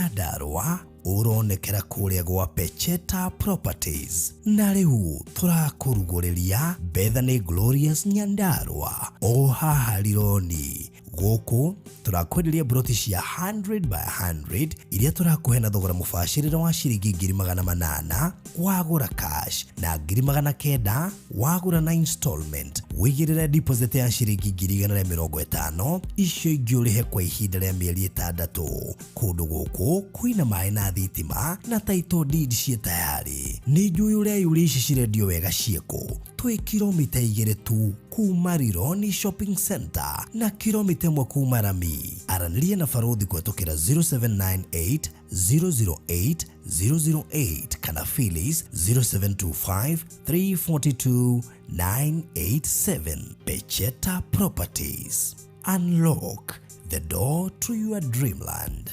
Nyandarua ũronekera kũrĩa gwa Pecheta Properties. Na rĩu tũrakũrugũrĩria Bethany Glorious Nyandarua o haha Rironi. Gũkũ tũrakwenderia broti cia 100 by 100 iria tũrakũhe na thogora mũbacĩrĩre wa ciringi 800,000 wagũra cash na 900,000 wagũra na installment. Wĩigĩrĩre deposit ya ciringi 150,000, icio ingĩ ũrĩhe kwa ihinda rĩa mĩeri 6. Kũndũ gũkũ kwĩna maĩ na thitima na title deed ciĩ tayari. Nĩ njũĩ ũreyũria ici cirendio wega ciĩkũ? Twĩ kilomita 2 tu kuma Rironi Shopping Center na kilomita 1 kuma Rami. Aranĩria na Barũthi kũhetũkĩra 0798 008 008 kana Phyllis 0725 342 987. Pecheta Properties. Unlock the door to your dreamland.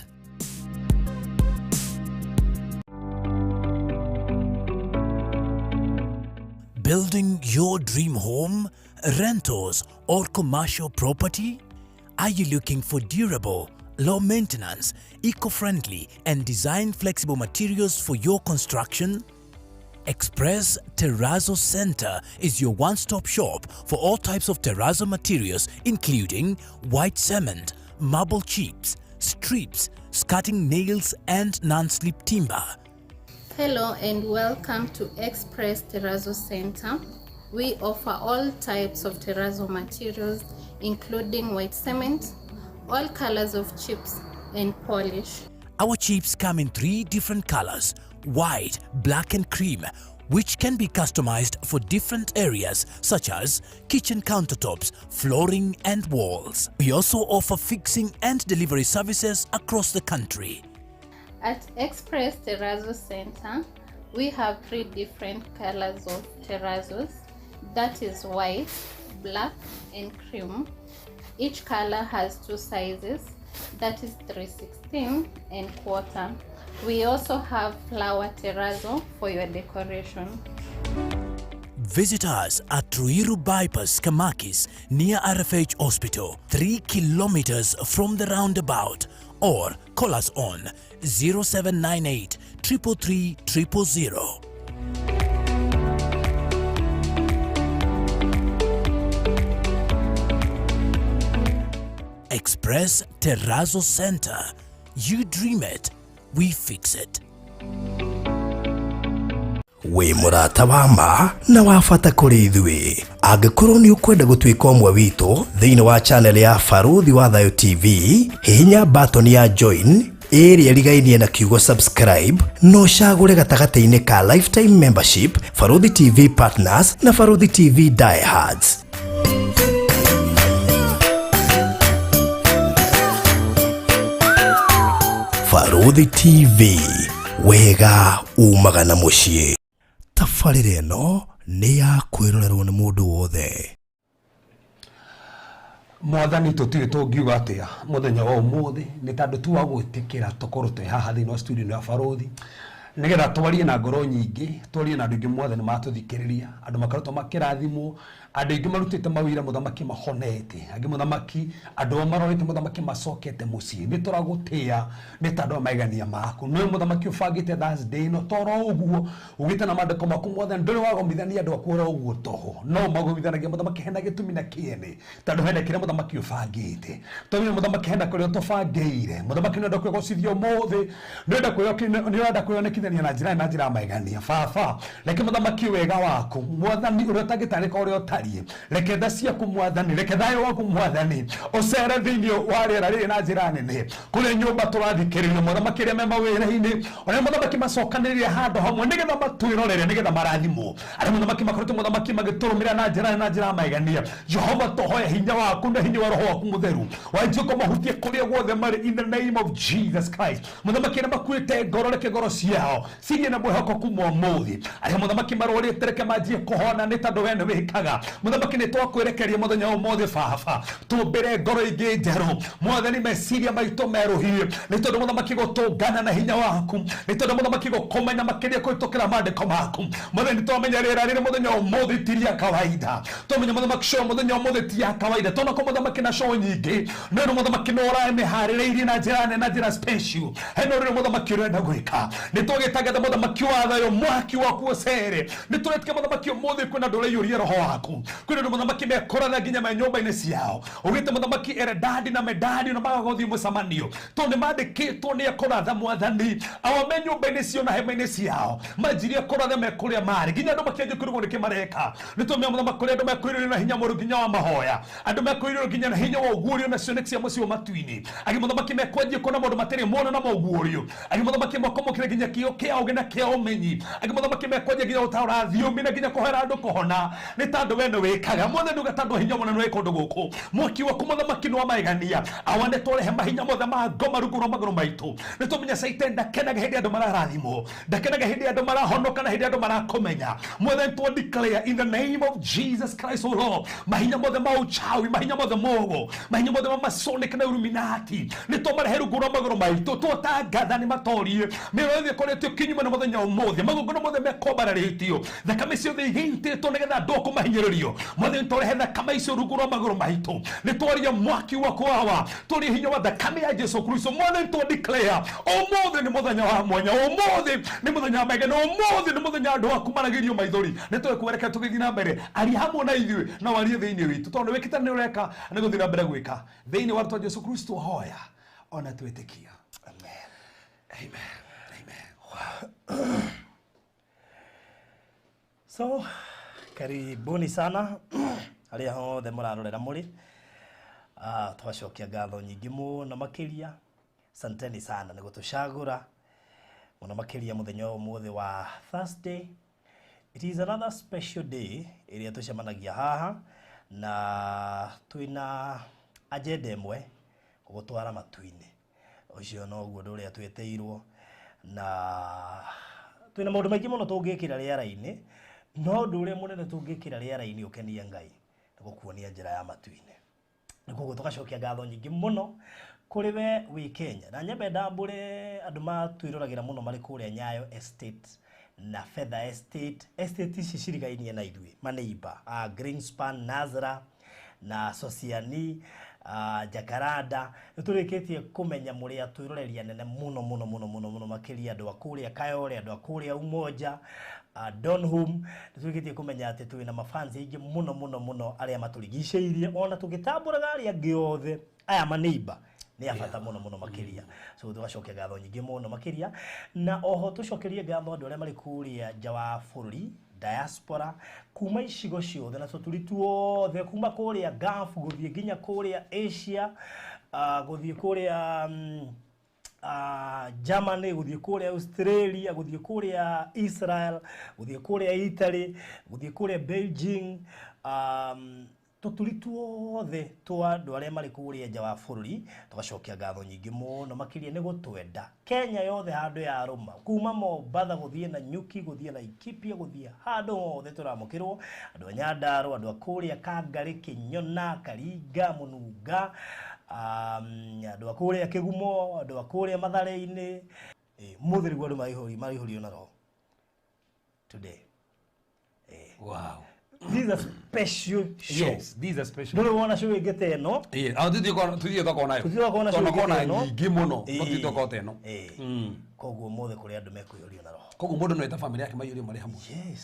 Building your dream home, rentals, or commercial property? Are you looking for durable, low maintenance, eco-friendly, and design flexible materials for your construction? Express Terrazzo Center is your one-stop shop for all types of terrazzo materials, including white cement, marble chips, strips, skirting nails, and non-slip timber. Hello and welcome to Express Terrazzo Center. We offer all types of terrazzo materials, including white cement, all colors of chips, and polish. Our chips come in 3 different colors, white, black, and cream, which can be customized for different areas such as kitchen countertops, flooring, and walls. We also offer fixing and delivery services across the country. At Express Terrazzo Center, we have 3 different colors of terrazzos, that is white, black, and cream. Each color has 2 sizes, that is 3/16 and quarter. We also have flower terrazzo for your decoration. Visit us at Ruiru Bypass, Kamakis, near RFH Hospital, 3 kilometers from the roundabout, or call us on 0798 333 000. Express Terrazzo Center. You dream it, we fix it. Wĩ mũrata wa ma na wa bata kũrĩ ithuĩ. Angĩkorwo nĩ ũkwenda gũtuĩka ũmwe witũ thĩinĩ wa channel ya Barũthi wa Thayũ TV, hihinya button ya join ĩrĩa ĩrigainie na kiugo subscribe na ũcagũre gatagatĩ-inĩ ka lifetime membership, Barũthi TV Partners na Barũthi TV Diehards. Barũthi TV, wega umaga na mũciĩ. Tabarĩra ĩno nĩ ya kwĩrorerwo nĩ mũndũ wothe. Mwathani tũtirĩ tũngiuga atĩa mũthenya wa ũmũthĩ nĩ tondũ tu wa gwĩtĩkĩra tũkorwo twĩ haha thĩinĩ wa studio ya Barũthi nĩgetha twarie na ngoro nyingĩ, twarie na andũ aingĩ mwathani matũthikĩrĩria, andũ makoretwo makĩrathimwo, andũ aingĩ marutĩte mawĩra mũthamaki mahonete, angĩ mũthamaki andũ ao marorete mũthamaki macokete mũciĩ. Nĩ tũragũtĩa nĩ tondũ wa maigania maku. Nĩwe mũthamaki ũbangĩte Thursday ĩno toro ũguo ugĩte na maandĩko maku mwathani ndũrĩ wagomithania andũ aku oro ũguo toho, no magomithanagia mũthamaki hena gĩtũmi na kĩene, tondũ hena kĩrĩa mũthamaki ũbangĩte. Tondũ mũthamaki hena kũrĩa ũtũbangĩire. Mũthamaki nĩũrenda kwĩgocithia ũmũthĩ, nĩũrenda kwĩyonekithania na njĩra na njĩra ya maigania. Baba, reke mũthamaki wega waku mwathani ũrĩa ũtangĩtarĩka ũrĩa ũtariĩ, reke tha ciaku mwathani, reke thayũ waku mwathani ũcere thĩinĩ wa rĩera rĩrĩ na njĩra nene, kũrĩa nyũmba tũrathikĩrĩria mũthamaki arĩa me mawĩra-inĩ, arĩa mũthamaki macokanĩrĩire handũ hamwe nĩgetha matwĩrorere, nĩgetha marathimwo, arĩa mũthamaki makoretwo mũthamaki magĩtũrũmĩrĩra na njĩra nene na njĩra ya maigania. Jehova, tũhoe hinya waku na hinya wa roho waku mũtheru wanjie kũmahutia kũrĩa guothe marĩ in the name of Jesus Christ. Mũthamaki arĩa makuĩte ngoro, reke ngoro ciao ciao cigĩe na mwĩhoko kuma ũmũthĩ arĩa mũthamaki marwarĩte reke manjie kũhona nĩ tondũ we nĩ wĩkaga mũthamaki nĩ twakwĩrekeria mũthenya ũmũthĩ baba tũmbĩre ngoro ingĩ njerũ mwathani meciria maitũ merũhie nĩ tondũ mũthamaki gũtũngana na hinya waku nĩ tondũ mũthamaki gũkũmenya makĩria kũhĩtũkĩra maandĩko maku mwathani twamenya rĩera rĩrĩ mũthenya ũmũthĩ ti rĩa kawaida twamenya mũthamaki show mũthenya ũmũthĩ ti ya kawaida tonako mũthamaki na show nyingĩ no rĩu mũthamaki nĩ ũramĩharĩrĩirie na njĩra nene na njĩra special hena rĩu mũthamaki ũrenda gwĩka nĩ twagĩtangatha mũthamaki wa thayũ mwaki waku ũcere nĩ tũretĩkia mũthamaki ũmũthĩ kwĩna andũ ũraiyũria roho waku kwĩna andũ mũthamaki mekoratha nginya me nyũmba-inĩ ciao ũgĩte mũthamaki Eredadi na Medadi na maga gũthiĩ mũcemanio tondũ nĩ mandĩkĩtwo nĩ ekũratha mwathani awa me nyũmba-inĩ ciao na hema-inĩ ciao manjirie kũratha me kũrĩa marĩ nginya andũ makĩanjia kũrigwo nĩkĩ mareka nĩ tũmenya mũthamaki kũrĩa andũ mekwĩrĩrio na hinya mũru nginya wa mahoya andũ mekwĩrĩrio nginya na hinya wa ũguũrio na cioneki cia mũciĩ wa matu-inĩ angĩ mũthamaki mekwanjia kuona maũndũ matarĩ mona na maũguũrio angĩ mũthamaki makomokire nginya kĩo kĩa ũũgĩ na kĩa ũmenyi angĩ mũthamaki mekwanjia nginya gũtaũra thiomi na nginya kũhera andũ kũhona nĩ tondũ we nĩ wĩkaga mothe nduga tondũ hinya mũnene wĩ kũndũ gũkũ mwaki waku mũthamaki nĩ wa magegania awa nĩ twarehe mahinya mothe ma ngoma rungu rwa magũrũ maitũ nĩ tũmenya Satan ndakenaga hĩndĩ andũ mararathimwo ndakenaga hĩndĩ andũ marahonoka na hĩndĩ andũ marakomenya mothe twa declare in the name of Jesus Christ O Lord mahinya mothe ma uchawi mahinya mothe mogo mahinya mothe ma masonic na Illuminati nĩ twamarehe rungu rwa magũrũ maitũ twatangatha nĩ matorie mĩro yothe ĩkoretwo ĩkĩnyuma na mũthenya ũmũthĩ magongona mothe mekombararĩtio thakame ciothe igĩitĩtwo nĩgetha andũ kũmahinyĩrĩrio mothe nĩ twarehe thakame icio rungu rwa magũrũ maitũ nĩ twaria mwaki waku awa twaria hinya wa thakame ya Jesu Kristo mothe nĩ twa declare ũmũthĩ nĩ mũthenya wa mwanya ũmũthĩ nĩ mũthenya wa magegania ũmũthĩ nĩ mũthenya andũ aku maragĩrio maithori nĩ twekwereka tũgĩthiĩ na mbere aria hamwe na ithuĩ na warie thĩinĩ witũ tondũ wĩkĩte nĩ ũreka nĩ gũthiĩ na mbere gwĩka thĩinĩ wa rĩtwa Jesu Kristo hoya ona twĩtĩkia. Amen. Amen. Amen. So karibuni sana arĩa othe mũrarorera mũrĩ twacokia ngatho nyingĩ mũno makĩria santeni sana nĩ gũtũcagũra mũno makĩria mũthenya ũmũthĩ wa Thursday. It is another special day ĩrĩa tũcemanagia haha na twĩna agenda ĩmwe gũgũtwara matu-inĩ ũcio noguo ũndũ ũrĩa twĩtĩirwo na twĩna maũndũ maingĩ mũno tũngĩkĩra rĩera-inĩ no ũndũ ũrĩa mũnene tũngĩkĩra rĩera-inĩ ũkenie Ngai nĩ gũkuonia njĩra ya matu-inĩ nĩ koguo tũgacokia ngatho nyingĩ mũno kũrĩ we wĩ Kenya na nyambe ndambũre andũ matwĩroragĩra mũno marĩ kũrĩa Nyayo Estate na Fedha Estate estate ici cirigainie na ithuĩ maneiba Greenspan Nazra na Sosiani Jacaranda nĩ tũrĩkĩtie kũmenya mũrĩ atwĩroreria nene mũno mũno mũno mũno mũno makĩria andũ a kũrĩa Kayole andũ a kũrĩa Umoja Donholm nĩ tũrĩkĩtie kũmenya atĩ twĩna mafans aingĩ mũno mũno mũno arĩa matũrigicĩirie ona tũgĩtambũraga arĩa angĩ othe aya maneiba nĩ a bata mũno mũno makĩria so tũgacokia ngatho nyingĩ mũno makĩria na oho tũcokerie ngatho andũ arĩa marĩ kũrĩa nja wa bũrũri diaspora kuma icigo ciothe na tũturi tuothe kuma kũrĩa Gulf gũthiĩ nginya kũrĩa Asia gũthiĩ kũrĩa Germany gũthiĩ kũrĩa Australia gũthiĩ kũrĩa Israel gũthiĩ kũrĩa Italy gũthiĩ kũrĩa Beijing tũturi tuothe twa andũ arĩa marĩ kũrĩa nja wa bũrũri tũgacokia ngatho nyingĩ mũno makĩria nĩ gũtwenda Kenya yothe handũ ya rũma kuma Mombatha gũthiĩ na Nyuki gũthiĩ Laikipia gũthiĩ handũ hothe tũramũkĩrwo andũ a Nyandarua andũ a kũrĩa Kangarĩ Kĩnyona Karinga Mũnunga andũ a kũrĩa Kĩgumo andũ a kũrĩa Mathare-inĩ mũthĩ nĩguo andũ marĩihũrio na roho today. Wow. This is a special show. Yes, this is a special. Ndũrĩ wona show ĩngĩ ta ĩno. Ĩĩ, tuthiĩ tũkona ĩyo. Tuthiĩ tũkona show ĩngĩ ta ĩno. Nyingĩ mũno, no tuthiĩ tũkona ta ĩno. Koguo ũmũthĩ kũrĩ andũ mekũiyũrio na roho. Koguo mũndũ no eta family yake maiyũrio marĩ hamwe. Yes.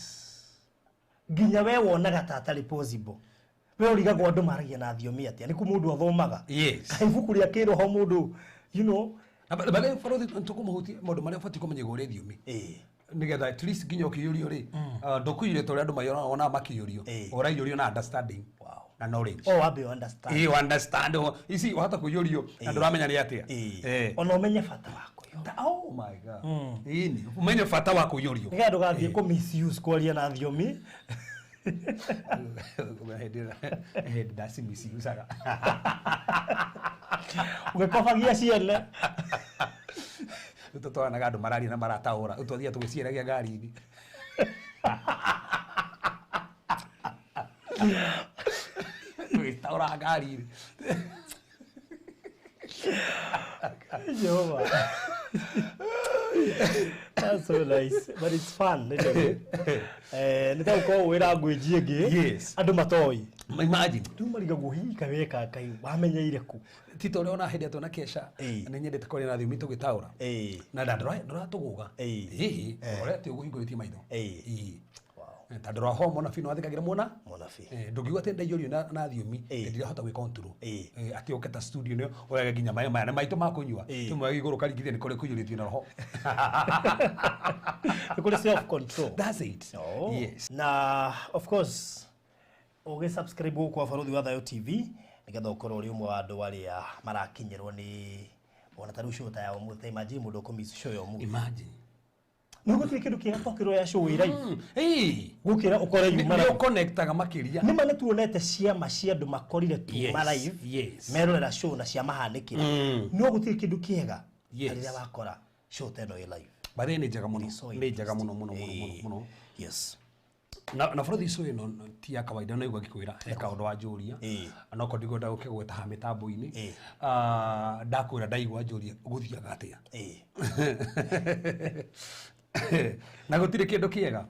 Nginya we wonaga ta atarĩ possible. We ũrigagwo andũ maragia na thiomi atĩa? Nĩ kũ mũndũ athomaga? Yes. Kaĩ ibuku rĩa kĩroho mũndũ, you know. Na baadaye barothi tũkũmũhutia maũndũ marĩa ũbatiĩ kũmenya igũrũ rĩa thiomi. Nĩgetha at least nginya ũkĩiyũrio rĩ ndũkũiyũrio ta ũrĩa andũ maionaga makĩiyũrio ũraiyũrio na understanding na knowledge. Oh, wambe understand. Ĩĩ, understand. Ici wahota kũiyũrio na ndũramenya nĩ atĩa. Ona ũmenye bata wa kũiyũrio. Oh my God. Ĩĩ, ũmenye bata wa kũiyũrio. Nĩgetha ndũgathiĩ kũ misuse kwaria na thiomi. Hĩndĩ ndacimisiucaga. Ũgĩkobagia ciene. Tũtwanaga andũ mararia na marataũra twathiaga tũgĩciaragia ngari-inĩ. Tũgĩtaũra ngari-inĩ. Jehova. That's so nice. But it's fun. Nĩ ta gũkorwo wĩ language ĩngĩ. Yes. Andũ matoĩ. Imagine. Rĩu marigagwo hihi kaweka kai wamenyeire kũ? Ti ta ũrĩa ona hĩndĩ ĩrĩa twĩna kesha nĩ nyendete kwaria na thiomi tũgĩtaũra. Na ndũratũgũga. Ĩĩ. Ũrĩa atĩ ũguhingũrĩtie maitho. Ĩĩ. Tondũ roho mũnabii nĩ wathĩkagĩra mũna Mũnabii. Ndũngiuga atĩ ndaiyũrio na thiomi ndirahota gwĩ control. Atĩ ũke ta studio nĩ ũrege nginya maĩ maya nĩ maitũ ma kũnyua tũmwe igũrũ karingithia nĩ kũrĩa kũiyũrĩtio na roho. Nĩ kũrĩ self control. That's it. Oh. Yes. Na of course ũgĩ subscribe gũkũ kwa Barũthi wa Thayũ TV nĩgetha ũkorwo ũrĩ ũmwe wa andũ arĩa marakinyĩrwo nĩ ona ta rĩu show ta ya ũmũthĩ. Imagine mũndũ ũkũmiss show ya ũmũthĩ. Imagine. Nĩ gũtirĩ kĩndũ kĩega tokĩrwo ya show ĩ live. Gũkĩra ũkore yuma Nĩ live. ũconnectaga makĩria. Nĩ ma nĩ tuonete ciama cia andũ makorire tuma live. Merorera show na ciamahanĩkĩra. No gũtirĩ kĩndũ kĩega rĩrĩa wakora show ta ĩno ĩ live. But nĩ njega mũno. Nĩ njega mũno mũno mũno mũno mũno. Yes. Na bũrũri ũcio ĩno ti ya kawaida no igua ngĩkwĩra he kaũndũ wanjũria. No korwo ndigwenda gũkĩgweta haha mĩtambo-inĩ. Ndakwĩra ndaigua njũria gũthiaga atĩa. Na gũtirĩ kĩndũ kĩega.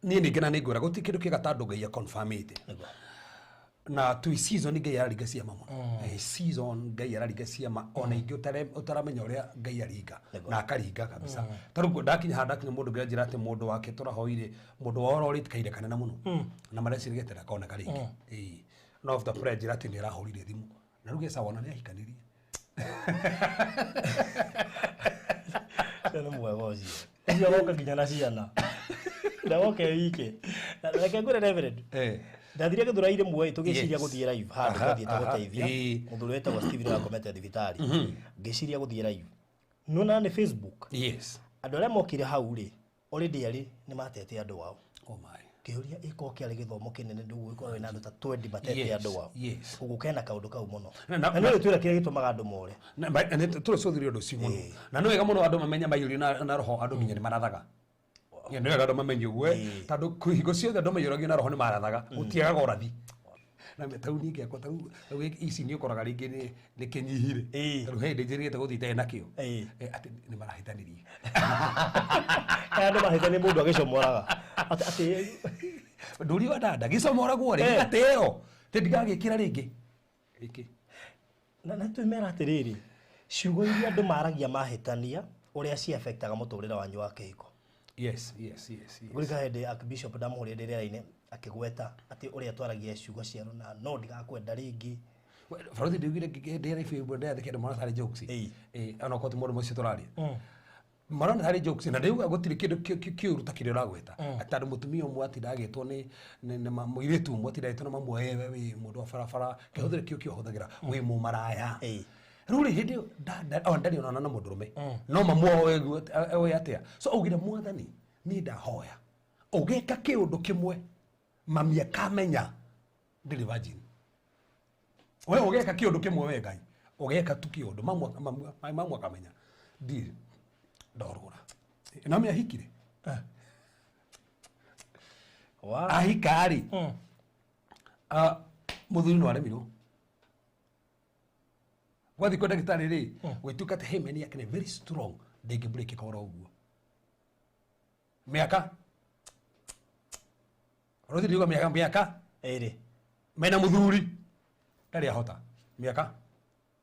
Niĩ ningĩ na nĩngwĩra gũtirĩ kĩndũ kĩega ta andũ Ngai aconfirmĩte. Na twĩ season Ngai araringa ciama mũno. Season Ngai araringa ciama ona ingĩ ũtaramenya ũrĩa Ngai aringa na akaringa kabisa. Ta rĩu ndakinya handũ ndakinya mũndũ ngĩra njĩra atĩ mũndũ wake tũrahoire mũndũ wao ũrorĩte kahinda kanene mũno na mareciria gĩtera koneka rĩngĩ. No after prayer njĩra atĩ nĩ arahũrire thimũ na rĩu gĩca wona nĩ ahikanĩrie. Nĩ mwega ũcio. Ũcio agoka nginya na ciana. Ndagoka e wike. Na reke ngwĩre Reverend. Ndathire gĩthũrai rĩmwe tũgĩciria gũthiĩ live handũ twathiĩte gũteithia mũthuri wetagwo Steven wakomete thibitarĩ. Ngĩciria gũthiĩ live. Nĩwona nĩ Facebook. Yes. Andũ arĩa mokire hau rĩ already arĩ nĩ matete andũ ao. Oh my. Kĩũria ĩkorwo kĩarĩ gĩthomo kĩnene ndũgũgĩkorwo wĩna andũ ta 20 matete andũ ao. Yes. Ũguo kena kaũndũ kau mũno. Na nĩ twĩra kĩrĩa gĩtũmaga andũ more. Na tũrũcũthĩrĩria ũndũ ũcio mũno. Na nĩ wega mũno andũ mamenye maiyũrio na roho andũ nginya nĩ marathaga. Nĩ wega andũ mamenye ũguo tondũ hingo ciothe andũ maiyũragio na roho nĩ marathaga gũtiagaga ũrathi. Na tauni ingĩakwa ta rĩu ici nĩ ũkoraga rĩngĩ nĩ kĩnyihire. Ta rĩu he hĩndĩ njĩrĩgĩte gũthiĩ itarĩ nakĩo. Atĩ nĩ marahĩtanirie. Aya andũ mahĩtania mũndũ agĩcomoraga. Atĩ ndũri wa dada gĩcomoragwo rĩ gatĩo atĩ ndigagĩkĩra rĩngĩ. Ĩkĩ. Na twĩmera atĩrĩrĩ ciugo iria andũ maragia mahĩtania ũrĩa ci affectaga mũtũrĩre wanyu wa kĩhiko. Yes, yes, yes, yes. Ngũrika hĩndĩ Archbishop ndamũhũrĩire ndĩ rĩera-inĩ akĩgweta atĩ ũrĩa twaragia ciugo cia rũna no ndigakwenda rĩngĩ. Barothi ndiugire ndĩ live ĩmwe ndĩrathĩkia andũ marona tarĩ jokes. Ona okorwo ti mũndũ ũcio tũraria. Marona tarĩ jokes na ndĩuga gũtirĩ kĩndũ kĩũru ta kĩrĩa ũragweta. Atĩ andũ mũtumia ũmwe atinda agĩtwo nĩ mũirĩtu ũmwe atinda agĩtwo na mamu wewe wĩ mũndũ wa barabara kĩhũthĩre kĩu kĩo ahũthagĩra wĩ mũmaraya. Rĩu rĩ hĩndĩ ĩyo ndarĩ onana na mũndũrũme no mamu wao oĩ atĩa. So augire mwathani niĩ ndahoya ũgĩka kĩũndũ kĩmwe mami akamenya ndĩrĩ virgin. We ũgeka kĩũndũ kĩmwe we Ngai ũgeka tu kĩũndũ mamu akamenya ndirĩ ndorũra. Na mami ahikire. Ahika rĩ mũthuri no aremirwo. Gwathiĩ kwa ndagĩtarĩ rĩ gwĩtuĩka atĩ hymen yake nĩ very strong ndĩngĩbreakĩka oro ũguo. Mĩaka Rũthi ndiuga mĩaka ĩrĩ mena mũthuri ndarĩ ahota mĩaka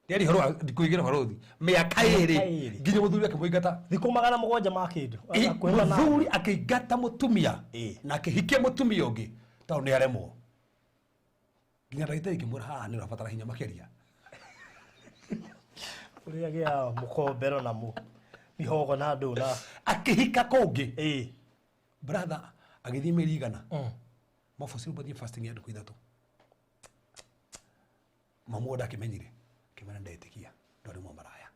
ndĩarĩ horo ndikũigĩra barothi mĩaka ĩrĩ nginya mũthuri akĩmũingata thikũ 700 ma kĩndũ. Mũthuri akĩingata mũtumia na akĩhikia mũtumia ũngĩ tondũ nĩ aremwo. Nginya ndagĩtarĩ ikĩmwĩra haha nĩ ũrabatara hinya makĩria. Ũrĩa gĩa mũkombero na mihogo na andũ na akĩhika kũngĩ. Brother agĩthiĩ mĩeri igana. Mabocirwo mathiĩ fasting ya ndukũ 3. Mamu ndakĩmenyire akĩmera ndetĩkia ndwarĩ mũmaraya.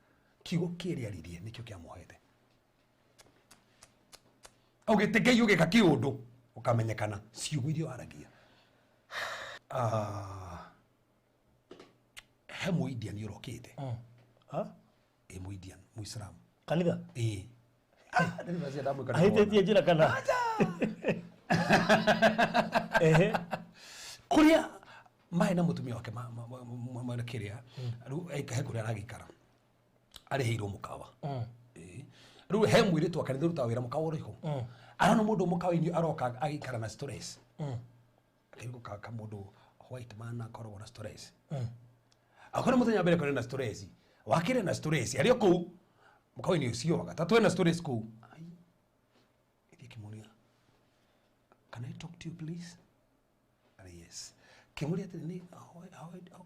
Kiugo kĩrĩa aririe nĩkĩo kĩamuohete. Augĩte Ngai ũgĩka kĩũndũ ũkamenyekana ciugo iria waragia. He mũindian ũrokĩte. Ĩ mũindian mũislamu. Kanitha. Ĩĩ. Ah, ndĩrĩ ndamwĩka nĩ Ahĩtĩtie njĩra kana? Ehe. Kũrĩa marĩ na mũtumia wake ma kĩrĩa rĩu he kũrĩa aragĩikara arĩhĩirwo mũkawa. Ĩĩ. Rĩu he mũirĩtu wa kanitha ũrutaga wĩra mũkawa ũrĩkũ arona mũndũ mũkawa-inĩ aroka agĩikara na stress, akaigua ka mũndũ white man akoragwo na stress. Akorwo mũthenya wa mbere kũrĩ na stress, wa kerĩ na stress, arĩ o kũu mũkawa-inĩ ũcio, wa gatatũ ena stress kũu. Ai, ĩthiĩ kĩmũria, "Can I talk to you, please?" Ari, "Yes." Kĩmũria atĩrĩ, "Nĩ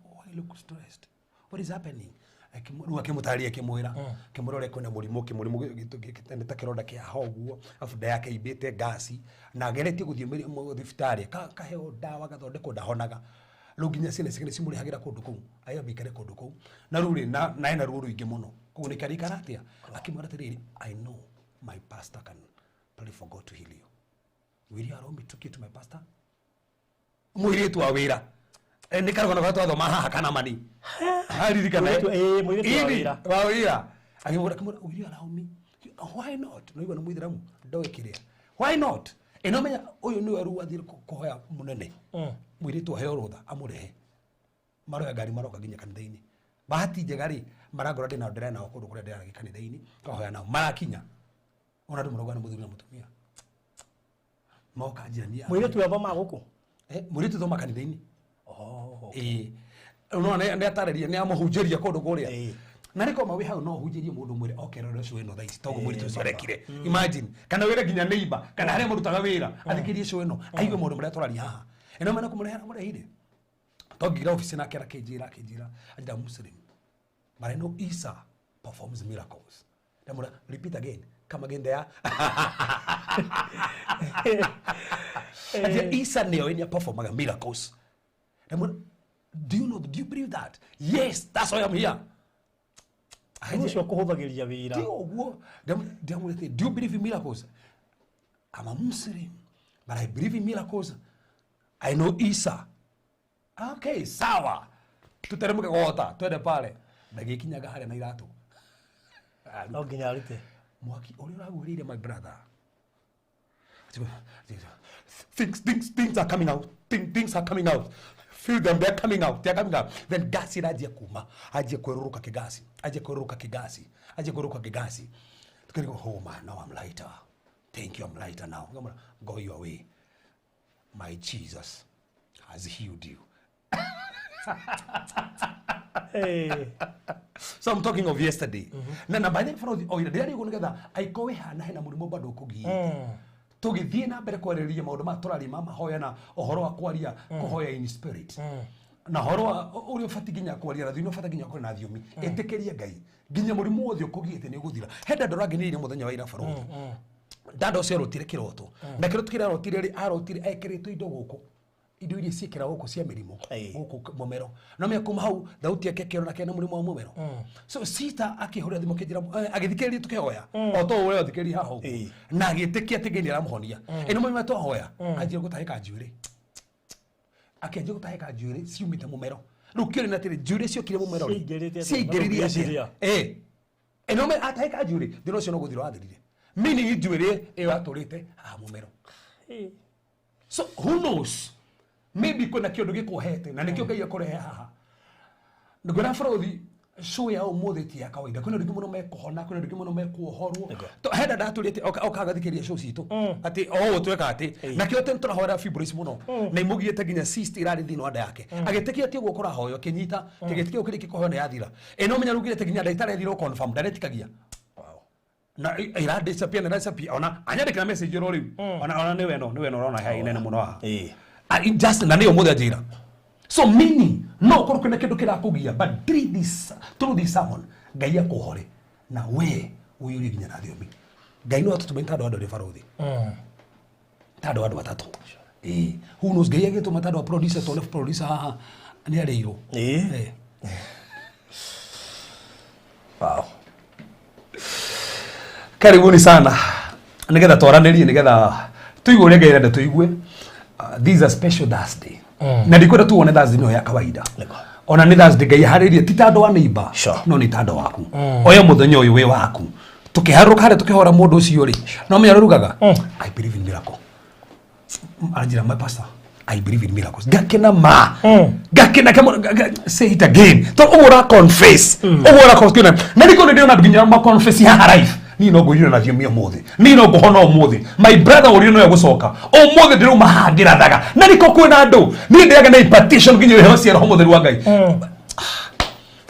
why look stressed? What is happening?" Rĩu akĩmũtarĩria, akĩmwĩra ũrĩa kwĩna mũrimũ, kĩmũrimũ nĩ ta kĩronda kĩa haha ũguo, arabu nda yake imbĩte ngasi na ageretie gũthiĩ thibitarĩ kaheo ndawa gathondekwo, ndahonaga. Rĩu nginya ciana ciake nĩ cimũrĩhagĩra kũndũ kũu ayambe ikare kũndũ kũu na rĩu rĩ na ena ruo rũingĩ mũno, koguo nĩkĩo araikara atĩa. Akĩmwĩra atĩrĩrĩ, "I know my pastor can pray for God to heal you. Will you allow me to get to my pastor?" Mũirĩtu wa wĩra. Nĩ karũgano karĩa twathoma haha kana mani aririkana. Mũirĩtu wa wĩra. Wa wĩra akĩmwĩra, "Will you allow me?" "Why not?" No igua nĩ mũithĩramu ndoĩ kĩrĩa why not. Ĩno menya ũyũ nĩwe rĩu athiĩ kũhoya mũnene mũirĩtu aheo rũtha amũrehe, maroya ngari maroka nginya kanitha-inĩ. Bahati njega rĩ, marangora ndĩ nao, ndĩra nao kũndũ kũrĩa ndĩraragi kanitha-inĩ, twahoya nao marakinya ona andũ marauga nĩ mũthuri na mũtumia moka njĩra niĩ. Mũirĩtu ũyũ athomaga gũkũ? Mũirĩtu thoma kanitha-inĩ. Oh. Ĩĩ, no nĩ atarĩria nĩ amũhunjĩria kũndũ kũrĩa. Na rĩ koma wĩ hau no ũhunjĩrie mũndũ mwĩre oke rore show ĩno thaa ici toguo mũirĩtu ũcio arekire. Imagine kana wĩre nginya neighbor kana harĩa mũrutaga wĩra athikĩrie show ĩno aigue maũndũ marĩa tũraria haha. Ĩno mena kũmũrehera mũrehire tongĩra ofici nake akĩnjĩra anjĩra, "Muslim, but I know Isa performs miracles." Ndamwĩra, "Repeat again, come again there." Ati Isa nĩoĩ nĩ performaga miracles. Ndamwĩra, "Do you know, do you believe that?" "Yes, that's why I'm here." Rĩu ũcio kũhũthagĩria wĩra. Ndio ũguo. Ndamwĩra atĩ, "Do you believe in miracles?" "I'm a Muslim, but I believe in miracles. I know Isa." "Okay, sawa, tuteremke gota twende pale." Ndagĩkinyaga harĩa na iratũ. No nginya arute. Mwaki ũrĩa ũraguhĩrĩire, my brother. Things are coming out. Things are coming out. Feel them, they're coming out, they're coming out. Then gas iranjia kuma, anjia kwerũrũka kĩgasi, anjia kwerũrũka kĩgasi, anjia kwerũrũka kĩgasi. Tukĩrigwo, "Oh man, now I'm lighter. Thank you, I'm lighter now." Ngamwĩra, "Go your way. My Jesus has healed you." Hey. So I'm talking of yesterday. Na by the way, o ira ndĩrarigwo nĩgetha aikorwo wĩ hana hena mũrimũ bado ũkũgiĩte. Tũgĩthiĩ na mbere kwarĩrĩria maũndũ maya tũraria ma mahoya na ũhoro wa kwaria kũhoya in spirit. Na ũhoro wa ũrĩa ũbatiĩ nginya kwaria na thiomi, ũbatiĩ nginya kwaria na thiomi. Ĩtĩkĩria Ngai. Nginya mũrimũ wothe ũkũgiĩte nĩ ũgũthira. He ndanda ũrangeneirie mũthenya wa ira, barũthi. Ndanda ũcio arotire kĩroto. Na kĩroto kĩrĩa arotire rĩ, arotire ekĩrĩtwo indo gũkũ, indo iria ciĩkĩra gũkũ cia mĩrimũ gũkũ mũmero no mĩa kuma hau thauti yake ĩkĩona kena mũrimũ wa mũmero. So sister akĩhũrĩra thimũ akĩnjĩra, agĩthikĩrĩria tũkĩhoya o to ũrĩa ũthikĩrĩria haha ũguo na agĩtĩkia atĩ Ngai nĩ aramũhonia. Ĩno mũthenya twahoya anjia gũtahĩka njuĩrĩ, akĩanjia gũtahĩka njuĩrĩ ciumĩte mũmero. Rĩu kĩũria nĩ atĩrĩ, njuĩrĩ ciokire mũmero rĩ, Ciaingĩrĩte atĩa? Ciaingĩrĩrie Ngwĩciria. atĩa? Ĩno atahĩka njuĩrĩ thĩna ũcio no gũthira wathirire, meaning njuĩrĩ ĩyo yatũrĩte haha mũmero. So who knows, maybe kwĩna kĩũndũ gĩkuohete na nĩkĩo Ngai akũrehe haha. Ngwĩra bũrũthi, show ya ũmũthĩ ti ya kawaida. Kwĩna andũ aingĩ mũno mekũhona, kwĩna andũ aingĩ mũno mekuohorwo. He dada atũrĩte oka agathikĩrĩria show citũ atĩ o ũũ tweka atĩ nakĩo atĩ tũrahoera fibroids mũno na imũgiĩte nginya cyst irarĩ thĩinĩ wa nda yake. Agĩtĩkia atĩ ũguo kũrahoywo akĩnyita kĩgĩtĩkia kĩrĩa kĩkũhoywo nĩ yathira. Ĩno menya rugire nginya ndagĩtarĩ ethirwo confirm ndaretikagia na ira disappear na disappear ona anyandĩkĩra message ĩro rĩu ona nĩ weno ũrona he inene mũno haha. Ah, just na nĩyo mũthĩ anjĩra. So meaning no ũkorwo kwĩna kĩndũ kĩrakũgia, but through this sermon Ngai akũhore na we ũiyũrie nginya na thiomi. Ngai no atũtũme ta andũ andũ arĩ barũthi ta andũ atatũ. Ĩĩ, who knows, Ngai agĩtũma ta andũ a producer tondũ producer haha nĩ arĩirwo. Wow. Karibuni sana nigetha twaranĩrie nigetha tuigue ũrĩa Ngai arenda tuigue. This is a special Thursday na ndikwenda tuone Thursday no ya kawaida. Ona nĩ Thursday Ngai aharĩrie ti ta andũ a neighbor, no nĩ ta andũ waku. Oya mũthenya ũyũ wĩ waku. Tukiharũka harĩa tukĩhora mũndũ ũcio rĩ, no menya rugaga, "I believe in miracle." Anjĩra, "My pastor, I believe in miracles." Ngakena ma. Ngakena say it again. To ũguo ũra confess. Ũguo ũra confess. Na nĩkĩo nĩ ndĩrona nginya ma confess haha live. Niĩ no ngũiyũra na thiomi ũmũthĩ. Niĩ no ngũhona ũmũthĩ. My brother ũrĩa nowe gũcoka. Ũmũthĩ ndĩrauma haha ngĩrathaga. Na nĩkĩo kwĩna andũ. Niĩ ndĩaga na impartation nginya iheo cia Roho Mũtheru wa Ngai.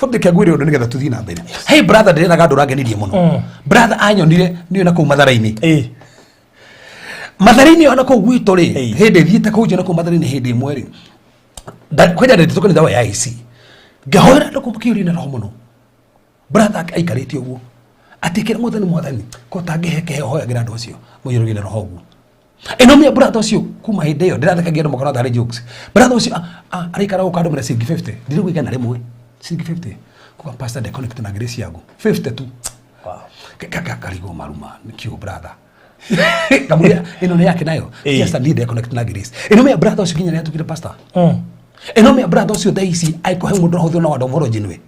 Bũndĩ kĩangwĩre ũndũ nĩgetha tũthiĩ na mbere. Hey brother, ndĩrenaga andũ ũrangenirie mũno. Brother anyonire niĩ na kũu Mathare-inĩ. Mathare-inĩ ona kũu gwitũ rĩ, hĩndĩ thiĩte kũu na kũu Mathare-inĩ hĩndĩ ĩmwe rĩ, kwanja ndetĩtwo kanitha wa AIC. Ngĩhoera andũ kũu makĩiyũrio na roho mũno. Brother aikarĩte ũguo. Atĩ kĩra mwathani, mwathani, ko tangĩhe kĩheo hoyagĩra andũ acio mũiyũrwo na roho ũguo. Ĩno mĩa brother ũcio kuma hĩndĩ ĩyo ndĩrathekagia andũ makona tarĩ jokes. Brother ũcio araikara gũka andũ mena ciringi 50. Ndirĩ igana rĩmwe. Ciringi 50. Kuga, "Pastor, nde connect na grace yaku. 50 tu." Karigwo maruma nĩkĩo brother. Kamũria ĩno nĩ yake nayo. Just need to connect na grace. Ĩno mĩa brother ũcio nginya nĩatukire pastor. Ĩno mĩa brother ũcio thaa ici aikũhe mũndũ ahũthĩra na word of knowledge nĩwe.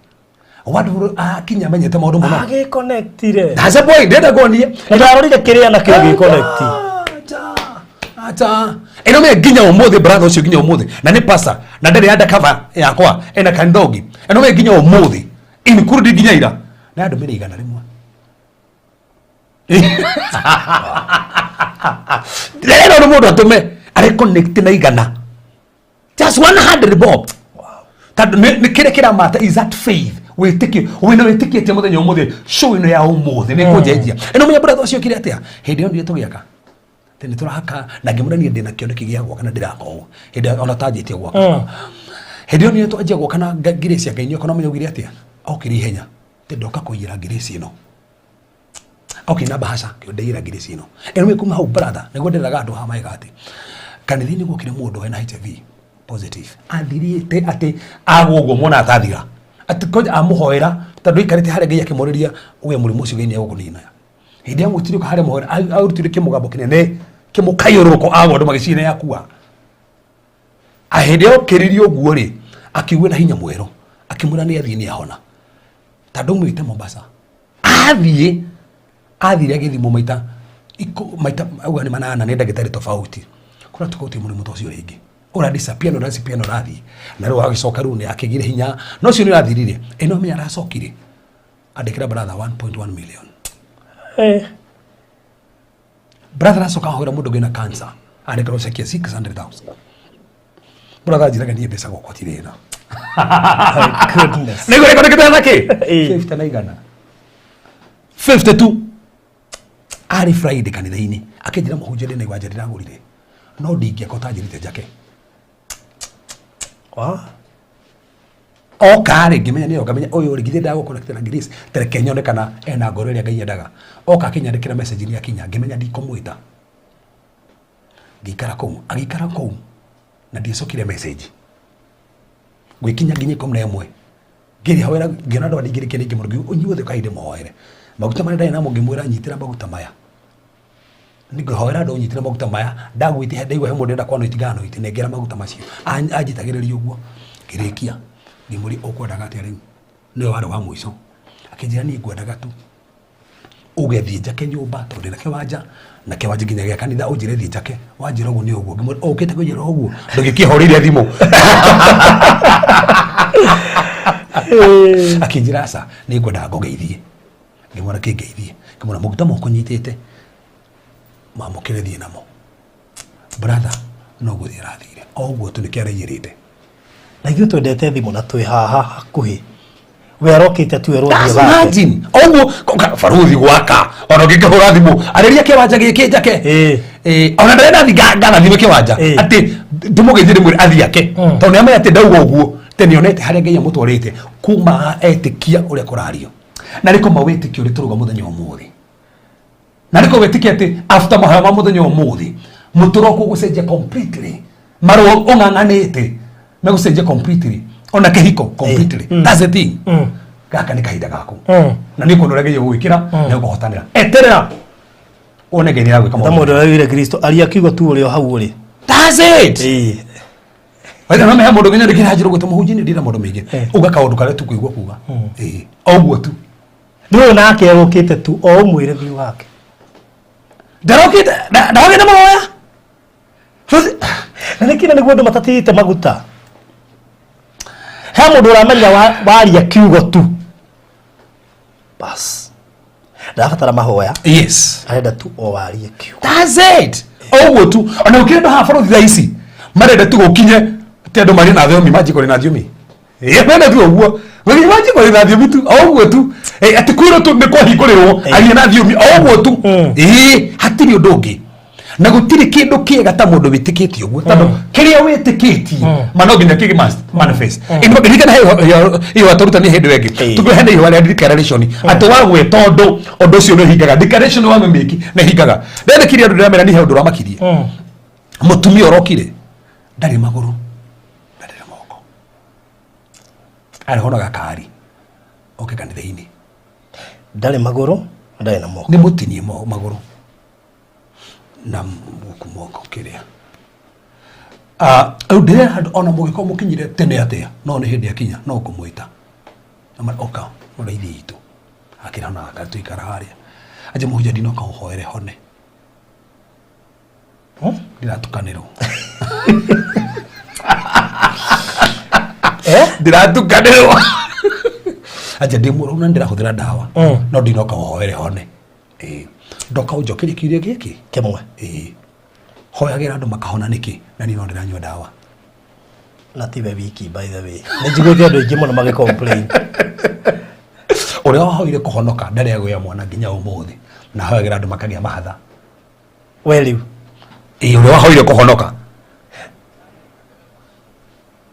Word of akinya amenyete maũndũ mũno. Agĩconnectire. That's the point. Ndĩrenda ngonie. Ndarorire kĩrĩa nakĩo gĩconnect. Acha. Ĩno mĩa nginya ũmũthĩ brother ũcio nginya ũmũthĩ na nĩ pastor na ndarĩ undercover yakwa ena kanitha ũngĩ. Ĩno mĩa nginya ũmũthĩ including nginya ira na andũmĩre 100. Ndĩrenda ũndũ mũndũ atũme arĩ connect na 100, just 100 bob, tondũ nĩ kĩrĩa kĩramata is that faith, wĩtĩkio wĩna wĩtĩkĩtie mũthenya ũmũthĩ show ĩno ya ũmũthĩ nĩ kũnjenjia. Ĩno menya brother ũcio kĩrĩa atĩa hĩndĩ ĩyo ndiĩ tũgĩaka atĩ nĩ tũraka na ngĩmwĩra niĩ ndĩna kĩoneki gĩa gwaka na ndĩraka ũũ hĩndĩ ĩyo ona tanjĩtie gwaka. Hĩndĩ ĩyo niĩ twanjia gwaka na ngirĩci ya Ngai nĩoka no menya augire atĩa, okire ihenya atĩ ndoka kũiyĩra ngirĩci ĩno, okay, na bahasha kĩo ndeiyĩra ngirĩci ĩno ĩno nĩ kuma hau. Brother, nĩguo ndĩraga andũ haha maĩga atĩ kanitha-inĩ gwokire mũndũ wena HIV positive athirĩte atĩ agwo ũguo mwana atathira atĩ koja amũhoera tondũ aikarĩte harĩa Ngai akĩmũrĩria we mũrimũ ũcio Ngai nĩegũkũnina. Hĩndĩ ya mũtire harĩa mũhoera arutire kĩmũgambo kĩnene kĩmũkayũrũrũko agwo andũ magĩciria nĩ akua. Hĩndĩ okĩririe ũguo rĩ, akĩigua na hinya mwerũ akĩmwĩra nĩ athiĩ nĩ ahona tondũ mwĩte Mombasa athiĩ athire agĩthimwo maita maita auga nĩ manana nĩ ndagĩtarĩ tofauti kũrĩa tofauti mũrimũ ta ũcio rĩngĩ ũra disappear na ũra disappear na ũrathiĩ na rĩu agĩcoka rĩu nĩ akĩgire hinya no ũcio nĩ ũrathirire. Ĩno menya aracokire andĩkĩra brother 1.1 million. Brother aracoka ahoera mũndũ ũngĩ na cancer andĩkĩrwo ceki ya 600,000. Brother anjĩraga niĩ mbeca gwakwa ti thĩna. My goodness. Nĩguo rĩkonekete na kĩ 50 na 100 52 arĩ Friday kanitha-inĩ akĩnjĩra, "Mũhunjia, ndĩna iwanja ndĩragũrire no ndingĩaka ũtanjĩrĩte njake." Oka rĩ, ngĩmenya nĩyo ngamenya ũyũ rĩ githĩ ndagũconnect na Grace tereke nyone kana ena ngoro ĩrĩa Ngai endaga. Oka akĩnyandĩkĩra message nĩ akinya, ngĩmenya ndikũmwĩta, ngĩikara kũu agĩikara kũu na ndiacokire message gwĩkinya nginya 11 ngĩhoera ngĩona andũ andingĩrĩkia ningĩ mũno inyuothe ũkai ndĩmũhoere maguta marĩa ndarĩ namo. Ngĩmwĩra, "Nyitĩra maguta maya." Ngĩhoera andũ, "Nyitĩra maguta maya." Ndagwĩtia ndaigua he mũndũ ndĩrenda kwanoiti nganoiti nengera maguta macio. Anjitagĩrĩria ũguo ngĩrĩkia ngĩmũria, "Ũkwendaga atĩa rĩu?" Nĩwe warĩ wa mũico. Akĩnjĩra, "Niĩ ngwendaga tu uge thiĩ njake nyũmba tondũ ndĩna kĩwanja na kĩwanja nginya gĩa kanitha, ũnjĩre thiĩ njake." Wanjĩra ũguo nĩ ũguo. Ngĩmwĩra, "Ũkĩte kũnjĩra ũguo ndũgĩkĩhũrĩire thimũ?" Akĩnjĩra, "Aca, nĩ ngwendaga ngũgeithie." Ngĩmwĩra, "Kĩngeithie?" Ngĩmwĩra, "Maguta moko nyitĩte mamũkĩre thiĩ namo." Brother no gũthiĩ arathire o ũguo tu nĩkĩo araiyĩrĩte. Na ithuĩ twendete thimũ na twĩ haha hakuhĩ we arokĩte tu erwo That's thiĩ gake. Imagine ũguo baruthi gwaka ona ũngĩkĩhũra thimũ arĩria kĩwanja gĩkĩ njake. Ona ndarenda thi ngana thimũ kĩwanja atĩ ndĩmũgeithie ndĩmwĩre athiĩ ake tondũ nĩamenya atĩ ndauga ũguo atĩ nĩonete harĩa Ngai amũtwarĩte kuma etĩkia ũrĩa kũrario na nĩko mawĩtĩkio ũrĩa tũrauga mũthenya ũmũthĩ na nĩko wĩtĩkia atĩ after mahoya ma mũthenya ũmũthĩ mũtũro ũgũcenjia completely, marũa ũng'ang'anĩte megũcenjia completely, ona kĩhiko completely. That's the thing. Gaka nĩ kahinda gaku na nĩ kuona ũrĩa Ngai egũgwĩkĩra na ũkũhotanĩra. Eterera wone Ngai nĩ aragwĩka ta maũndũ. Mũndũ ũrĩa wĩire Kristo aria kiugo tu ũrĩ o hau ũrĩ. That's it. Waitha no mehe mũndũ nginya ndĩkĩra njĩra ũguo ta mũhunjia nĩ ndĩra maũndũ maingĩ uga kaũndũ karĩa tu kũigua kuga. Ĩĩ, o ũguo tu. Nĩ nake egũkĩte tu o ũmwĩre thiĩ wake. Ndarokĩte ndawagĩte mahoya. Na nĩkĩ nĩguo andũ matatĩte maguta? He mũndũ ũramenya waria kiugo tu. Bas. Ndabatara mahoya. Yes. Arenda tu o warie kiugo. That's it. Oguo tu. Ona ũkĩenda haha bũrũri thaa ici marenda tu gũkinye ti andũ marĩ na thiomi manjikore na thiomi. Mena tu ũguo. Gũthiĩ manjikore na thiomi tu oguo tu. Atĩ kwĩrwo tu nĩ kwahingũrĩrwo arie na thiomi oguo tu. Hatirĩ ũndũ ũngĩ. Na gũtirĩ kĩndũ kĩega ta mũndũ wĩtĩkĩtie ũguo tondũ kĩrĩa wĩtĩkĩtie ma no nginya kĩgĩ manifest. Ririkana iyo atũrutani hĩndĩ ĩngĩ tũkĩhe hena ihũa rĩa declaration atĩ wagwĩta ũndũ ũndũ ũcio nĩ ũhingaga. Declaration wa mĩmĩki nĩ hingaga. Ndendekire andũ ndĩramera nĩ he ũndũ ũramakirie. Mũtumia ũrokire ndarĩ magũrũ ndarĩ na moko arĩ hona gakari oke kanitha-inĩ. Ndarĩ magũrũ ndarĩ na moko. Nĩ mũtinie magũrũ na gũkũ moko kĩrĩa. Rĩu ndĩrera andũ ona mũgĩkorwo mũkinyire tene atĩa no nĩ hĩndĩ akinya no ngũmwĩta. Oka mũrĩithi witũ akĩra ona gakari tũikara harĩa anje mũhunjia ndinoka ũhoere hone. Ndĩratukanĩrwo. Ndĩratukanĩrwo. Anje ndĩ mũrwaru na ndĩrahũthĩra ndawa no ndinoka ũhoere hone. Ndoka ũnjokerie kĩũria gĩkĩ kĩmwe. Hoyagĩra andũ makahona nĩkĩ na niĩ no ndĩranyua ndawa. Na tiwe wiki by the way. Nĩ njiguĩte andũ aingĩ mũno magĩ complain. Ũrĩa wahoire kũhonoka ndarĩ agĩa mwana nginya ũmũthĩ na hoyagĩra andũ makagĩa mahatha. We rĩu. Ũrĩa wahoire kũhonoka.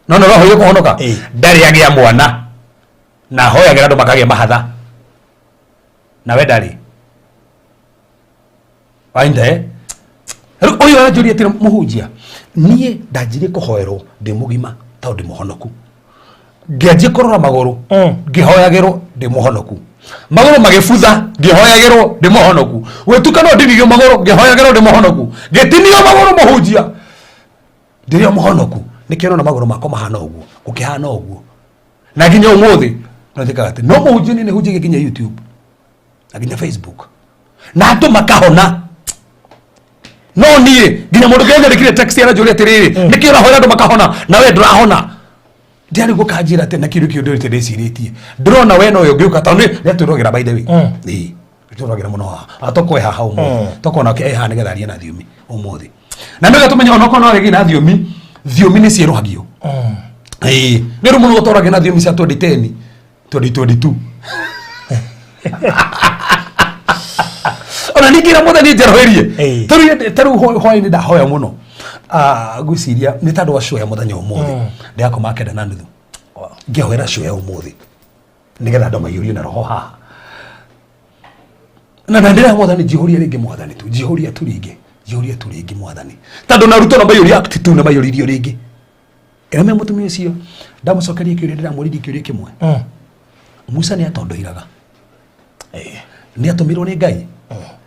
No no wahoire kũhonoka ndarĩ agĩa mwana na hoyagĩra andũ makagĩa mahatha. Na we ndarĩ. Wainde. Rĩu ũyũ aranjũria atĩrĩ mũhunjia niĩ ndanjirie kũhoerwo ndĩ mũgima tondũ ndĩ mũhonoku. Ngĩanjia kũrora magũrũ ngĩhoyagĩrwo ndĩ mũhonoku. Magũrũ magĩbutha ngĩhoyagĩrwo ndĩ mũhonoku. Gwĩtuka no ndinirio magũrũ ngĩhoyagĩrwo ndĩ mũhonoku. Ngĩtinio magũrũ mũhunjia ndĩrĩ o mũhonoku. Nĩkĩo ũrona magũrũ makwa mahana ũguo gũkĩhana ũguo. Na nginya ũmũthĩ no njĩkaga atĩ no mũhunjia niĩ nĩhunjagia nginya YouTube na nginya Facebook na andũ makahona. No niĩ nginya mũndũ kĩrĩa nyandĩkire text aranjũria atĩrĩrĩ nĩkĩ ũrahoera andũ makahona na we ndũrahona. Ndiarĩ gũkanjĩra atĩ na kĩndũ kĩu ndĩrĩte ndĩcirĩtie. Ndĩrona we nowe ũngĩũka tondũ nĩ atwĩrogera by the way. Nĩtwĩrogera mũno haha. Atokwo e haha ũmũthĩ. Tokwo nake e haha nĩgetha arie na thiomi ũmũthĩ. Na nĩgetha tũmenye onokorwo no arĩgie na thiomi, thiomi nĩ ciĩrũhagio. Nĩ ũndũ mũno gũtwaragio na thiomi cia 2010, 2022. Ona ningĩ na mwathani njeroherie. Tarĩu hwaĩ-inĩ ndahoya mũno. Ngwĩciria nĩ tondũ wa show ya mũthenya ũmũthĩ. Ndĩrakoma 9:30. Ngĩhoera show ya ũmũthĩ. Nĩgetha andũ maiyũrio na roho haha. Na ndĩra mwathani njihũrie rĩngĩ mwathani tu, njihũrie tu rĩngĩ, njihũrie tu rĩngĩ mwathani. Tondũ na arutwo na maiyũria act tu na maiyũririo rĩngĩ. Ĩra me mũtumia ũcio ndamũcokeria kĩũria ndĩramũririe kĩũria kĩmwe. Musa nĩ atondoiraga. Nĩ atũmirwo nĩ Ngai.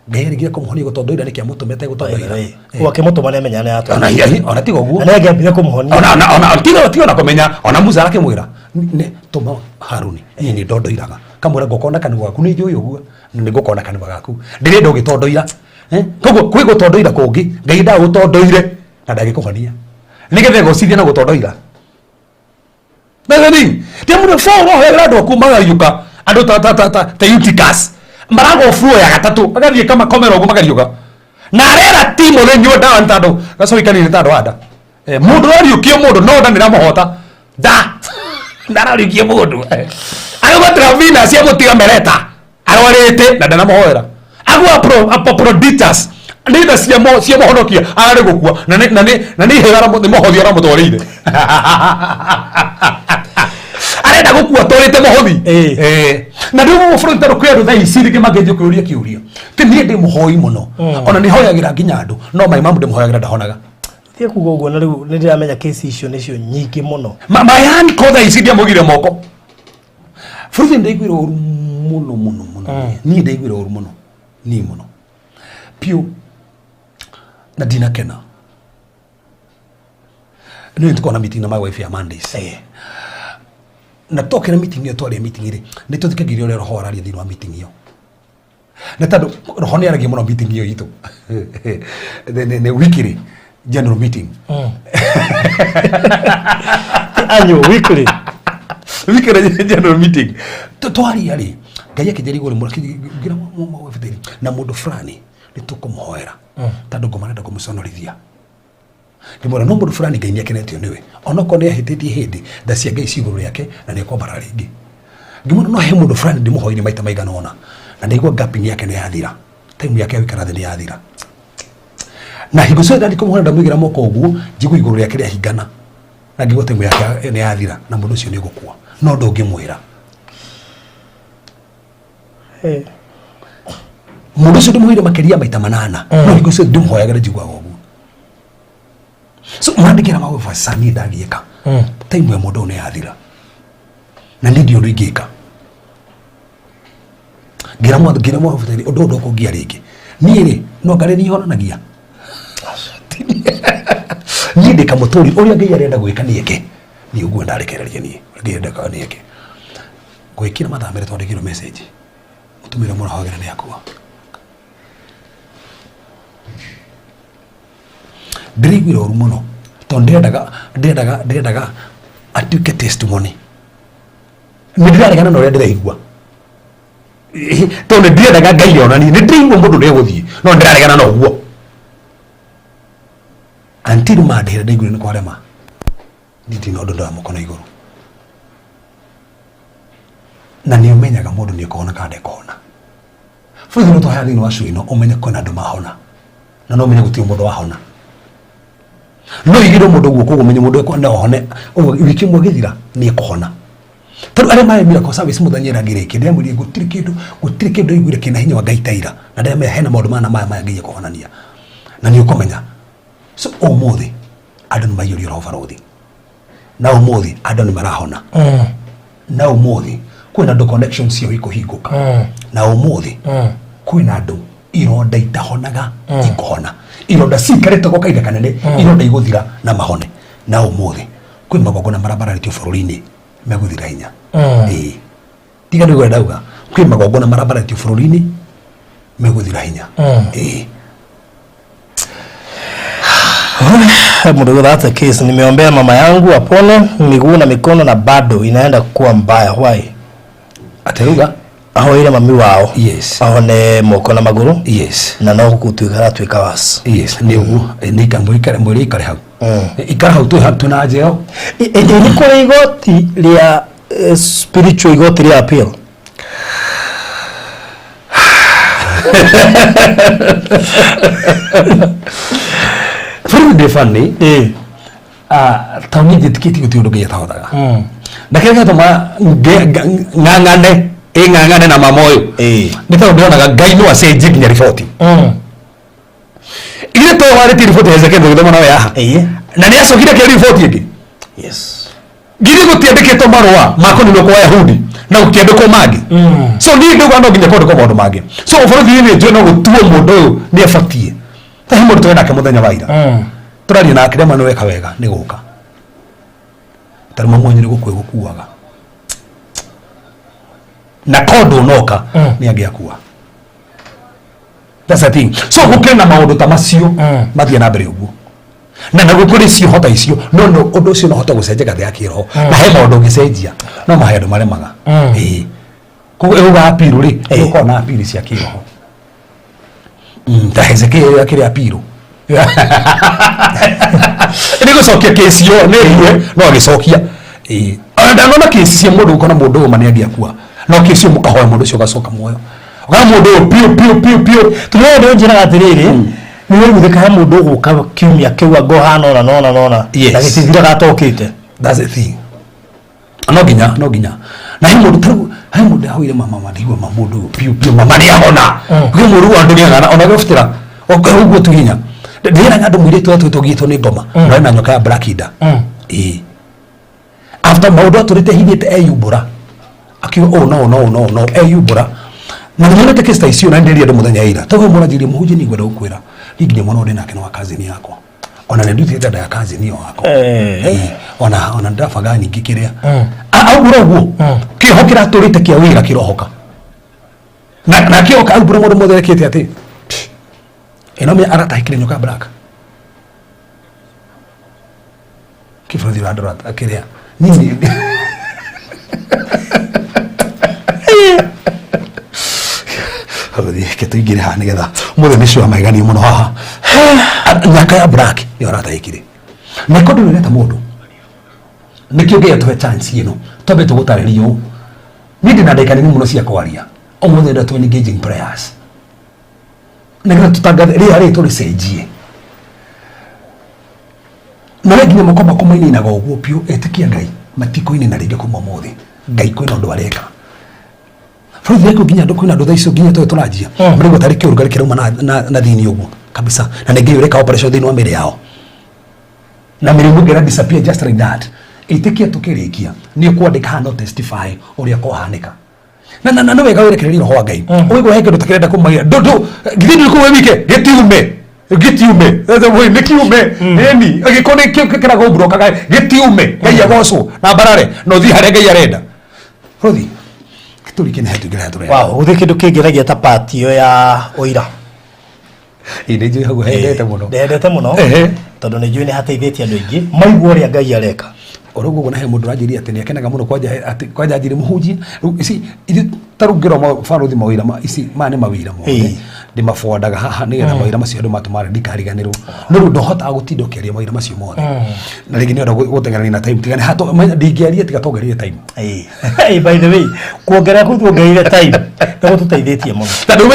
Ngai arĩgire kũmũhonia gũtondoira nĩkĩ amũtũmĩte gũtondoira. Akĩmũtũma nĩ amenya nĩ atũmĩte. Ona hihi ona tiga ũguo. Na nĩ angĩambire kũmũhonia. Ona tiga ona kũmenya ona Musa arakĩmwĩra nĩ tũma Haruni niĩ nĩ ndondoiraga. Kamwĩra ngũkona kanua gaku nĩ njũĩ ũguo. Nĩ ngũkona kanua gaku. Ndĩrenda ũgĩtondoira. Koguo kwĩ gũtondoira kũngĩ Ngai ndagũtondoire na ndangĩkũhonia. Nĩgetha egocithie na gũtondoira. Nathani, ti mũndũ Paul ahoyagĩra andũ aku magariũka andũ ta Eutychus maragwo floor ya gatatũ magathiĩ kamakomera ũguo makariũka na arera ti mũthenya ndawa nĩ tondũ gacui kanini tondũ wa nda. Mũndũ ũrariũkio mũndũ no nda nĩramũhota nda ndarariũkie mũndũ agwa Travina cia mũtiga mereta arwarĩte na ndanamũhoera agwa Epaphroditus nĩ tha cia mũhonokia ararĩ gũkua na nĩ iheo nĩ mũhothi aramũtwarĩire arenda gũkua atwarĩte mũhothi. Na rĩu gũkũ bũrũri tondũ kwĩ andũ thaa ici rĩngĩ mangĩanjia kũũria kĩũria ti niĩ ndĩ mũhoi mũno ona nĩ hoyagĩra nginya andũ no my mom ndĩmũhoyagĩra ndahonaga. Tiga kuga ũguo na rĩu nĩ ndĩramenya kesi icio nĩcio nyingĩ mũno. My uncle thaa ici ndiamũgire moko. Bũrũri ndaiguire ũru mũno mũno mũno. Niĩ ndaiguire ũru mũno. Niĩ mũno. Piũ na ndinakena. Nĩ tũkorwo na meeting na my wife ya Mondays. Na twokĩra meeting ĩyo, twaria meeting rĩ, nĩ tũthikagĩrĩria ũrĩa roho araria thĩinĩ wa meeting ĩyo, nĩ tondũ roho nĩ aragia mũno meeting ĩyo itũ. Nĩ weekly general meeting. Annual, weekly. Weekly general meeting. Twaria rĩ, Ngai akĩnjĩra igũrũ mũno, akĩnjĩra mwabĩtĩri na mũndũ fulani nĩ tũkũmũhoera, tondũ ngoma arenda kũmũconorithia. Ngĩmwĩra no mũndũ fulani Ngai nĩ akenetio nĩwe, onokorwo nĩ ahĩtĩtie hĩndĩ, tha cia Ngai ci igũrũ rĩake na nĩ ekwambara rĩngĩ. Ngĩmwĩra no he mũndũ fulani ndĩmũhoire maita maigana ũna na ndaigua gapping yake nĩ yathira, time yake ya gũikara thĩ nĩ yathira, na hingo ciothe ndathiĩ kũmũhoera, ndamũigĩra moko ũguo, njigua igũrũ rĩake rĩahingana na ngĩigua time yake nĩ yathira na mũndũ ũcio nĩ ũgũkua, no ndũngĩmwĩra. Mũndũ ũcio ndĩmũhoire makĩria maita 8, no hingo ciothe ndĩmũhoyagĩra njiguaga ũguo. So mandĩkĩra magũbaca niĩ ndangĩka, time ya mũndũ ũyũ nĩ yathira na niĩ ndirĩ ũndũ ingĩka. Ngĩra mwathi, ngĩra mwathi, ũndũ ũyũ ndũkũngia rĩngĩ. Niĩ rĩ, no ngarĩ niĩ honanagia, niĩ ndĩ kamũtũri, ũrĩa Ngai arenda gwĩka nĩ eke. Niĩ ũguo ndarekereria, niĩ ũrĩa Ngai arenda nĩ eke. Gwĩkĩra mathaa 2 twandĩkĩrwo message, mũtumia ũrĩa mũrahoyagĩra nĩ akua. Ndĩraiguire ũru mũno tondũ ndĩrendaga atuĩke testimony. Nĩ ndĩraregana na ũrĩa ndĩraigua, tondũ nĩ ndĩrendaga Ngai onanie. Nĩ ndĩraigua mũndũ ndegũthiĩ, no ndĩraregana na ũguo until mandĩhĩra. Ndaiguire nĩ kwarema, niĩ ndirĩ na ũndũ ndoya mũkono igũrũ, na nĩ ũmenyaga mũndũ nĩ ekũhona kana ndekũhona. Bũrũri no tũhaya thĩinĩ wa show ĩno, ũmenye kwĩna andũ mahona, na no ũmenye gũtirĩ mũndũ wahona. No igĩrwo mũndũ guoko ũguo, ũmenye mũndũ no ahone ũguo, wiki ĩmwe ĩgĩthira nĩ ekũhona, tondũ arĩa marĩ miracle service mũthenya ĩrĩa ngĩrĩkia, ndĩramwĩrire gũtirĩ kĩndũ, gũtirĩ kĩndũ aiguire kĩna hinya wa Ngai ta ira, na ndĩramenya hena maũndũ mana maya maya Ngai ekũhonania na nĩ ũkũmenya. So ũmũthĩ andũ nĩ maiyũrio roho barũthi, na ũmũthĩ andũ nĩ marahona, na ũmũthĩ kwĩna andũ connection ciao ikũhingũka, na ũmũthĩ kwĩna andũ ironda itahonaga ikũhona, ironda ciikarĩte gwa kahinda kanene, ironda igũthira na mahone, na ũmũthĩ kwĩ magongona marambararĩtio bũrũri-inĩ megũthira hinya. Ĩĩ, tiga nĩ ndauga kwĩ magongona marambararĩtio bũrũri-inĩ megũthira hinya. Ĩĩ. Mdogo, that's the case. Nimeombea mama yangu apone miguu na mikono na bado inaenda kuwa mbaya. Why? Ateruga. Ahoire mami wao ahone moko na maguru na no gutuika aratuika was. Yes, nĩ ũguo. Nĩ ikare mwĩrĩ, ikare hau, ikara hau, twĩ hau twĩna njeo. Nĩ kũrĩ igoti rĩa spiritual, igoti rĩa appeal? Bũrũri ndĩ funny. Tondũ niĩ njĩtĩkĩtie gũtirĩ ũndũ Ngai atahotaga, na kĩrĩa gĩatũma ng'ang'ane ĩng'ang'ane na mama ũyũ nĩ tondũ ndĩronaga Ngai no acenjie nginya riboti. Ithe to warĩtie riboti ya Hezekia tũgĩthoma nawe haha, na nĩ acokire akĩaria riboti ĩngĩ. Githĩ gũtiandĩkĩtwo marũa ma kũninwo kwa Ayahudi na gũkĩandĩkwo mangĩ? So niĩ ndauga no nginya kwandĩkwo maũndũ mangĩ. So ũbũrũri nĩ njũĩ no gũtuo mũndũ ũyũ nĩ abatiĩ ta he mũndũ tũrĩ nake mũthenya wa ira, tũraria nake, ndema nĩ weka wega nĩ gũka, tondũ mamwenyu nĩ gũkua gũkuaga, na ko ndũnoka nĩ angĩakua. That's the thing. So gũkĩrĩ na maũndũ ta macio mathiĩ na mbere ũguo, na gũkũrĩ cioho ta icio, no ũndũ ũcio no hote gũcenjia ngathĩ ya kĩroho, na he maũndũ ũngĩcenjia, no mahe andũ maremaga. Ĩĩ, koguo ĩuga appeal rĩ, nĩ na appeal cia kĩroho. Ta Hezekia akĩrĩ appeal nĩ gũcokia kĩci yo nĩ ĩgue, no agĩcokia. Ĩĩ, ona ndanona kĩci cia mũndũ gũkona mũndũ ũyũ ma nĩ angĩakua, no kĩci ũyũ mũkahoya mũndũ ũcio ũgacoka muoyo, ũkona mũndũ ũyũ piũ piũ piũ piũ. Tũrĩa ndĩ njĩraga atĩrĩrĩ, nĩ waiguithĩka he mũndũ ũgũka kiumia kĩu anga ũhana ũna nona nona na gĩtithiraga atokĩte. That's the thing. No nginya na he mũndũ tarĩu, he mũndũ ndahoire mama, mama ndigua ma mũndũ ũyũ piũ piũ, mama nĩ ahona. Kwĩ mũndũ wa andũ nĩagana ona gũbutĩra ũguo tu hinya. Ndĩraga andũ mũirĩtu atwĩtwo nĩ ngoma na ena nyoka ya black ĩĩ, after maũndũ atũrĩte hithĩte, eyumbũra akiuga ũũ no no no no eyumbũra, na nĩ nyonete kesi ta icio, na ndĩrĩa andũ mũthenya ira tondũ mũranjĩria mũhunjia, nĩ ngwenda gũkwĩra niĩ nginya mwana ũyũ ndĩ nake nĩ wa cousin yakwa, ona nĩ ndutĩte nda ya cousin ĩyo wakwa. Ĩĩ, ona ndĩrabaga ningĩ kĩrĩa. Aumbũra ũguo kĩoho kĩratũrĩte kĩa wĩra kĩrohoka na kĩoka aumbũra maũndũ mothe ekĩte atĩ ĩno mĩ aratahĩkire nyoka black kĩbũrũthi ũrandora kĩrĩa nini. Bũrũthi ke tũingĩre haha nĩgetha mũthĩ nĩ cio magegania mũno haha. Nyaka ya black nĩyo aratahĩkire na ĩkorwo ndũrĩ ũreta mũndũ nĩkĩo Ngai atũhe chance ĩno twambe tũgũtarĩria ũũ. Niĩ ndĩna ndagĩka nini mũno cia kwaria ũmũthĩ, ndenda tũ engaging prayers nĩgetha tũtangathe rĩera rĩrĩ tũrĩcenjie na we nginya moko maku mainainaga ũguo biũ. Ĩtĩkia Ngai matikũinaina rĩngĩ kuma ũmũthĩ. Ngai kwĩna ũndũ areka bũrũri yaku nginya andũ kwĩna andũ thaa icio nginya tũrĩ tũranjia marigwo tarĩ kĩũrugarĩ kĩrauma na thĩinĩ ũguo kabisa, na nĩ Ngai ũreka operation thĩinĩ wa mĩĩrĩ yao na mĩrimũ ĩngĩ ĩra disappear just like that. Ĩtĩkia tũkĩrĩkia nĩ ũkwandĩka haha no testify ũrĩa kũhanĩka na nĩ wega wĩrekererie roho wa Ngai ũigua he kĩndũ takĩrenda kũmagia ndũ githĩ ndũrĩ kũu wĩ wike gĩtiume gĩtiume. Sasa wewe nĩ kiume ĩni angĩkorwo nĩ kĩo kĩragũmburokaga gĩtiume. Ngai agocwo na mbarare na ũthiĩ harĩa Ngai arenda. Bũrũthi gĩtũri kĩnehe tũingĩre harĩa tũrenda. Wow, gũtirĩ kĩndũ kĩngenagia ta part ĩyo ya ũira. Ĩ nĩ njũĩ hau hendete mũno. Ndendete mũno. Tondũ nĩ njũĩ nĩ hateithĩtie andũ aingĩ maigua ũrĩa Ngai areka. Oro ũguo na he mũndũ ũranjĩria atĩ nĩ akenaga mũno kwanja atĩ kwanja anjĩrie mũhunjia rĩu ici ithuĩ ta rĩu ngĩrwo barũthi mawĩra ma ici maya nĩ mawĩra mothe ndĩmaboandaga haha nĩgetha mawĩra macio andũ matũmare ndikariganĩrwo, no rĩu ndohotaga gũtinda ũkĩaria mawĩra macio mothe na rĩngĩ nĩ ũndũ gũteng'erania na time tiga nĩ ndingĩaria tiga tongerire time. Ĩĩ. By the way, kuongerera kũu tuongereire time nĩ gũtũteithĩtie mũno. Tondũ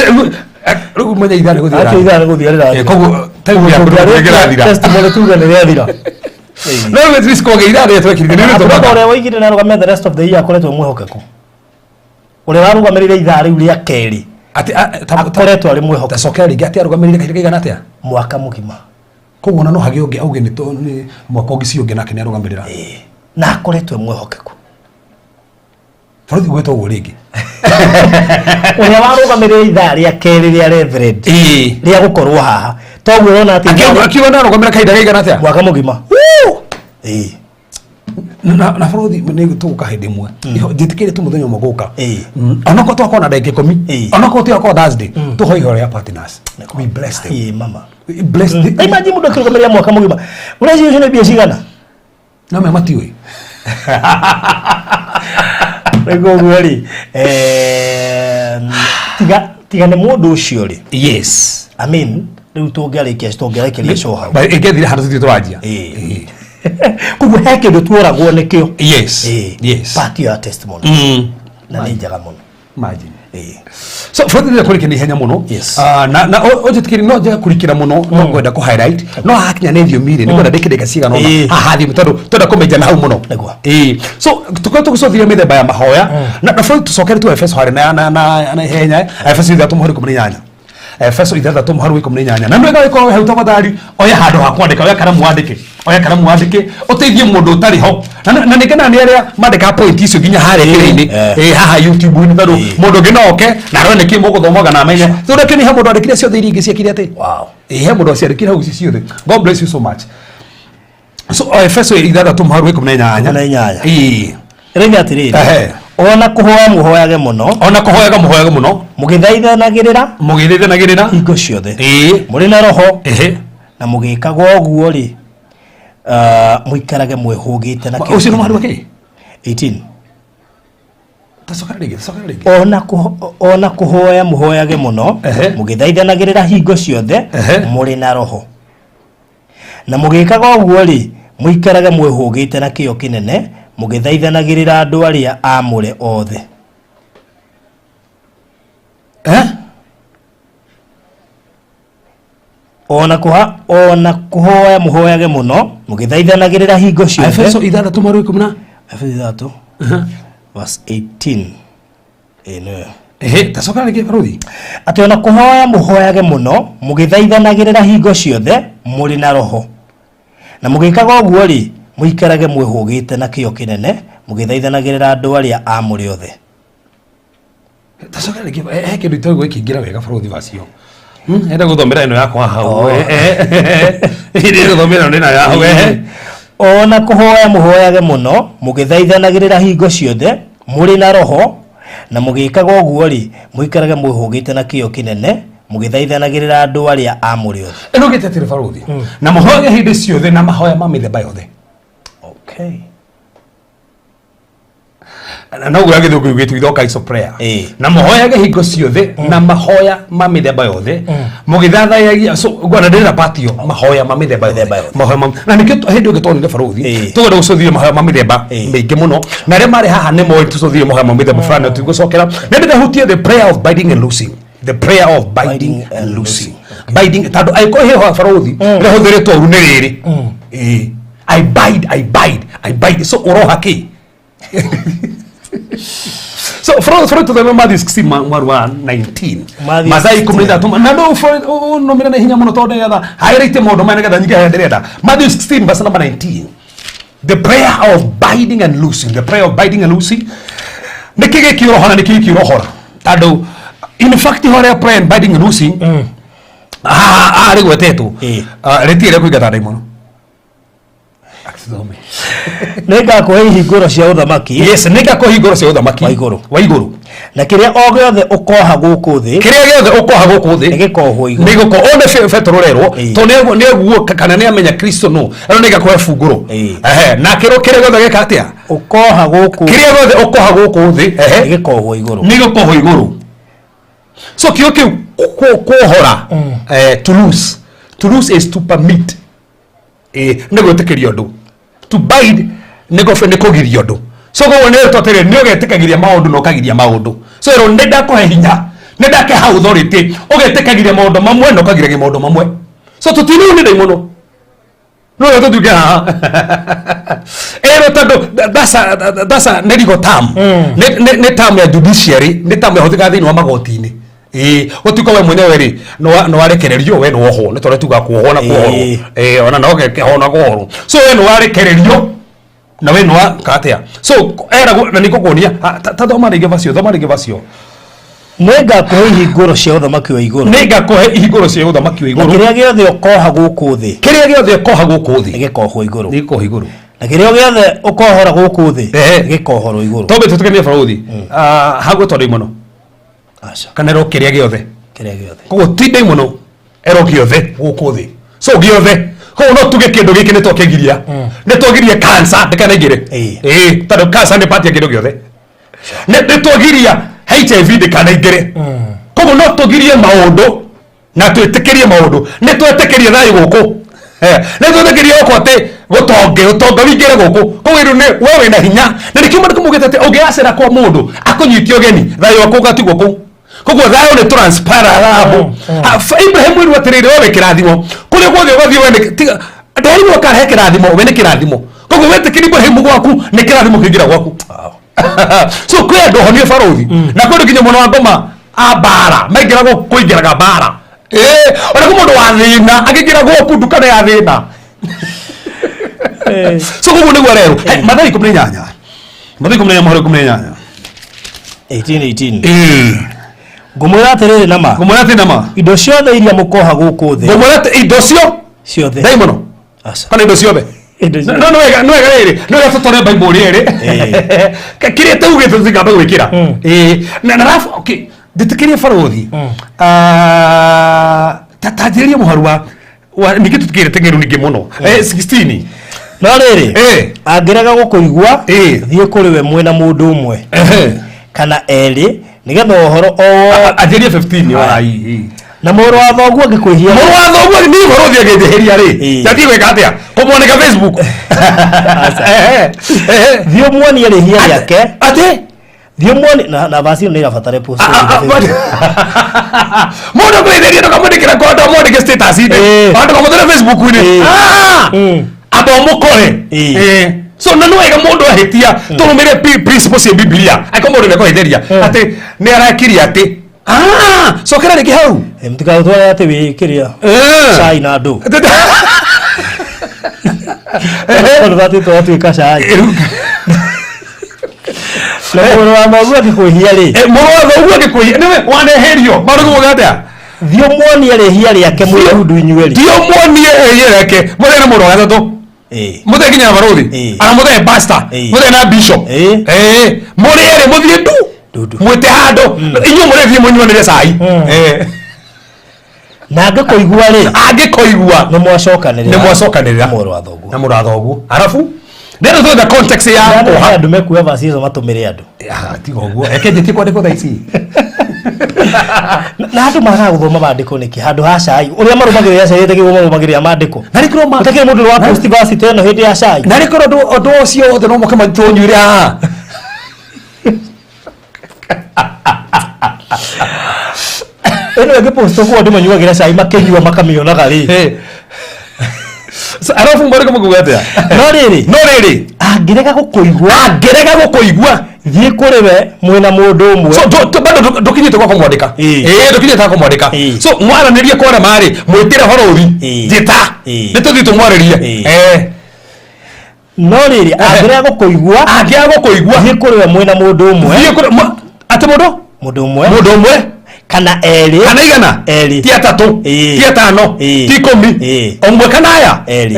rĩu menya ithaa nĩ gũthiĩ. Acio ithaa nĩ gũthiĩ rĩrathira. Koguo time yaku nĩ ĩrathira. Testimony tuge nĩ rĩathira. No rĩu at least kwongerera ithaa rĩrĩa twekĩrire nĩ Brother rĩtũmaga ũrĩa waigire na arũgame the rest of the year akoretwo e mwĩhokeku, ũrĩa warũgamĩrĩire ithaa rĩu rĩa kerĩ atĩ akoretwo arĩ mwĩhokeku. Tacokera rĩngĩ atĩ arũgamĩrĩire kahinda kaigana atĩa? Mwaka mũgima. Koguo ona no hagĩe ũngĩ auge nĩ mwaka ũngĩ cio ũngĩ nake nĩ arũgamĩrĩra. Ĩĩ. Na akoretwo e mwĩhokeku. Bũrũri gwĩtwo ũguo rĩngĩ. Ũrĩa warũgamĩrĩire ithaa rĩa kerĩ rĩa reverend rĩa gũkorwo haha toguo ũrona atĩ Akiuga nĩ arũgamĩra kahinda kaigana atĩa? Mwaka mũgima. Ĩĩ. Na bũrũri nĩ tũgũka hĩndĩ ĩmwe. Njĩtĩkĩrie tu mũthenya ũmwe gũka. Onokorwo twakorwo na ndagĩka 10, onokorwo tũgakorwo Thursday, tũhoe ihoya rĩa partners, we bless them. Ĩĩ mama. We bless them. Ta imagine mũndũ akĩrũgamĩrĩra mwaka mũgima, ũreciria ũcio nĩ mbia cigana? No me matiũĩ. Rĩu ũguo rĩ, tiga nĩ mũndũ ũcio rĩ. I mean, rĩu tũngĩarĩkia tũngĩarekeria show hau. Ĩngĩathire handũ tũthiĩ tũranjia. Ĩĩ. Koguo he kĩndũ tuoragwo nĩkĩo. Ĩĩ. Part ya testimony na nĩ njega mũno. Imagine. Ĩĩ. So bũrũri nĩ kũrĩkia nĩ ihenya mũno. Ah, na ũnjĩtĩkĩrie no njage kũrikĩra mũno, no ngwenda kũ highlight no hakinya nĩ thiomi rĩ nĩ ngwenda ndĩke ndĩka cigana ũna haha thiomi tondũ twenda kũmenja na hau mũno. Ĩĩ, so tũkorwo tũgĩcũthĩrĩria mĩthemba ya mahoya na bũrũri tũcokere tu Efeso harĩ na ihenya Efeso 6:18, Efeso 6:18, na nĩ wega wĩkorwo hau tafadhali oya handũ ha kwandĩka, oya karamu wandĩke, oya karamu wandĩke ũteithie mũndũ ũtarĩ ho na nĩ ngenaga nĩ arĩa mandĩkaga point icio nginya harĩa kĩrĩa-inĩ haha YouTube-inĩ tondũ mũndũ ũngĩ no oke na arore nĩkĩ mũgũthomaga na amenye tondũ kĩ nĩ he mũndũ andĩkire ciothe iria ingĩ ciekire atĩ he mũndũ aciandĩkire hau ici ciothe. God bless you so much. So Efeso 6:18. 18. Ĩĩ. Rĩu atĩrĩrĩ, ona kũhoya mũhoyage mũno. Ona kũhoyaga mũhoyage mũno. Mũgĩthaithanagĩrĩra. Mũgĩthaithanagĩrĩra. Hingo ciothe. Mũrĩ na roho. Na mũgĩkaga ũguo rĩ, mũikarage mwĩhũgĩte na Ũcio nĩ mũhari wa kĩ? 18. Tacokera rĩngĩ, tacokera rĩngĩ. Ona kũhoya mũhoyage mũno mũgĩthaithanagĩrĩra hingo ciothe mũrĩ na roho na mũgĩkaga ũguo rĩ, mũikarage mwĩhũgĩte na kĩyo kĩnene mũgĩthaithanagĩrĩra andũ arĩa aamũre othe. Eh? Ona kũhoya mũhoyage mũno mũgĩthaithanagĩrĩra hingo ciothe. Efeso 6:10. Efeso 6 verse 18, ĩĩ nĩyo. Ehe, tacokera rĩngĩ barũthi. Atĩ ona kũhoya mũhoyage mũno mũgĩthaithanagĩrĩra hingo ciothe mũrĩ na roho na mũgĩkaga ũguo rĩ, mũikarage mwĩhũgĩte na kĩyo kĩnene mũgĩthaithanagĩrĩra andũ arĩa aamũre othe. Tacokera rĩngĩ, he kĩndũ itoĩ gwĩkĩingĩra wega barũthi wacio. Enda gũthomera ĩno yakwa hau. Ĩĩ, gũthomera ĩno ndĩnayo hau. Ehe. Ona kũhoya mũhoyage mũno mũgĩthaithanagĩrĩra hingo ciothe mũrĩ na roho na mũgĩkaga ũguo rĩ mũikarage mwĩhũgĩte na kĩyo kĩnene mũgĩthaithanagĩrĩra andũ arĩa amũre othe. Ĩno gĩte atĩrĩ barũthi, na mũhoyage hĩndĩ ciothe na mahoya ma mĩthemba yothe. Okay. Na noguo ya gĩthũngũ yugĩte with all kinds of prayer. Ĩĩ. Na mũhoyage hingo ciothe na mahoya ma mĩthemba yothe mũgĩthathayagia. So ngwana ndĩrenda part ĩyo, mahoya ma mĩthemba yothe. Mĩthemba yothe. Mahoya ma na nĩkĩo hĩndĩ ĩngĩ twonire barũthi tũgenda gũcũthĩrĩria mahoya ma mĩthemba mĩingĩ mũno, na arĩa marĩ haha nĩ moĩ tũcũthĩrĩrie mahoya ma mĩthemba fulani na tũtigũcokera. Nĩ ndĩrahutie the prayer of binding and loosing, the prayer of binding and loosing. Binding, tondũ angĩkorwo he hoya barũthi rĩhũthĩrĩtwo ũru nĩ rĩrĩ. Ĩĩ. I bind, I bind, I bind. So ũroha kĩ? So for to the Matthew 16 mwaru wa 19. Matthew Mathayo 13 na no no na hinya muno tondu nĩgetha highlight maũndũ maya nĩgetha nyingĩ harĩa ndĩrenda. Matthew 16 verse number 19, the prayer of binding and loosing, the prayer of binding and loosing. Nĩkĩ gĩkĩ ũrohora? Nĩkĩ gĩkĩ ũrohora? Tondũ in fact horea prayer and binding and loosing haha rĩgwetetwo rĩtirĩ rĩa kũingata ndaimono. Akithome. Nĩngakũhe ihingũro cia ũthamaki Yes, nĩngakũhe hingũro cia ũthamaki wa igũrũ. Wa igũrũ. Na kĩrĩa o gĩothe ũkoha gũkũ thĩ kĩrĩa gĩothe ũkoha gũkũ thĩ nĩgĩkohwo igũrũ. Nĩgũko one Petero rerwo tondũ nĩeguo kana nĩamenya Kristo no ero nĩngakũhe bungũro. Ehe, na kĩrĩa kĩrĩa gĩothe gĩka atĩa? Ũkoha gũkũ Kĩrĩa gĩothe ũkoha gũkũ thĩ, ehe, nĩgĩkohwo igũrũ. Nĩgũkohwo igũrũ. So kĩo kĩu kuohora, to loose, to loose is to permit, nĩ gwĩtĩkĩria ũndũ. To bind nĩ nĩ kũgiria ũndũ. So koguo nĩ ĩrĩtwo atĩrĩrĩ, nĩ ũgetĩkagĩria maũndũ na ũkagiria maũndũ. So ĩrwo nĩ ndakũhe hinya, nĩ ndake hau authority, ũgetĩkagĩria maũndũ mamwe na ũkagiragia maũndũ mamwe. So tũtirĩu nĩ ndaimono no reke tũtuĩke haha ĩrwo tondũ that's a nĩ legal term. Nĩ term ya judiciary, nĩ term yahũthĩkaga thĩinĩ wa magoti-inĩ. Ĩĩ, gũtuĩka we mwenyewe rĩ nĩ warekererio, we nĩ wohwo, nĩ tondũ tugaga kuohwo na kuohorwo. Ĩĩ, ona no kehwo na kuohorwo. So we nĩ warekererio na we nĩ wa katia. So eragwo na nĩngũkuonia ta thoma rĩngĩ vacio, thoma rĩngĩ vacio. Nĩngakũhe ihingũro cia ũthamaki wa igũrũ. Nĩngakũhe ihingũro cia ũthamaki wa Na igũrũ. Kĩrĩa gĩothe ũkoha gũkũ thĩ Kĩrĩa gĩothe ũkoha gũkũ thĩ nĩgĩkohwo igũrũ. Nĩgĩkohwo igũrũ. Na kĩrĩa gĩothe ũkohora gũkũ thĩ nĩgĩkohorwo igũrũ. Tombe tũtukanie barũthi hagwĩtwo ndaimono? Aca. Kana ero kĩrĩa gĩothe? Kĩrĩa gĩothe. Koguo ti ndaimono, ero gĩothe gũkũ thĩ. So gĩothe, koguo no tuge kĩndũ gĩkĩ nĩ twakĩgiria, nĩ twagiria cancer ndĩkanaingĩre. Ĩĩ, tondũ cancer nĩ part ya kĩndũ gĩothe. Nĩ twagiria HIV ndĩkanaingĩre. Koguo no tũgirie maũndũ na twĩtĩkĩrie maũndũ. Nĩ twetĩkĩrie thayũ gũkũ, nĩ twetĩkĩrie gũkũ atĩ gũtonge ũtonga wĩingĩre gũkũ. Koguo rĩu nĩ we wĩna hinya na nĩkĩo mũndũ kĩmugĩte atĩ ũngĩgacĩra kwa mũndũ akũnyite ũgeni, thayũ waku ũgatigwo kũu. Koguo thayũ nĩ transferable. Ibrahim ĩrwo atĩrĩrĩ, we wĩ kĩrathimo kũrĩa guothe ũgathiĩ, we nĩ tiga nderirwo ũkarehe kĩrathimo, we nĩ kĩrathimo. Koguo wetĩkĩria Ibrahim gwaku nĩ kĩrathimo kĩingĩra gwaku. So kwĩ andũ honie barũthi na kwĩ andũ nginya mwena wa ngoma a mbara maingĩra gũkũ kũingĩraga mbara. Ĩĩ, ona kwĩ mũndũ wa thĩna akĩingĩra gwaku ndukana ya thĩna. So koguo nĩguo arerwo. Hey, Mathayo 18, Mathayo 18 mũhari 18. 18 18. Ĩĩ. Ngũmwĩra atĩrĩrĩ nama. Ngũmwĩra atĩ nama. Indo ciothe iria mũkoha gũkũ thĩ. Ngũmwĩra atĩ indo cio ciothe. Ndaimono. Aca. Kana indo ciothe. Indo ciothe. No nĩ wega, nĩ wega rĩrĩ, nĩ wega tũtore Bible rĩrĩ kĩrĩa taugĩte tũtikambe gwĩkĩra. Ĩĩ, na arabu okay, ndĩtĩkĩrie barũthi. Ah, ta tanjĩrĩria mũharu wa ningĩ tũtikĩrĩ teng'eru ningĩ mũno. 16. No rĩrĩ, angĩrega gũkũigua, thiĩ kũrĩ we mwĩna mũndũ ũmwe kana erĩ nĩgetha ũhoro o wothe. Anjĩrie 15 warai. Na mũrũ wa thoguo angĩkwĩhia. Mũrũ wa thoguo ni barũthi angĩnjĩhĩria rĩ, ndathiĩ gwĩka atĩa? Kũmwandĩka Facebook? Ehe. Thiĩ ũmuonie rĩhia rĩake. Atĩ thiĩ ũmuonie na verse ĩyo nĩ ĩrabatara post. Mũndũ kwĩthĩria ndũkamwandĩkĩre kwa ndũkamwandĩke status-inĩ, ndũkamũtũre Facebook-inĩ. Amba ũmũkore. So na nĩ wega mũndũ ahĩtia tũrũmĩrĩre principles cia Bibilia. Angĩkorwo mũndũ nĩekũhĩtĩria atĩ nĩ arakirie atĩ cokera rĩngĩ hau. Mũtigatware atĩ wĩ kĩrĩa cai na andũ tondũ twatuĩka twatuĩka cai. Na mũrũ wa thoguo angĩkwĩhia rĩ. Mũrũ wa thoguo angĩkwĩhia nĩwe waneherio maũndũ kũmũga atĩa? Thiĩ ũmuonie rĩhia rĩake mwĩ ndundu inyuerĩ. Thiĩ ũmuonie rĩhia rĩake mũthenya na mũndũ wa gatatũ. Muthee nginya na barothi. Ana muthee pastor. Muthee na bishop. Muri ere muthie ndu. Ndundu. Mwite handu. Inyuĩ mũrĩthiĩ mũnyuanĩre cai. Na angĩkũigua rĩ, Angĩkũigua nĩ mwacokanĩrĩra. nĩ mwacokanĩrĩra. Na mũrũ wa thoguo. Na mũrũ wa thoguo. Arabu then to the context ya Andũ kuoha. andũ mekuoya verse icio matũmĩre andũ. Ah, tiga ũguo. Reke njĩtie kwandĩkwo thaa ici. Na andũ magaga gũthoma maandĩko nĩkĩ handũ ha cai ũrĩa marũmagĩrĩra cai ĩtagĩrwo marũmagĩrĩra maandĩko. Na rĩkorwo ma Gũtakĩrĩ mũndũ wa post verse ta ĩno hĩndĩ ya cai. Na rĩkorwo ũndũ ũcio wothe no moke matũnyuĩre haha. Ĩno ĩngĩ post ũguo andũ manyuagĩra cai makĩnyua makamĩonaga rĩ. So, arabu mwarĩko mũkuga atĩa? No rĩrĩ, No rĩrĩ, angĩrega gũkũigua, angĩrega gũkũigua, thiĩ kũrĩ we mwĩna mũndũ ũmwe. so bado ndũkinyĩte gwa kũmwandĩka. Ndũkinyĩte gwa kũmwandĩka. So mwaranĩrie kwarema rĩ, mwĩtĩre borothi, njĩta, nĩ tũthiĩ tũmwarĩrie. No rĩrĩ, angĩrega gũkũigua, Angĩaga gũkũigua, thiĩ kũrĩ we mwĩna mũndũ ũmwe. thiĩ kũrĩ atĩ mũndũ? Mũndũ ũmwe. Mũndũ ũmwe. Kana erĩ. Kana igana. Erĩ. Ti atatũ. Ti atano. Ti ikũmi. Ũmwe kana aya. Erĩ.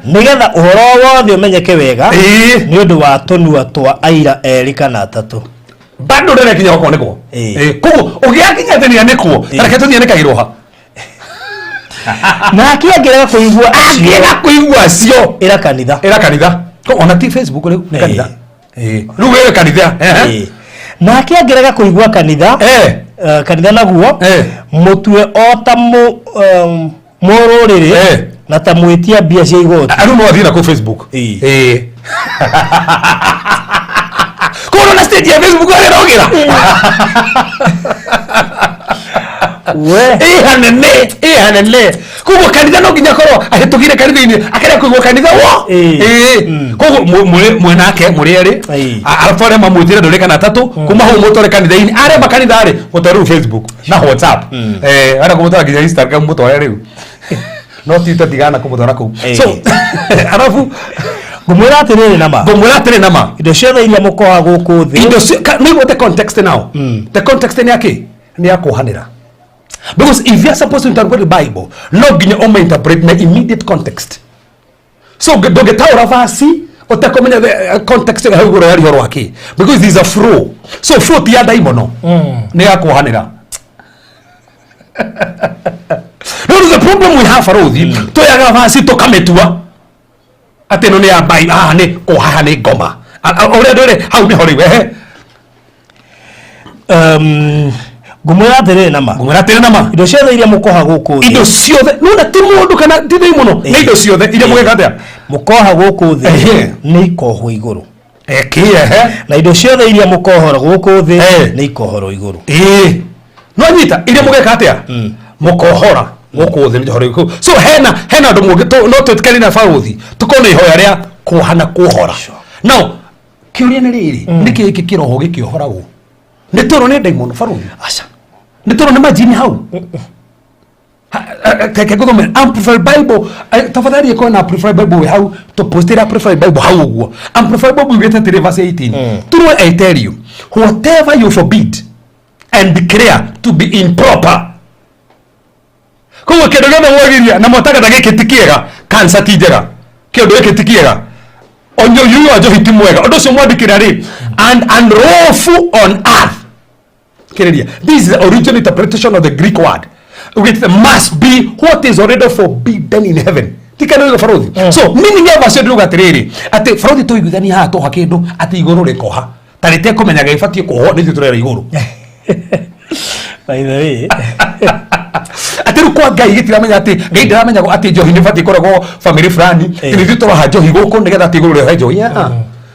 Nĩgetha ũhoro wothe ũmenyeke wega. Nĩ ũndũ wa tũnua twa aira erĩ kana atatũ. Bado ndĩrekinya gwakorwo nĩkwo. Koguo ũgĩakinya atĩ nĩanĩkwo, reke tũthiĩ anĩkagĩrwo ha. Nake angĩrega kũigua acio. Angĩrega kũigua acio. Ĩra kanitha. Ĩra kanitha. Koguo ona ti Facebook rĩu, nĩ kanitha. Rĩu wĩre kanitha. Nake angĩrega kũigua kanitha, kanitha naguo, mũtue o ta mũrũrĩrĩ na ta mwĩtia mbia cia igoti. Rĩu no athiĩ na kũu Facebook. Koguo na stage ya Facebook arĩrogĩra. We. Ĩ hanene, ĩ hanene. Koguo kanitha no nginya korwo ahĩtũkire kanitha-inĩ akarega kũigua kanitha wo. Koguo mwenake mũrĩ erĩ, arabu arĩa mamwĩtire ndũrĩ kana atatũ, kuma hau mũtware kanitha-inĩ, arema kanitha rĩ, mũtware rĩu Facebook na WhatsApp. Arĩa kũmũtwara nginya Instagram mũtware rĩu. No ti tũtigana kũmũtwara kũu. So, arabu ngũmwĩra atĩrĩrĩ na ma. Ngũmwĩra atĩrĩ na ma. Indo ciothe iria mũkoha gũkũ thĩ. Indo nĩguo the context now. The context nĩ akĩ? Nĩ ya kuohanĩra. Because if you are supposed to interpret the Bible, no nginya ũme interpret na immediate context. So ndũngĩtaũra verse ũtekũmenya the context hau igũrũ ya ũhoro wa kĩ. Because there is a flow. So flow ti ya ndaimono. Nĩ ya kuohanĩra. No, the problem we have Barothi, tũyaga verse tũkamĩtua atĩ ĩno nĩ ya Bible, haha nĩ kũhaha nĩ ngoma. Ũrĩa ndũrĩ hau nĩho rĩu, ehe. Ngũmwĩra atĩrĩrĩ na ma. Ngũmwĩra atĩrĩrĩ na ma. Indo ciothe iria mũkoha gũkũ thĩ. Indo ciothe, nĩwona ti mũndũ kana ti ndaimono, nĩ indo ciothe iria mũgeka atĩa? Mũkoha gũkũ thĩ, nĩ ikohwo igũrũ. Ehe. Na indo ciothe iria mũkohora gũkũ thĩ, nĩ ikohorwo igũrũ. No nyita, iria mũgeka atĩa? Mũkohora gũkũ thĩ nĩ njohoro igũrũ. So hena andũ mũngĩ, no twĩtĩkanie na barothi, tũkorwo na ihoya rĩa kuoha na kuohora. Now, kĩũria nĩ rĩrĩ, nĩkĩ gĩkĩ kĩroho gĩkĩohoragwo? Nĩ tũrwo nĩ ndaimono barothi? Aca. Nĩ tũrwo nĩ majini hau? Reke ngũthomere Amplified Bible, tafadhali ĩkorwo na Amplified Bible wĩ hau, tũpostĩre Amplified Bible hau ũguo. Amplified Bible yugĩte atĩrĩ verse 18. Truly I tell you, whatever you forbid and declare to be improper. Koguo kĩndũ gĩothe mwagiria na mwatangata gĩkĩ ti kĩega, cancer ti njega, kĩndũ gĩkĩ ti kĩega, ũnyui wa njohi ti mwega, ũndũ ũcio mwandĩkĩra rĩ, and unlawful on earth. Kĩrĩria, this is the original interpretation of the Greek word. It must be what is already forbidden in heaven. Ti kana ũiga barothi. So meaning ya verse ndĩruga atĩrĩrĩ, atĩ barothi tũiguithanie haha twoha kĩndũ atĩ igũrũ rĩkoha. Ta rĩtekũmenyaga ĩbatiĩ kuohwo nĩ ithuĩ tũrera igũrũ. By the way. Atĩ rĩu kwa Ngai gĩtiramenya atĩ Ngai ndaramenya atĩ njohi nĩ ĩbatiĩ kũregwo family fulani, nĩ ithuĩ tũroha njohi gũkũ nĩgetha atĩ igũrũ rĩohe njohi. Yeah.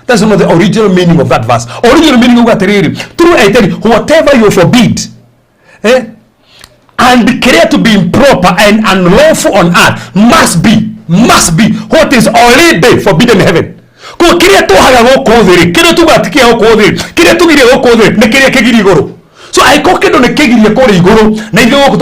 That's not the original meaning of that verse. Original meaning uga atĩrĩrĩ, truly I tell you, whatever you forbid, and declare to be improper and unlawful on earth must be what is already forbidden in heaven. Koguo kĩrĩa twohaga gũkũ thĩ rĩ, kĩrĩa tugaga ti kĩa gũkũ thĩ, kĩrĩa tugirie gũkũ thĩ nĩ kĩrĩa kĩgirie igũrũ. So angĩkorwo kĩndũ nĩ kĩgirie kũrĩa igũrũ na ithuĩ gũkũ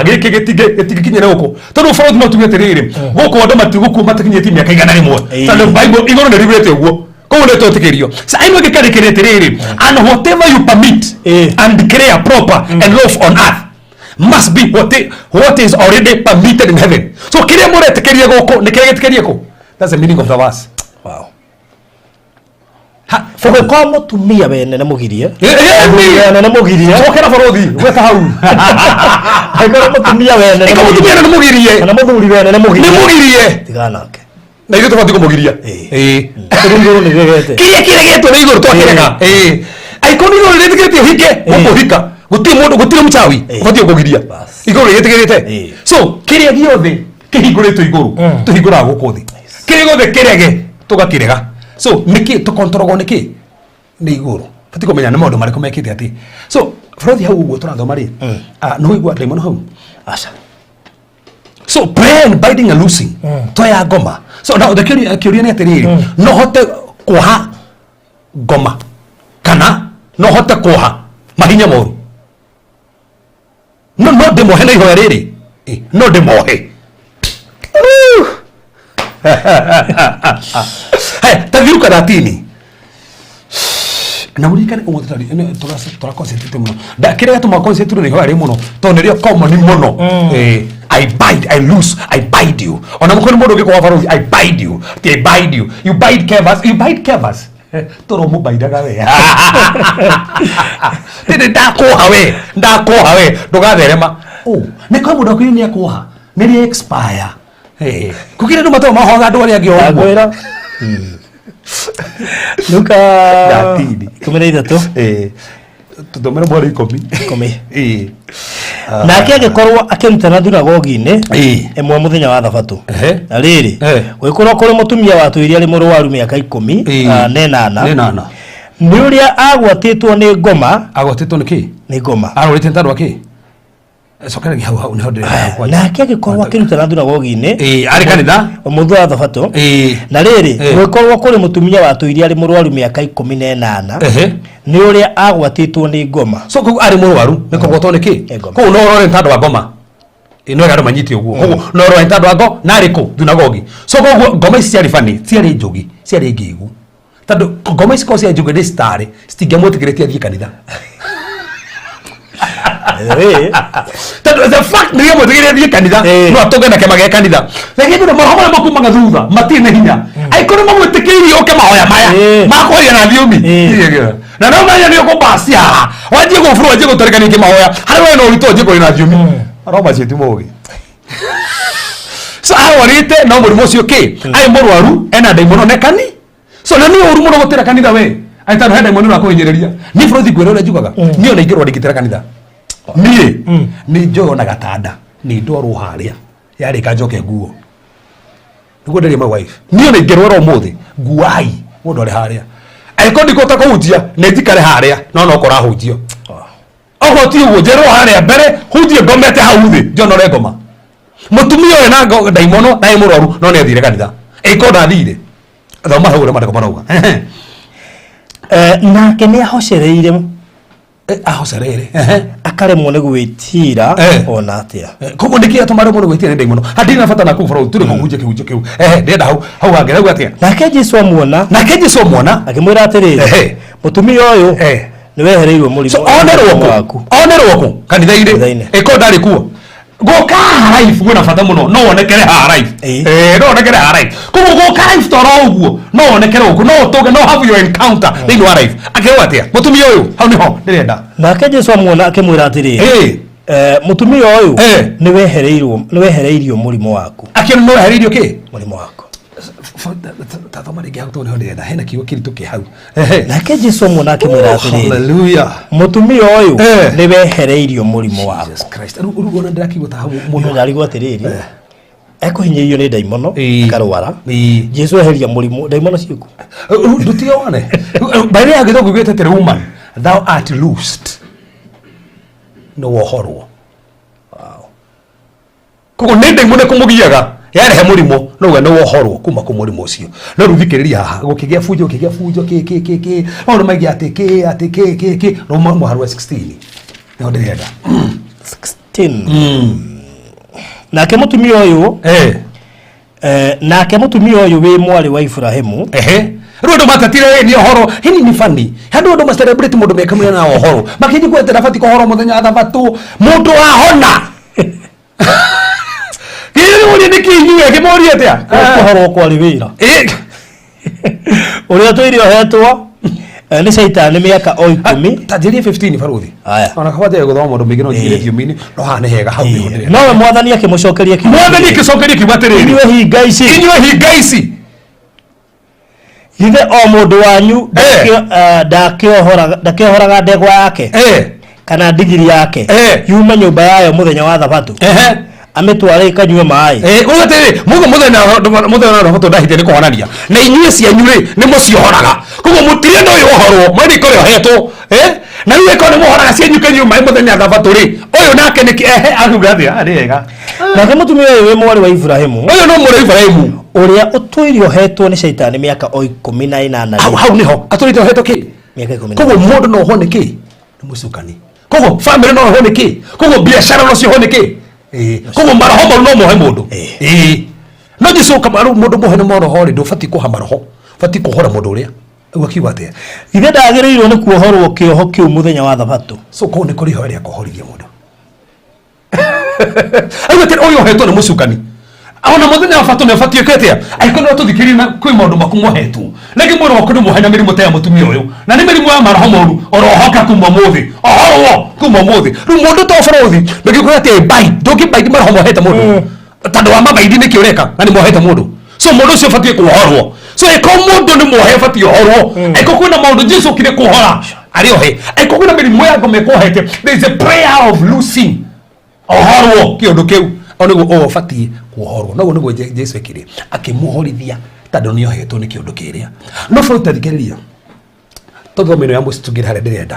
gĩkĩ gĩtingĩkinyĩra gũkũ. Tondũ bũrũri no tuge atĩrĩrĩ, gũkũ andũ matigũkua matakinyĩtie mĩaka igana rĩmwe. Tondũ Bible igũrũ nĩ riugĩte ũguo. Koguo nĩ twetĩkĩrio. Sa ĩno ĩngĩkarĩkĩria atĩrĩrĩ, and whatever you permit and declare proper and lawful on earth must be what is already permitted in heaven. So kĩrĩa mũretĩkĩria gũkũ nĩ kĩrĩa gĩtĩkĩrie kũ? That's the meaning of the verse. Wow. Ha. Ũngĩkorwo mũtumia wene nĩ mũgirie. Wene nĩ mũgirie. Cokera borothi gweta hau. Angĩkorwo mũtumia wene nĩ Ĩka mũtumia nĩ mũgirie. Kana mũthuri wene nĩ mũgirie. Nĩ mũgirie. Tigana nake. Na ithuĩ tũbatiĩ kũmũgiria. Ĩĩ. Tondũ igũrũ nĩ rĩregete. Kĩrĩa kĩregetwo nĩ igũrũ twakĩrega. Ĩĩ. Angĩkorwo nĩ igũrũ rĩtĩkĩrĩtie ũhike, ũkũhika. Gũtirĩ mũndũ, gũtirĩ mũchawi ũbatiĩ kũgiria. Bas. Igũrũ rĩtĩkĩrĩte. So kĩrĩa gĩothe kĩhingũrĩtwo igũrũ, tũhingũraga gũkũ thĩ. Kĩrĩa gĩothe kĩrege, tũgakĩrega. So nĩkĩ tũkontrolagwo nĩkĩ? Nĩ igũrũ. Batiĩ kũmenya nĩ maũndũ marĩkũ mekĩte atĩ. So bũrũthi hau ũguo tũrathoma rĩ, nĩ ũigua ndaimono hau? Aca. So prayer and binding and loosing. Toya ngoma. So now the kĩũria kĩũria nĩ atĩrĩrĩ, no hote kuoha ngoma kana no hote kuoha mahinya moru? No no ndĩmohe na ihoya rĩrĩ? No ndĩmohe. Haya, tathiũka 13 na uririkane ũmũthĩ tũra concentrate mũno. Kĩrĩa gĩtũmaga concentrate nĩ ihoya rĩ mũno tondũ nĩrĩo common mũno. I bind, I loose, I bind you. Ona mũkorwo nĩ mũndũ ũngĩ kwa barothi, I bind you. Ti I bind you. You bind Kevas, you bind Kevas. Toro mũbaindaga we. Tĩndĩ ndakuoha we, ndakuoha we, ndũgatherema. Oh, nĩ kwa mũndũ akwĩrire nĩ akuoha. Nĩ rĩ expire. Kũkĩrĩ andũ matoo mahoga andũ arĩa angĩ o ũguo. Ndagwĩra. Luka 13. 13. Tũthomere mweri 10. 10. Ĩĩ. Nake agĩkorwo akĩrutana thunagogi-inĩ Ĩĩ. ĩmwe mũthenya wa thabatũ. Ehe. Na rĩrĩ, gũgĩkorwo kũrĩ mũtumia watũire arĩ mũrwaru mĩaka 18. Nĩ ĩnana. Nĩ ũrĩa agwatĩtwo nĩ ngoma. Agwatĩtwo nĩ kĩ? Nĩ ngoma. Arwarĩte nĩ tondũ wa kĩ? Cokeragi hau hau nĩho ndĩrenda kwanja. Nake agĩkorwo akĩrutana thunagogi-inĩ Arĩ kanitha. Mũthenya wa thabatũ. Na rĩrĩ, gũgĩkorwo kũrĩ mũtumia watũire arĩ mũrwaru mĩaka 18 nĩ ũrĩa agwatĩtwo nĩ ngoma. So koguo arĩ mũrwaru nĩ kũgwatwo nĩ kĩ? Nĩ ngoma. Koguo no ũrore nĩ tondũ wa ngoma. Ĩ, no wega andũ manyite ũguo. Koguo no ũrore nĩ tondũ wa ngo na arĩ kũ thunagogi. So koguo ngoma ici ciarĩ bani, ciarĩ njũgi, ciarĩ ngĩgu. Tondũ ngoma ici korwo ciarĩ njũgi nĩ citarĩ, citingĩamwĩtĩkĩrĩtie athiĩ kanitha. Tondũ the fact nĩ amwĩtĩkĩrĩtie athiĩ kanitha, no atũnge na kĩama gĩa kanitha. Reke nĩ maroho marĩa makumaga thutha matirĩ na hinya. Angĩkorwo nĩ mamwĩtĩkĩirie ũke mahoya maya makwaria na thiomi. Na no menya nĩ ũkũbacia haha. Wanjie gũburu, wanjie gũtarĩkania kĩmahoya. Harĩ we no ũritũ wanjie kwaria na thiomi. Maroho macio ti mogi. So arwarĩte no mũrimũ ũcio kĩ? Arĩ mũrwaru, ena ndaimono nĩ kani. So na nĩ ũru mũno gũtĩra kanitha we. Ai tondũ he ndaimono ĩrakũhinyĩrĩria. Niĩ bũrũri ngwĩra ũrĩa njugaga. Niĩ ona ingĩrwara ndingĩtĩra kanitha. Niĩ nĩ njoyo na gatanda nĩ ndwarwo harĩa yarĩka njoke nguo. Nĩguo nderie my wife. Niĩ ona ingĩrwara ũmũthĩ nguai mũndũ arĩ harĩa. Angĩkorwo ndikũhota kũhunjia nĩ njikare harĩa no no kũrahunjio. Okorwo ti ũguo njerwo harĩa mbere hunjie ngomete hau thĩ njonore ngoma. Mũtumia ũyũ na ndaimono na ĩ mũrwaru no nĩ athire kanitha. Ĩkorwo ndathire. Thoma hau ũrĩa maandĩko marauga. Nake nĩ ahocereire. Ahocereire. Akaremwo nĩ gwĩtira ona atĩa. Koguo nĩkĩ atũma aremwo nĩ gwĩtira nĩ ndaimono? Hatirĩ na bata na kũu bũrũri tũrĩ kũhunjia kĩhunjio kĩu. Ndĩrenda hau hau hangĩ rauga atĩa? Nake Jesu amuona. Nake Jesu amuona. Akĩmwĩra atĩrĩrĩ, mũtumia ũyũ nĩ wehereirwo mũrimũ So onerwo kũ? Onerwo kũ? Kanitha-inĩ. Ĩkorwo ndarĩ kuo. Gũka haha live kwĩna bata mũno, no wonekere haha live. No wonekere haha live. Koguo gũka live toro ũguo, no wonekere gũkũ, no ũtũnge, no have your encounter thĩinĩ wa live. Akĩrwo atĩa? Mũtumia ũyũ, hau nĩho ndĩrenda. Nake Jesu amuona akĩmwĩra atĩrĩrĩ, mũtumia ũyũ nĩ wehereirwo, nĩ wehereirio mũrimũ waku. Akĩona nĩ wehereirio kĩ? Mũrimũ waku. Tathoma rĩngĩ hau tondũ nĩho ndĩrenda. Hena kiugo kĩritũ kĩ hau. Nake Jesu amuona akĩmwĩra atĩrĩrĩ, Hallelujah. mũtumia ũyũ nĩ wehereirio mũrimũ waku. Jesus Christ. Rĩu ona ndĩrakĩigua ta hau mũndũ ndarigwo atĩrĩrĩ, ekũhinyĩrĩrio nĩ ndaimono akarwara. Jesu eheria mũrimũ, ndaimono ciĩkuo. Ndutige wone. By the way, gĩthũngũ gĩtĩte atĩrĩ, woman, thou art loosed. Nĩ wohorwo. Koguo nĩ ndaimono ĩkũmũgiaga yarehe mũrimũ, no uga nĩ wohorwo kuma kũ mũrimũ ũcio. No rĩu thikĩrĩria haha, gũkĩgĩa bunjo, gũkĩgĩa bunjo, kĩ kĩ kĩ kĩ, maũndũ maingĩ atĩ kĩ atĩ kĩ kĩ kĩ, no mũhari wa 16. Nĩho ndĩrenda. 16. Nake mũtumia ũyũ nake mũtumia ũyũ wĩ mwarĩ wa Ibrahimu. Rĩu andũ matetire nĩ ũhoro, hini nĩ funny. Handũ andũ ma celebrate mũndũ meka mũthenya na ũhoro. Makĩnji gwetera bati kũhoro mũthenya wa thabatũ, mũndũ ahona. Akĩũria nĩkĩ inyuĩ akĩmũria atĩa? Kũhorwo kwarĩ wĩra. Ũrĩa tũire ohetwo nĩ caitani mĩaka o 10. Ta njĩrie 15 baruthi. Aya. Ona kaba njage gũthoma maũndũ maingĩ no njigire thiomi-inĩ no haha nĩ hega hau nĩho ndĩrenda. Nowe mwathani akĩmũcokeria kiugo Mwathani atĩrĩrĩ, akĩcokeria kiugo atĩrĩrĩ, inyuĩ hinga ici, inyuĩ hinga ici, githĩ o mũndũ wanyu ndakĩohoraga ndegwa yake kana ndigiri yake yume nyũmba yayo mũthenya wa thabatũ, amĩtware ĩkanyue maĩ? Uga atĩrĩrĩ, mũthenya mũthenya wa thabatũ ndahithia nĩ kũhonania na inyuĩ cianyu rĩ nĩ mũciohoraga, koguo mũtirĩ na ũyũ ohorwo mwene ikore ohetwo, na rĩu ĩkorwo nĩ mũhoraga cianyu kanyue maĩ mũthenya wa thabatũ rĩ, ũyũ nake nĩkĩ ehe akiuga atĩa? Nĩ wega. Nake mũtumia ũyũ wĩ mwarĩ wa Iburahĩmu, ũyũ no mũrĩ Iburahĩmu, ũrĩa ũtũire ohetwo nĩ caitani mĩaka o 18 hau rĩ, hau nĩho atũrĩte ohetwo kĩ? Mĩaka 18. Koguo mũndũ no ohwo nĩ kĩ? Nĩ mũcukani. Koguo famĩlĩ no ohwo nĩ kĩ? Koguo biacara no ciohwo nĩ kĩ? Koguo maroho mau no mohe mũndũ. No Jesu rĩu mũndũ muohe nĩ maroho rĩ, ndũbatiĩ kũha maroho, ũbatiĩ kũhora mũndũ ũrĩa. Rĩu akiuga atĩa? Githĩ ndagĩrĩirwo nĩ kuohorwo kĩoho kĩu mũthenya wa thabatũ? So koguo nĩ kũrĩ ihoya rĩa kũhorithia mũndũ. Auga atĩ ũyũ ohetwo nĩ mũcukani, ona mũthenya wa batũ nĩ ũbatiĩ ũke atĩa? Angĩkorwo no tũthikĩrĩrie na kwĩ maũndũ maku mohetwo, rĩngĩ mwĩrĩ waku nĩ muohe na mĩrimũ ta ya mũtumia ũyũ, na nĩ mĩrimũ ya maroho moru, orohoka kuma ũmũthĩ, ohorwo kuma ũmũthĩ. Rĩu mũndũ ta ũbũrũthi ndũngĩkwĩra atĩ bai ndũngĩbaidi maroho mohete mũndũ, tondũ wa mabaidi nĩkĩ ũreka na nĩ mohete mũndũ. So mũndũ ũcio ũbatiĩ kuohorwo. So ĩko mũndũ nĩ muohe ũbatiĩ ohorwo. Ĩko kwĩna maũndũ Jesu okire kuohora arĩ ohe, ĩko kwĩna mĩrimũ ya ngoma ĩkuohete, there is a prayer of loosing, ohorwo kĩũndũ kĩu o nĩguo ũũ ũbatiĩ kuohorwo. Noguo nĩguo Jesu ekire, akĩmuohorithia tondũ nĩ ohetwo nĩ kĩũndũ kĩrĩa. No bũrũri tathikĩrĩria tũthome ĩno ya mũcitungĩre harĩa ndĩrenda,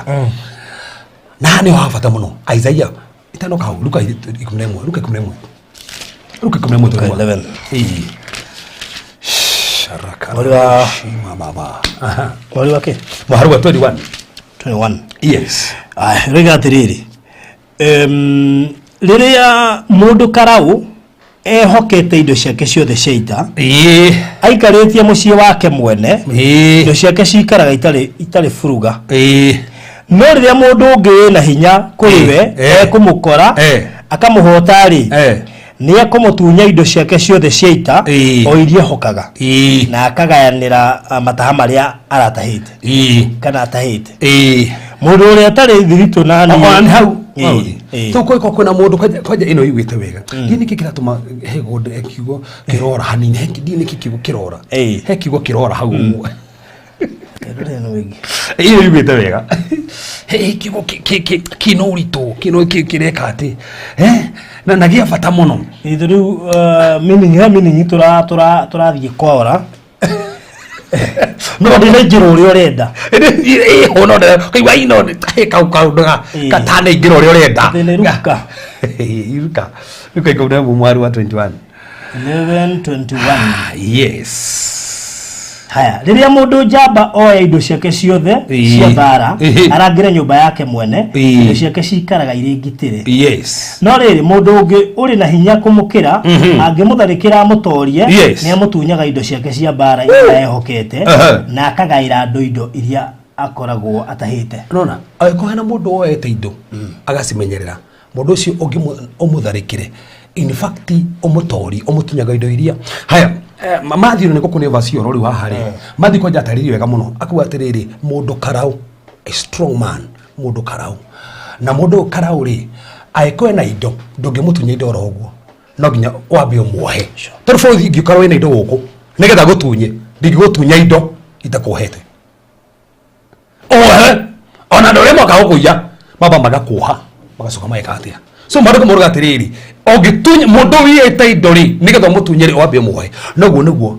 na haha nĩho ha bata mũno. Isaiah itanoka hau, Luka 11, Luka 11, Luka 11 Luka 11. Ĩĩ. Sharaka shima baba. Aha. Mweri wa kĩ? Mũhari wa 21. 21. Yes. Aya, rĩga atĩrĩrĩ, rĩrĩa mũndũ karau ehokete indo ciake ciothe cia ita, aikarĩtie mũciĩ wake mwene, indo ciake cikaraga itarĩ buruga. No rĩrĩa mũndũ ũngĩ wĩna hinya kũrĩ we ekũmũkora akamũhota rĩ, nĩ ekũmũtunya indo ciake ciothe cia ita o iria ehokaga, na akagayanĩra mataha marĩa aratahĩte kana atahĩte. Mũndũ ũrĩa atarĩ thiritũ na niĩ. Ona nĩ hau. Ĩĩ. To kwĩ kwĩna mũndũ kwanja ĩno iguĩte wega, ndiĩ nĩkĩ kĩratũma he he kiugo kĩrora hanini, ndiĩ nĩkĩ kiugo kĩrora, he kiugo kĩrora hau ũguo. Rĩrĩa nĩ wĩngĩ. Ĩyo iguĩte wega, he kiugo kĩna ũritũ kĩno kĩreka atĩ na gĩa bata mũno. Ithu rĩu meaning he meaning tũrathiĩ kwora, no ndĩraingĩra ũrĩa ũrenda. Ĩho no kaigua ino he kau kaũndũ katanaingĩra ũrĩa ũrenda. Atĩ nĩ Luka. Luka Luka 11 mwari wa 21. 11:21. Yes. Haya, rĩrĩa mũndũ njamba oya indo ciake ciothe cia mbara, arangĩre nyũmba yake mwene, indo ciake cikaraga irĩ ngitĩre. No rĩrĩ, mũndũ ũngĩ ũrĩ na hinya kũmũkĩra angĩmũtharĩkĩra amũtorie, nĩ amũtunyaga indo ciake cia mbara iria ehokete, na akagaĩra andũ indo iria akoragwo atahĩte. Nona angĩkorwo hena mũndũ woete indo agacimenyerera, mũndũ ũcio ũmũtharĩkĩre, in fact ũmũtori ũmũtunyaga indo iria. Haya, Matthew nĩ gũkũ nĩ verse ĩyo rĩu haha rĩ, Matthew kwanja atarĩrie wega mũno, akuga atĩrĩrĩ, mũndũ karau, a strong man, mũndũ karau, na mũndũ karau rĩ, angĩkorwo ena indo ndũngĩmũtunya indo oro ũguo, no nginya wambe ũmuohe. Tondũ bũrũri ingĩkorwo wĩna indo gũkũ nĩgetha gũtunye, ndingĩgũtunya indo itakuohete. Ohe ona andũ arĩa moka gũkũiya mamba magakuoha magacoka mageka atĩa. So maandĩko maugaga atĩrĩrĩ, ũngĩtunya mũndũ wiyĩte indo rĩ, nĩgetha ũmũtunye rĩ, wambe ũmuohe. Noguo nĩguo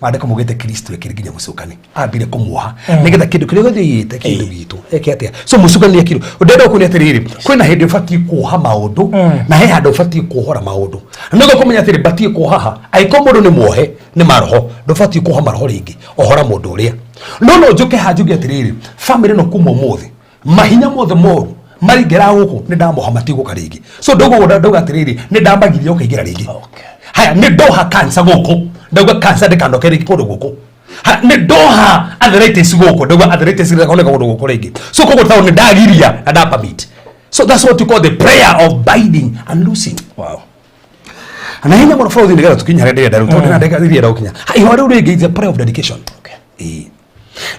maandĩko maugĩte Kristo ekĩre nginya mũcukani ambire kũmuoha nĩgetha kĩndũ kĩrĩa gĩothe aiyĩte kĩndũ gitũ eke atĩa. So mũcukani ekirwo ndĩrenda kuonia atĩrĩrĩ, kwĩna hĩndĩ ũbatiĩ kuoha maũndũ na he handũ ũbatiĩ kuohora maũndũ. Nĩguo kũmenya atĩrĩ, batiĩ kuoha ha, angĩkorwo mũndũ nĩ muohe nĩ maroho, ndũbatiĩ kuoha maroho rĩngĩ, ohora mũndũ ũrĩa. No njuke haha njuge atĩrĩrĩ, famĩlĩ ĩno kuma ũmũthĩ mahinya mothe moru maringĩra gũkũ nĩ ndamoha matigũka rĩngĩ. So ndauga ndauga atĩrĩrĩ, nĩ ndamagiria ũkaingĩra rĩngĩ. Haya, nĩ ndoha cancer gũkũ, ndauga cancer ndĩkanoke rĩngĩ kũndũ gũkũ. Nĩ ndoha arthritis gũkũ, ndauga arthritis ndĩkoneka kũndũ gũkũ rĩngĩ. So koguo tondũ nĩ ndagiria na nda permit. So that's what you call the prayer of binding and loosing. Wow. Na hinya mũno bũrũri nĩgetha tũkinye harĩa ndĩrenda rĩu, tondũ ndĩna ndagĩka iria ndĩrenda gũkinya. Ha, ihoya rĩu rĩngĩ is a prayer of dedication. Ĩĩ.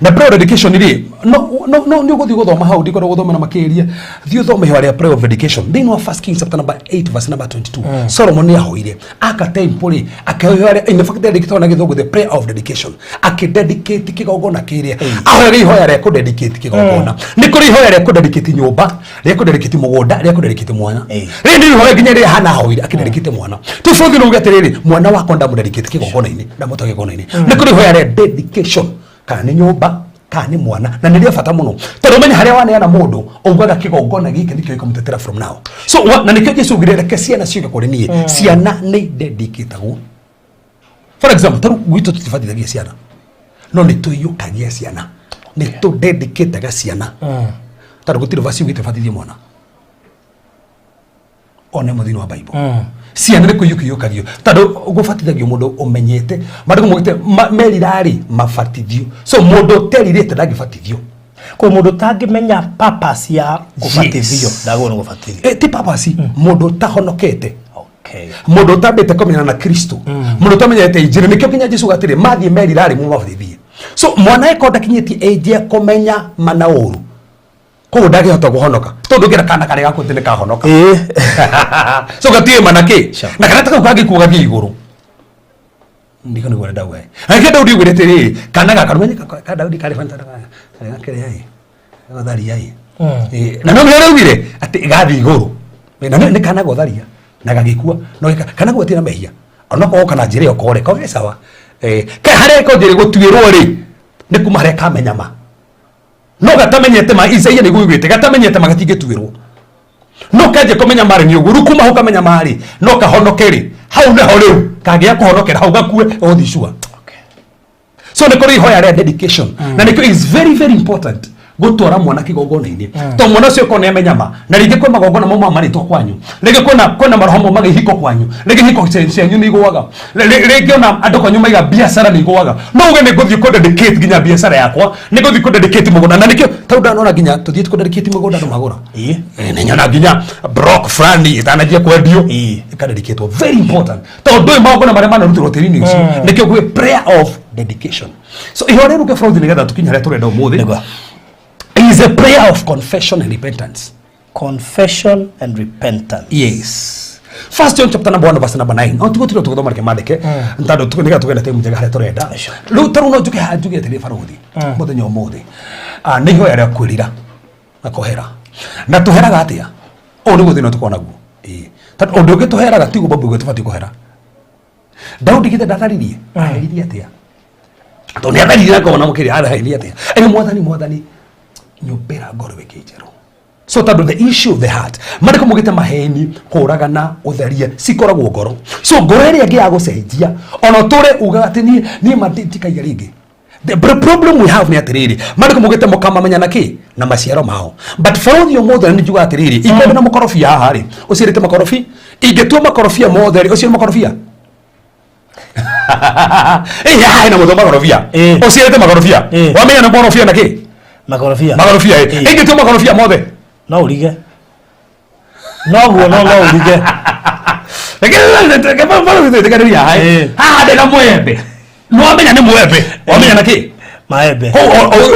Na prayer of dedication rĩ, no nĩ ũgũthiĩ gũthoma hau, ndikwenda gũthoma na makĩria. Thiĩ ũthome ihoya rĩa prayer of dedication thĩinĩ wa First Kings chapter number 8 verse number 22. Solomon nĩ ahoire aka temple rĩ, akĩhoya rĩa, in fact ndĩkĩtwo na Gĩthũngũ the prayer of dedication, akĩdedicate kĩgongona kĩrĩa. Ahoyaga ihoya rĩa kũdedicate kĩgongona. Nĩ kũrĩ ihoya rĩa kũdedicate nyũmba, rĩa kũdedicate mũgũnda, rĩa kũdedicate mwana. Rĩrĩ nĩ ihoya nginya rĩrĩa Hana ahoire akĩdedicate mwana. Tu bũthi nĩ uge atĩrĩrĩ, mwana wakwa ndamũdedicate kĩgongona-inĩ, ndamũtwara kĩgongona-inĩ. Nĩ kũrĩ ihoya rĩa dedication, kana nĩ nyũmba kana nĩ mwana, na nĩ rĩa bata mũno tondũ ũmenye harĩa waneana mũndũ ugaga kĩgongona gĩkĩ nĩkĩo gĩkũmũtetera from now. So na nĩkĩo Jesu augire reke ciana ciũke kũrĩ niĩ. Ciana nĩ dedicatagwo. For example, tarĩu gwitũ tũtibatithagia ciana, no nĩ tũiyũkagia ciana, nĩ tũdedicataga ciana, tondũ gũtirĩ verse yugĩte batithie mwana one mũthĩinĩ wa Bible. Ciana nĩ kũiyũkiyũkagio, tondũ gũbatithagio mũndũ ũmenyete mandĩko maugĩte merirarĩ mabatithio, so mũndũ ũterirĩte ndangĩbatithio. Kwa mũndũ ũtangĩmenya purpose ya kũbatithio ndagĩrĩirwo nĩ gũbatithio. Ti purpose, mũndũ ũtahonokete, mũndũ ũtambĩte kũmenyana na Kristo, mũndũ ũtamenyete injiri. Nĩkĩo nginya Jesu atĩrĩ mathiĩ merirarĩ mũmabatithie. So mwana eko ndakinyĩtie age ya kũmenya mana ũru, koguo ndangĩhota kũhonoka, tondũ ndũngĩra kana karĩa gakuĩte nĩ kahonoka. So gatiũĩ mana kĩ. Na kana ta kau kangĩkua gathiĩ igũrũ. Ndiko nĩguo ndauga. Nake Daudi augire atĩrĩrĩ, kana gaka nĩmenye ka Daudi karĩ bata karĩ gakĩrĩa ĩ gotharia ĩ. Na no nĩ augire atĩ gathiĩ igũrũ. Na nĩ kana gotharia na gagĩkua, no kana gwatirĩ na mehia, onokorwo kana njĩra ĩyo kore koge sawa. Ke harĩa ko njĩra gũtuĩrwo rĩ, nĩ kuma harĩa kamenya ma, no gatamenyete ma. Isaia nĩguo ugĩte gatamenyete ma gatingĩtuĩrwo, no kenje kũmenya marĩ nĩ ũguo. Rĩu kuma hau kamenya marĩ no kahonoke rĩ, hau nĩho rĩu kangĩaga kũhonokera hau gakue gũthiĩ cua. So nĩ kũrĩ ihoya rĩa dedication, na nĩkĩo is very very important gũtwara mwana kĩgongona-inĩ, to mwana ũcio korwo nĩ amenya ma. Na rĩngĩ kwĩ magongona mau mamarĩtwo kwanyu, rĩngĩ kwĩna maroho maumaga ihiko kwanyu, rĩngĩ ihiko cianyu nĩ igũaga. Rĩngĩ ona andũ kwanyu maiga biacara nĩ igũaga, no uge nĩ ngũthiĩ kũ dedicate nginya biacara yakwa, nĩ ngũthiĩ kũ dedicate mũgũnda. Na nĩkĩo tau ndanona nginya tũthiĩte kũ dedicate mũgũnda andũ magũra. Nĩ nyona nginya block fulani ĩtananjia kwendio ĩkadedicatwo. Very important, tondũ ndũĩ magongona marĩa manarutĩrwo tĩri-inĩ ũcio. Nĩkĩo gwĩ prayer of dedication. So ihoya rĩu rũke bũrũri nĩgetha tũkinye harĩa tũrenda ũmũthĩ is a prayer of confession and repentance. Confession and repentance. Yes. First John chapter number 1 verse number 9. No tugo tiro tugothoma, reke mandĩke tondũ nĩgetha tũgende time njega harĩa tũrenda. Rĩu tarĩu no njuke haha njuge atĩrĩ, barũthi, mũthenya ũmũthĩ nĩ ihoya rĩa kwĩrira na kũhera. Na tũheraga atĩa? Ũũ nĩguo thĩna tũkoragwo naguo. Ĩĩ. Tondũ ũndũ ũngĩ tũheraga tiguo Bobi ũguo tũbatiĩ kũhera. Daudi githĩ ndatharirie? Atharirie atĩa? Tondũ nĩ atharirie na ngona mũkĩria atharirie atĩa? Ĩ Mwathani, Mwathani, nyũmbĩra ngoro ĩngĩ njerũ. So tondũ the issue of the heart, marĩkũ mugĩte maheni, kũragana, ũtharia cikoragwo ngoro. So ngoro ĩrĩa ĩngĩ ya gũcenjia, ona ũtũre ugaga atĩ niĩ ma ndikaia rĩngĩ. The problem we have nĩ atĩrĩrĩ, marĩkũ mugĩte mũkamamenya na kĩ? Na maciaro mao. But bũrũri ũmũthĩ nĩ njugaga atĩrĩrĩ, ingĩenda na mũkorobia haha rĩ, ũciarĩte makorobi, ingĩtua makorobia mothe rĩ, ũciare makorobia. Ĩ haha hena mũthĩ wa makorobia. Ũciarĩte makorobia. Wamenya na makorobia na kĩ? Makorobia. Makorobia ĩ. Ingĩtua makorobia mothe. No ũrige. Noguo no ũrige. Haha ndĩna mwembe. Nĩwamenya nĩ mwembe. Wamenya na kĩ? Maembe.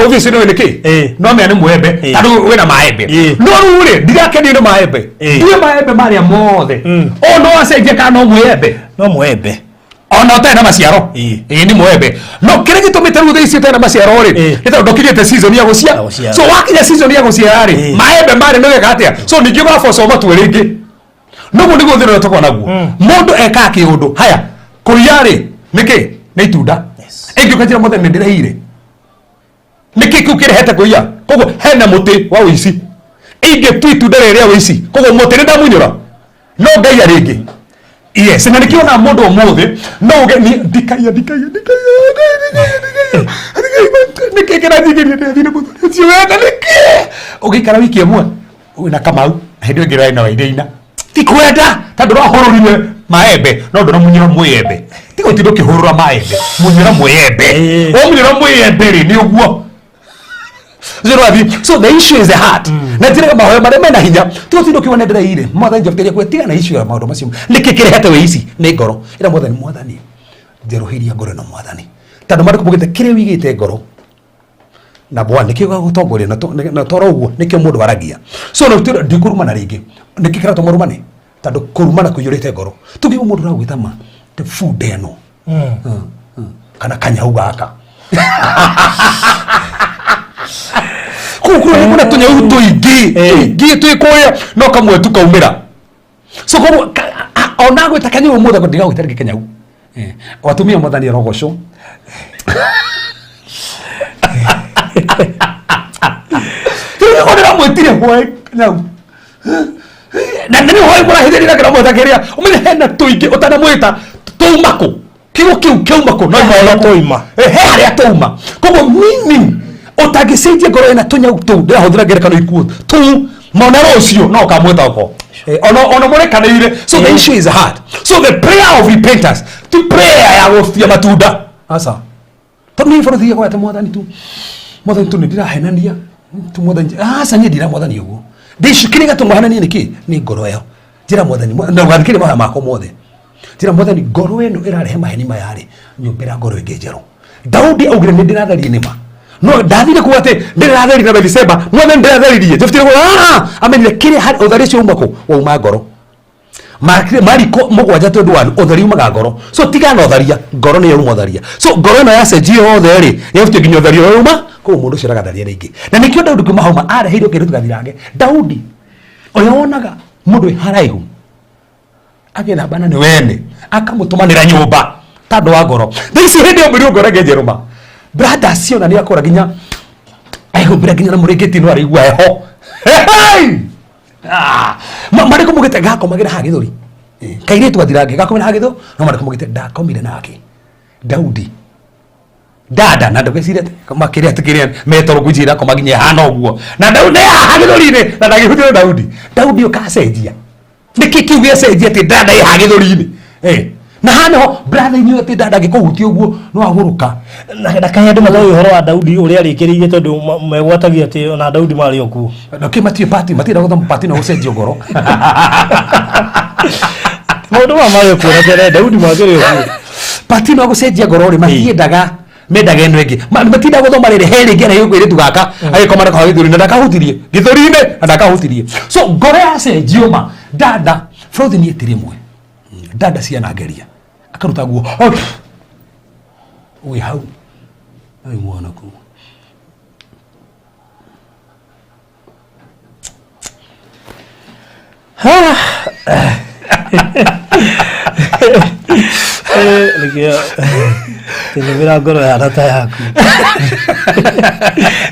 Obviously nĩ kĩ? No menya nĩ mwembe tondũ wĩna maembe. No rĩu rĩ, ndirakenio nĩ maembe. Ndue maembe marĩa mothe. O no acenjie kana no mwembe? No mwembe. Ona ũtarĩ na maciaro. Ĩĩ, nĩ mwembe. No kĩrĩa gĩtũmĩte rĩu thaa ici ũtarĩ na maciaro rĩ, nĩ tondũ ndũkinyĩte season ya gũcia. Ya gũciara. So wakinya season ya gũciara rĩ, maembe marĩ nĩ weka atĩa? So ningĩ ũgaboco matue rĩngĩ. Noguo nĩguo thĩna ũrĩa tũkoragwo naguo. Mũndũ ekaga kĩũndũ haya, kũiya rĩ, nĩkĩ? Nĩ itunda. Ĩngĩ ũkanjĩra mũthenya nĩ ndĩraiyire, nĩkĩ kĩu kĩrehete kũiya? Koguo hena mũtĩ wa ũici, ingĩtua itunda rĩrĩ rĩa ũici, koguo mũtĩ nĩ ndamunyũra, no ngaiya rĩngĩ. Yes, na nĩkĩo ona mũndũ ũmũthĩ no uge ni ndikaiya, ndikaiya, ndikaiya, ndikaiya, ndikaiya, ndikaiya, nĩkĩ kĩranjingĩria ndĩrathire mũthuri ũcio wenda nĩkĩ? Ũgĩikara wiki ĩmwe wĩna Kamau, hĩndĩ ĩyo ĩngĩ ũrarĩ na Wainaina, ti kwenda tondũ ũrahũrũrire maembe no ndũramunyĩra mwĩembe. Tiga ũtinde ũkĩhũrũra maembe, munyĩra mwĩembe. Wamunyĩra mwĩembe rĩ, nĩ ũguo. Zero so the issue is the heart. Na njĩraga mahoya marĩa mena hinya tũtinda ũkiuga nĩ ndĩraire mwathani njabĩtĩria kwĩ na issue ya maũndũ macio nĩkĩ kĩrehete wĩ ici nĩ ngoro ĩra mwathani mwathani njerũhĩria ngoro ĩno mwathani tondũ marĩkũ mugĩte kĩrĩa wĩigĩte ngoro na bwana nĩkĩo gagũtongoria na toro ũguo nĩkĩo mũndũ aragia so na ndikũrumana rĩngĩ nĩkĩ kĩratũma rũmane tondũ kũrumana kũiyũrĩte ngoro tũngiuga mũndũ ũragwĩta ma te bunda ĩno kana kanyau gaka kũu kũrĩa kuna tũnyau tũingĩ tũingĩ twĩ kũrĩa no kamwe tu kaumĩra so koguo ona gwĩta kanyau ũmũthĩ ndigagwĩta rĩngĩ kanyau. Atumia mwathani arogocwo. Ndĩramwĩtire hwaĩ kanyau na nĩ hwaĩ mũrahithĩrĩra kĩramwĩta kĩrĩa ũmenye hena tũingĩ ũtanamwĩta tũuma kũ kiugo kĩu kĩauma kũ no harĩa tũima. He harĩa tũuma koguo meaning ũtangĩcenjia ngoro ĩna tũnyau tũu ndĩrahũthĩra ngerekano ikuũ tũu mona rũciũ no ũkamwĩta oko ona mũrekanĩire. So the issue is heart. So the prayer of repentance ti prayer ya gũtia matunda aca tondũ nĩ bũrũri gwete mwathani tu mwathani tu nĩ ndĩrahenania tu mwathani aca niĩ ndira mwathani ũguo the issue kĩrĩa gĩtũmaga hananie nĩ kĩ nĩ ngoro ĩyo njĩra mwathani na ũgathikĩrĩria mahoya makwa mothe njĩra mwathani ngoro ĩno ĩrarehe maheni maya rĩ nyũmbĩra ngoro ĩngĩ njerũ. Daudi augire nĩ ndĩratherie nĩma no ndathire kuga atĩ ndĩratheririe na Bathsheba mwathani ndĩratheririe njĩbutire kuga amenyire kĩrĩa harĩ ũtheri ũcio uma kũ wauma ngoro mariko mũgwanja twenty one ũtheri umaga ngoro so tiga na ũtharia ngoro nĩyo uma ũtharia so ngoro ĩno yacenjio yothe rĩ yabutio nginya ũtharia ũrĩa uma koguo mũndũ ũcio aragatharia rĩngĩ na nĩkĩo Daudi kuma hauma areheirwo kĩndũ tũgathirange Daudi ũrĩa wonaga mũndũ wĩ haraihu agĩthambana nĩ wene akamũtũmanĩra nyũmba tondũ wa ngoro thaa ici hĩndĩ ĩyo mwĩrĩ ngoro ĩngĩ brother ciona nĩ akũra nginya ehumbĩra nginya na mũrĩngĩti no araigua heho marĩkũ mugĩte gakomagĩra haha gĩthũri kairĩtu gathirange gakomagĩra haha gĩthũri no marĩkũ mugĩte ndakomire nake Daudi dada na ndũgĩcire makĩria atĩ metoro ngwĩciria koma nginya hana ũguo na Daudi nĩ haha gĩthũri-inĩ na ndangĩhutio nĩ Daudi Daudi ũkacenjia nĩkĩ kĩu gĩacenjia atĩ dada ĩ haha gĩthũri-inĩ na haha nĩho brother inyuĩ atĩ dada angĩkũhutia ũguo no agũrũka na kaĩ andũ matoĩ ũhoro wa Daudi ũrĩa arĩkĩrĩirie tondũ megwatagia atĩ ona Daudi marĩ o kuo na kĩ matiĩ pati matienda gũthoma pati no gũcenjio ngoro maũndũ maya marĩ o kuo na tene Daudi makĩrĩ o kuo pati no gũcenjia ngoro rĩ matiendaga mendaga ĩno ĩngĩ matinda gũthoma rĩrĩ he rĩngĩ arĩa kairĩtu gaka agĩkoma nako gĩthũri na ndakahutirie gĩthũri-inĩ na ndakahutirie so ngoro yacenjio ma dada bũrũthi niĩ ti rĩmwe dada cianangeria akaruta nguo wĩ hau wĩ mwana kuu Nĩkĩo tĩnĩmĩra ngoro yahana ta yaku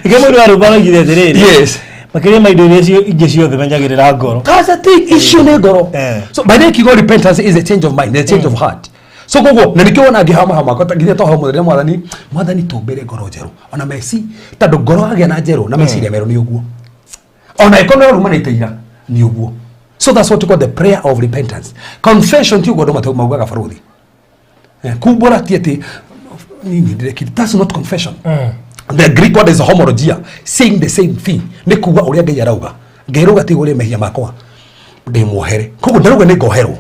nĩkĩo mũndũ wa rũmba araugire atĩrĩrĩ yes makĩria ma indo iria ingĩ ciothe menyagĩrĩra ngoro. That's the thing, issue nĩ ngoro. So by the way, kiugo repentance is a change of mind, a change of heart. So koguo na nĩkĩo wona ngĩhama hama makwa nginya toho mũthenya mwathani mwathani tũmbĩre ngoro njerũ ona meci tondũ ngoro agĩa na njerũ na meciria merũ nĩ ũguo ona ĩkorwo nĩ rumanĩte ira nĩ ũguo. So that's what we call the prayer of repentance. Confession ti ũguo andũ maugaga baruthi kumbũra ti atĩ nini ndirekire, that's not confession. The Greek word is homologia, saying the same thing. Nĩ kuga ũrĩa Ngai arauga. Ngai arauga ti ũrĩa mehia makwa ndĩ muohere. Koguo ndarauga nĩ ngoherwo.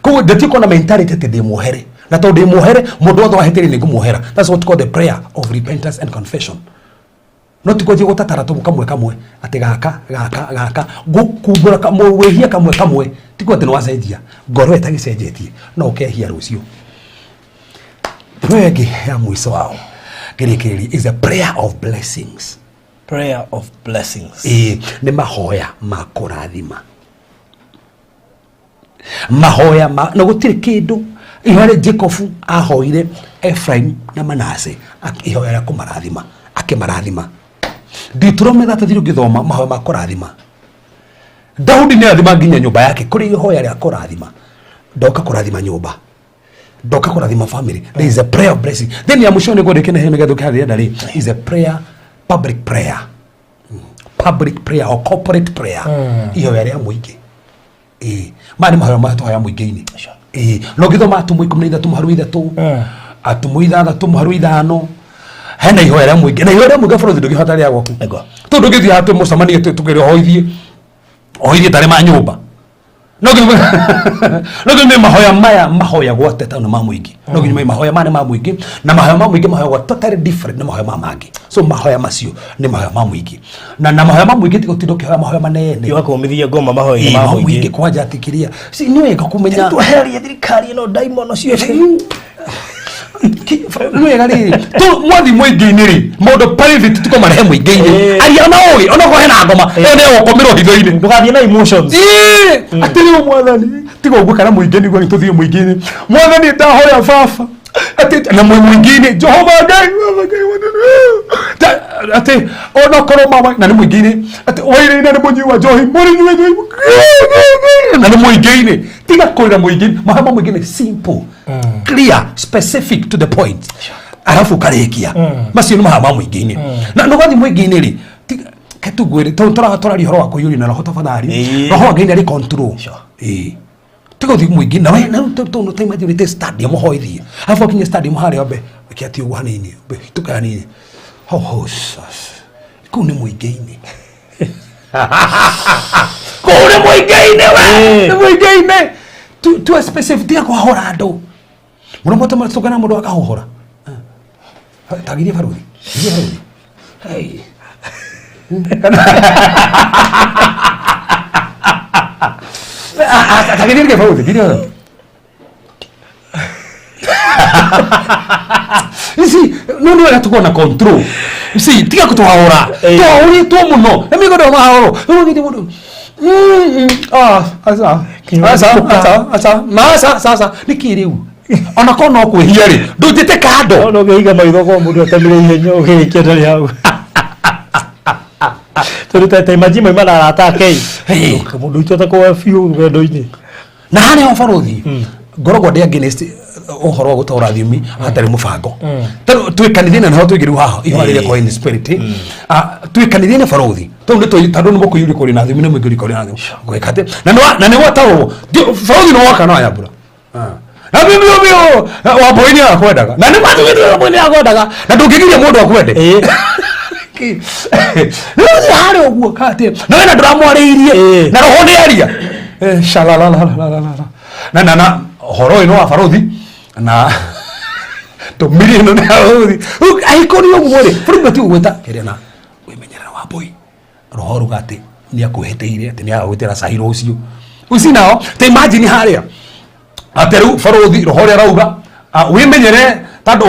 Koguo ndatiĩ kuona mentality atĩ ndĩ muohere. Na tondũ ndĩ muohere mũndũ wothe wahĩtĩria nĩ ngũmuohera. That's what called the prayer of repentance and confession. No ti kwanjia gũtatara tũmũ kamwe kamwe atĩ gaka gaka gaka kumbũra wĩhia kamwe kamwe ti kuga atĩ nĩ wacenjia ngoro ĩtagĩcenjetie no ũkehia rũciũ. Prayer ĩngĩ ya mũico wao ngĩrĩkĩrĩria is a prayer of blessings. Prayer of blessings. Ĩĩ nĩ mahoya ma kũrathima. Mahoya ma na gũtirĩ kĩndũ ihoya rĩa Jacob ahoire Ephraim na Manase ihoya rĩa kũmarathima akĩmarathima. Deuteronomy 33 ũngĩthoma mahoya ma kũrathima. Daudi nĩ arathima nginya nyũmba yake kũrĩ ihoya rĩa kũrathima. Ndoka kũrathima nyũmba. Ndoka kũrathima family. There is a prayer of blessing. Then ya mũico nĩguo ndĩkĩne hene nĩgetha ũkĩharĩria rĩ is a prayer, public prayer. Public prayer or corporate prayer. Ihoya rĩa mũingĩ. Ĩĩ maya nĩ mahoya maya tũhoya mũingĩ-inĩ. Ĩĩ no ngĩthoma atũmwo 13 mũhari wa 3 atũmwo 6 mũhari wa 5 Hena ihoya rĩa mũingĩ na ihoya rĩa mũingĩ bũrũri ndũngĩhota rĩa gwaku. Nĩguo. Tondũ ndũngĩthiĩ haha tũmũcemanie tũkĩre hoithie hoithie tarĩ ma nyũmba no nginya mahoya maya mahoyagwo atĩa tondũ nĩ ma mũingĩ. No nginya mahoya maya nĩ ma mũingĩ na mahoya ma mũingĩ mahoyagwo totally different na mahoya ma mangĩ. So mahoya macio nĩ mahoya ma mũingĩ na mahoya ma mũingĩ ti gũtinda ũkĩhoya mahoya manene. Tiga kũmithia ngoma mahoya-inĩ ma ma mũingĩ. Mũingĩ kwanja atĩ kĩrĩa si nĩ wega kũmenya. Tweherie thirikari ĩno ndaimono ciothe. Nĩ wega rĩrĩ tu mwathi mũingĩ-inĩ rĩ maũndũ private tukamarehe mũingĩ-inĩ. Aria na ũgĩ onokorwo hena ngoma ĩyo nĩ ĩgũkũmĩrwo hitho-inĩ. Ndũgathiĩ na emotions. Atĩ rĩu mwathani tiga ũguo kana mũingĩ nĩguo tũthiĩ mũingĩ-inĩ mwathani ndahoya baba atĩ na mũingĩ-inĩ Jehova Ngai Baba Ngai mwathani atĩ onokorwo mama na nĩ mũingĩ-inĩ atĩ wairĩina nĩ mũnyui wa njohi mũrĩnyue njohi na nĩ mũingĩ-inĩ tiga kũrĩra mũingĩ. Mahoya ma mũingĩ nĩ simple, clear, specific, to the point, arabu ũkarĩkia. Macio nĩ mahoya ma mũingĩ-inĩ na nũgathiĩ mũingĩ-inĩ rĩ ketugwĩre tondũ tũraria ũhoro wa kũiyũria na roho tafadhali. Roho wa Ngai nĩ arĩ control. Ĩĩ tiga ũthiĩ mũingĩ na we na rĩu tondũ ta imagine ũrĩte stadium ũhoithie arabu wakinya stadium harĩa wambe wĩke atĩ ũguo hanini wambe hĩtũke hanini ho ho kũu nĩ mũingĩ-inĩ, kũu nĩ mũingĩ-inĩ we. Nĩ mũingĩ-inĩ tu specific tiga kũhahũra andũ mũno mũtũ tũngana mũndũ akahohora tagirie baruthi girie baruthi. Hey. Tagirie ke baruthi girie baruthi. You see, no no wega tukorwo na control. You see, tiga kũtũhahũra. Twahũrĩtwo mũno. Na mĩgondo mahahũrwo. Rĩu githĩ mũndũ ah aca aca aca aca ma aca aca aca nĩkĩ rĩu ona korwo no kwĩhia rĩ ndũnjĩte kando. No ũngĩiga maitho kwa mũndũ atemire ihenya ũkĩrĩkia ndarĩ hau tondũ ta imagine maima na arata ake. Hey. Mũndũ witũ atakorwo biũ rũgendo-inĩ. Na harĩa ho barothi ngoragwo ndĩ against ũhoro wa gũtaũra thiomi hatarĩ mũbango tondũ twĩ kanitha-inĩ na ho tũingĩ rĩu haha ihoya rĩrĩa kwa in spirit. Ah, twĩ kanitha-inĩ barothi tondũ nĩ tondũ nĩ mũkũiyũria kũrĩ na thiomi nĩ mũingĩ kũrĩ na thiomi gwĩka atĩ na nĩ gwataũrwo barothi nĩ woka no ayambura na biũ biũ biũ wambũi nĩ akwendaga na nĩ matugĩte wambũi nĩ akwendaga na ndũngĩgiria mũndũ akwende. Rĩu harĩa ũguo katĩ na wena ndũramwarĩirie na roho nĩ aria. Shalalalalala na ũhoro ũyũ nĩ wa barothi na tũmiri ĩno nĩ ya barothi. Rĩu angĩkorwo nĩ ũguo rĩ bũrũri batiĩ gũgwĩta kĩrĩa na wĩmenyerere wambũi roho ruga atĩ nĩ akwĩhĩtĩire atĩ nĩ agagwĩtĩra cai rũciũ uci nao ta imagine harĩa atĩ rĩu barothi roho ũrĩa arauga wĩmenyere tondũ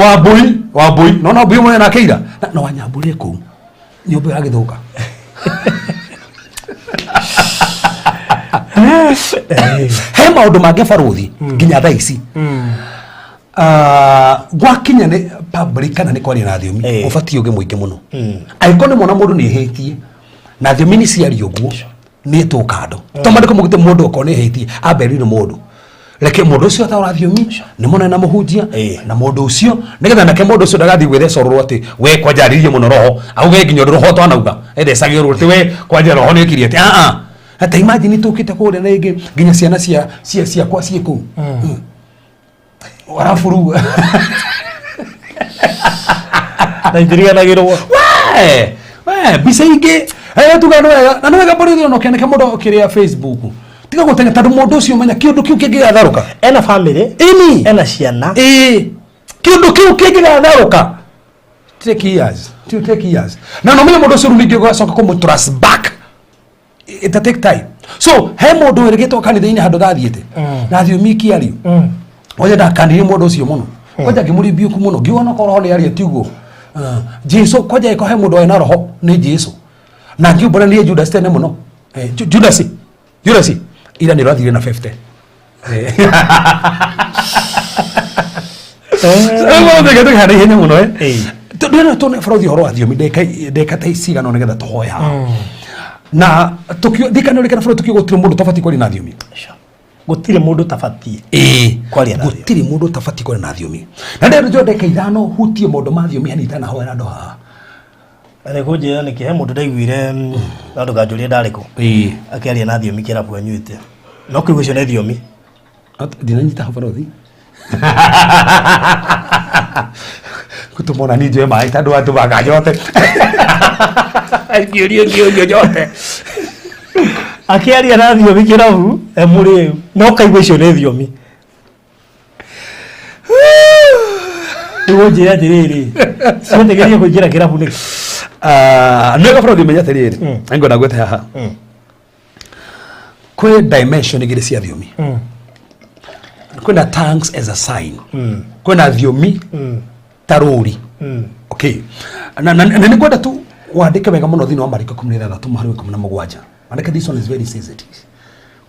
wambũi no no mbui mũnene nake ira na wanyambũrire kũu nyũmba ĩragĩthũka. He maũndũ mangĩ barothi nginya thaa ici. Gwakinya nĩ public kana nĩ kwaria na thiomi ũbatiĩ ũge mũingĩ mũno angĩkorwo nĩ mwana mũndũ nĩ ĩhĩtie na thiomi nĩ ciaria ũguo nĩ ĩtwo kando to mandĩko mũgĩte mũndũ okorwo nĩ ĩhĩtie ambe erire mũndũ reke mũndũ ũcio ataũra thiomi nĩ mũnene na mũhunjia na mũndũ ũcio nĩgetha nake mũndũ ũcio ndagathiĩ gwĩthecorũrwo atĩ we kwanja arĩrie mũno roho auge nginya ũndũ roho twanauga ethecagĩrwo atĩ we kwanja roho nĩ ũkirie atĩ aa ata imagine tũkĩte kũrĩa na ĩngĩ nginya ciana cia cia ciakwa ciĩ kũu arabu rĩu Na itiriganagĩrwo. We mbica ingĩ tuga nĩ wega na nĩ wega borithi ona ũkĩandĩka mũndũ ũkĩrĩa Facebook tiga gũtenya tondũ mũndũ ũcio menya kĩũndũ kĩu kĩngĩgatharũka. Ena family. Ĩni. Ena ciana. Ĩĩ kĩũndũ kĩu kĩngĩgatharũka take years to take years na no menye mũndũ ũcio rĩu ningĩ ũgacoka kũmũ trust back it take time. So he mũndũ wĩrĩgĩtwo kanitha-inĩ handũ ndathiĩte na thiomi ikĩario oja ndakanirie mũndũ ũcio mũno kwanja ngĩmũrebuke mũno ngiuga onakorwo roho nĩ aria tiguo. Jesu kwanja ĩko he mũndũ wena roho nĩ Jesu na ngiumbũra niĩ Judas tene mũno. Judas Judas ira nĩ ũrathire na 50. Tũkĩhana ihenya mũno. Ndĩrenda tuone barothi ũhoro wa thiomi ndĩka ta cigana nĩgetha tũhoe haha na ndikana ũrĩkana barothi tukiuga gũtirĩ mũndũ ũtabatiĩ kwaria na thiomi. Gũtirĩ mũndũ ũtabatiĩ ĩĩ kwaria na thiomi. Gũtirĩ mũndũ ũtabatiĩ kwaria na thiomi na ndĩrenda njoe ndagĩka 5 hutie maũndũ ma thiomi hani itanahoera andũ haha. Na kũnjĩra nĩkĩ he mũndũ ndaiguire no ndũkanjũrie ndarĩ kũ ĩĩ akĩaria na thiomi kĩrabu anyuĩte no kĩu icio nĩ thiomi. Ndinanyita hau barothi. Gũtũma ni njoe maĩ tondũ watũmaga nyote. Ngĩũrio ngĩũrio nyote. Akĩaria na thiomi kĩrabu e mũrĩu no kaigua icio nĩ thiomi. Nĩguo njĩre atĩrĩrĩ, cietĩkĩrie kũingĩra kĩrabu nĩkĩ? Ah, nĩ wega bũrũri menya atĩrĩrĩ, ngwenda gwĩte haha kwĩ dimension igĩrĩ cia thiomi. Kwĩna tongues as a sign, kwĩna thiomi ta rũri. Okay, na nĩ ngwenda tu wandĩke wega mũno thĩinĩ wa Mariko 16 mũhari wa 17. Andĩka, this one is very sensitive.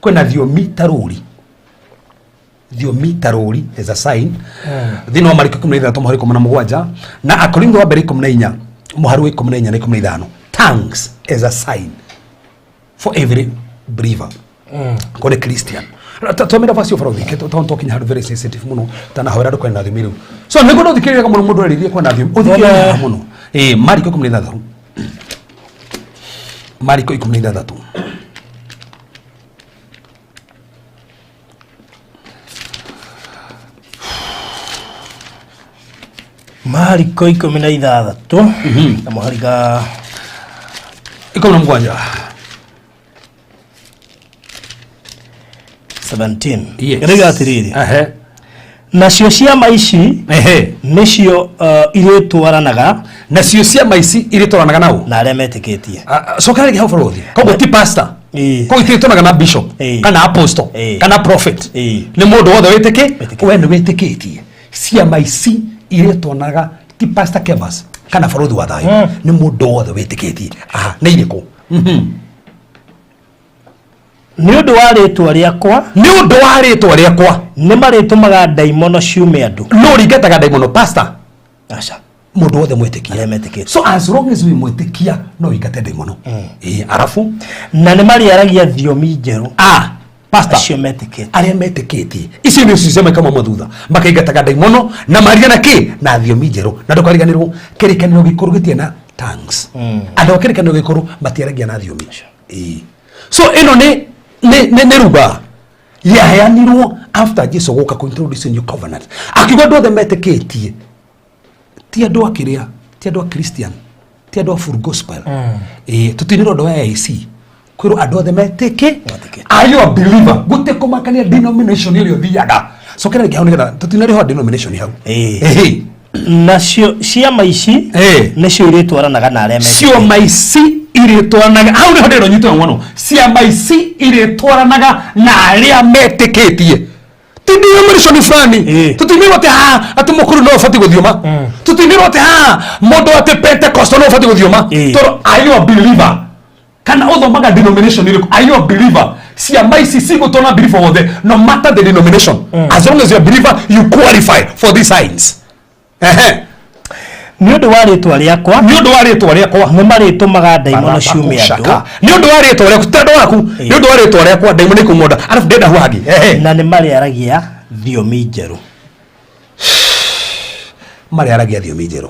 Kwĩna thiomi ta rũri, thiomi ta rũri as a sign thĩinĩ wa Mariko 16 mũhari 17 na Akorintho wa mbere 14 mũhari wa 14 na 15. Tongues as a sign for every believer, kore Christian. Twamĩra vaci ũbara ũthike tondũ twakinya handũ very sensitive mũno tanahoera andũ kwena thiomi rĩu. So nĩguo ndũthikĩrĩria mũno mũndũ arĩrie kwena thiomi, ũthikĩrĩria haha mũno. Ĩ Mariko 16, Mariko 16. Mariko 16 na mũhari ga 17. 17. Yes. Rĩga atĩrĩrĩ, nacio ciama ici nĩcio irĩtwaranaga Nacio ciama ici irĩtwaranaga nao na arĩa metĩkĩtie. Cokera rĩngĩ hau bũrũthi. Koguo ti pastor, koguo itirĩtwaranaga na bishop kana apostle kana prophet. Nĩ mũndũ wothe wĩtĩkĩ. Wĩtĩkĩtie. We nĩ wĩtĩkĩtie, ciama ici irĩtwaranaga ti Pastor Kevas kana bũrũthi wa thayũ, nĩ mũndũ wothe wĩtĩkĩtie. Aha, nĩ irĩkũ? Nĩ ũndũ wa rĩtwa rĩakwa, Nĩ ũndũ wa rĩtwa rĩakwa, nĩ marĩtũmaga ndaimono ciume andũ. No ringataga ndaimono, pastor? Aca. Mũndũ wothe mwĩtĩkia. Arĩa metĩkĩtie. So as long as wĩ mwĩtĩkia no wĩingate ndaimono. Ĩĩ, arabu? Na nĩ marĩaragia thiomi njerũ. Ah, pastor? Acio metĩkĩtie. Arĩa metĩkĩtie, icio nĩ cio ciama kama mathutha makaingataga ndaimono na maria na kĩ na thiomi njerũ. Na ndũkariganĩrwo kĩrĩkanĩro gĩkũrũ gĩtirĩ na tongues. Andũ a kĩrĩkanĩro gĩkũrũ matiaragia na thiomi. Ĩĩ. So ĩno nĩ ruga yaheanirwo after Jesu gũka kũ introduce new covenant, akiuga andũ othe metĩkĩtie, ti andũ a kĩrĩa, ti andũ a Christian, ti andũ a full gospel. Ĩĩ, tũtinĩrwo andũ a AIC, kwĩrwo andũ othe metĩkĩ. Metĩkĩtie. Are you a believer? Gũtirĩ kũmakania denomination ĩrĩa ũthiaga. Cokera rĩngĩ hau nĩgetha tũtinarĩho denomination hau. Ĩĩ. Nacio ciama ici nĩcio irĩtwaranaga na arĩa metĩkĩtie. Ciama ici irĩtwaranaga, hau nĩho ndĩrenda ũnyite mũno. Ciama ici irĩtwaranaga na arĩa metĩkĩtie, ti denomination fulani. Tũtinĩrwo atĩ ha atĩ mũkũrũ no ũbatiĩ gũthiũma, tũtinĩrwo atĩ ha mũndũ atĩ Pentecostal no ũbatiĩ gũthiũma. Tondũ are you a believer kana ũthomaga denomination ĩrĩkũ? Are you a believer? Ciama ici cigũtwana believer wothe, no matter the denomination. As long as you are a believer, you qualify for these signs. Ehe. Nĩ ũndũ wa rĩtwa rĩakwa, Nĩ ũndũ wa rĩtwa rĩakwa, nĩ marĩtũmaga ndaimono ciume andũ. Shaka. Nĩ ũndũ wa rĩtwa rĩaku, ti andũ waku, nĩ ũndũ wa rĩtwa rĩakwa ndaimono ikũmonda. Arabu ndenda hau hangĩ. Ehe. Na nĩ marĩaragia thiomi njerũ. Marĩaragia thiomi njerũ.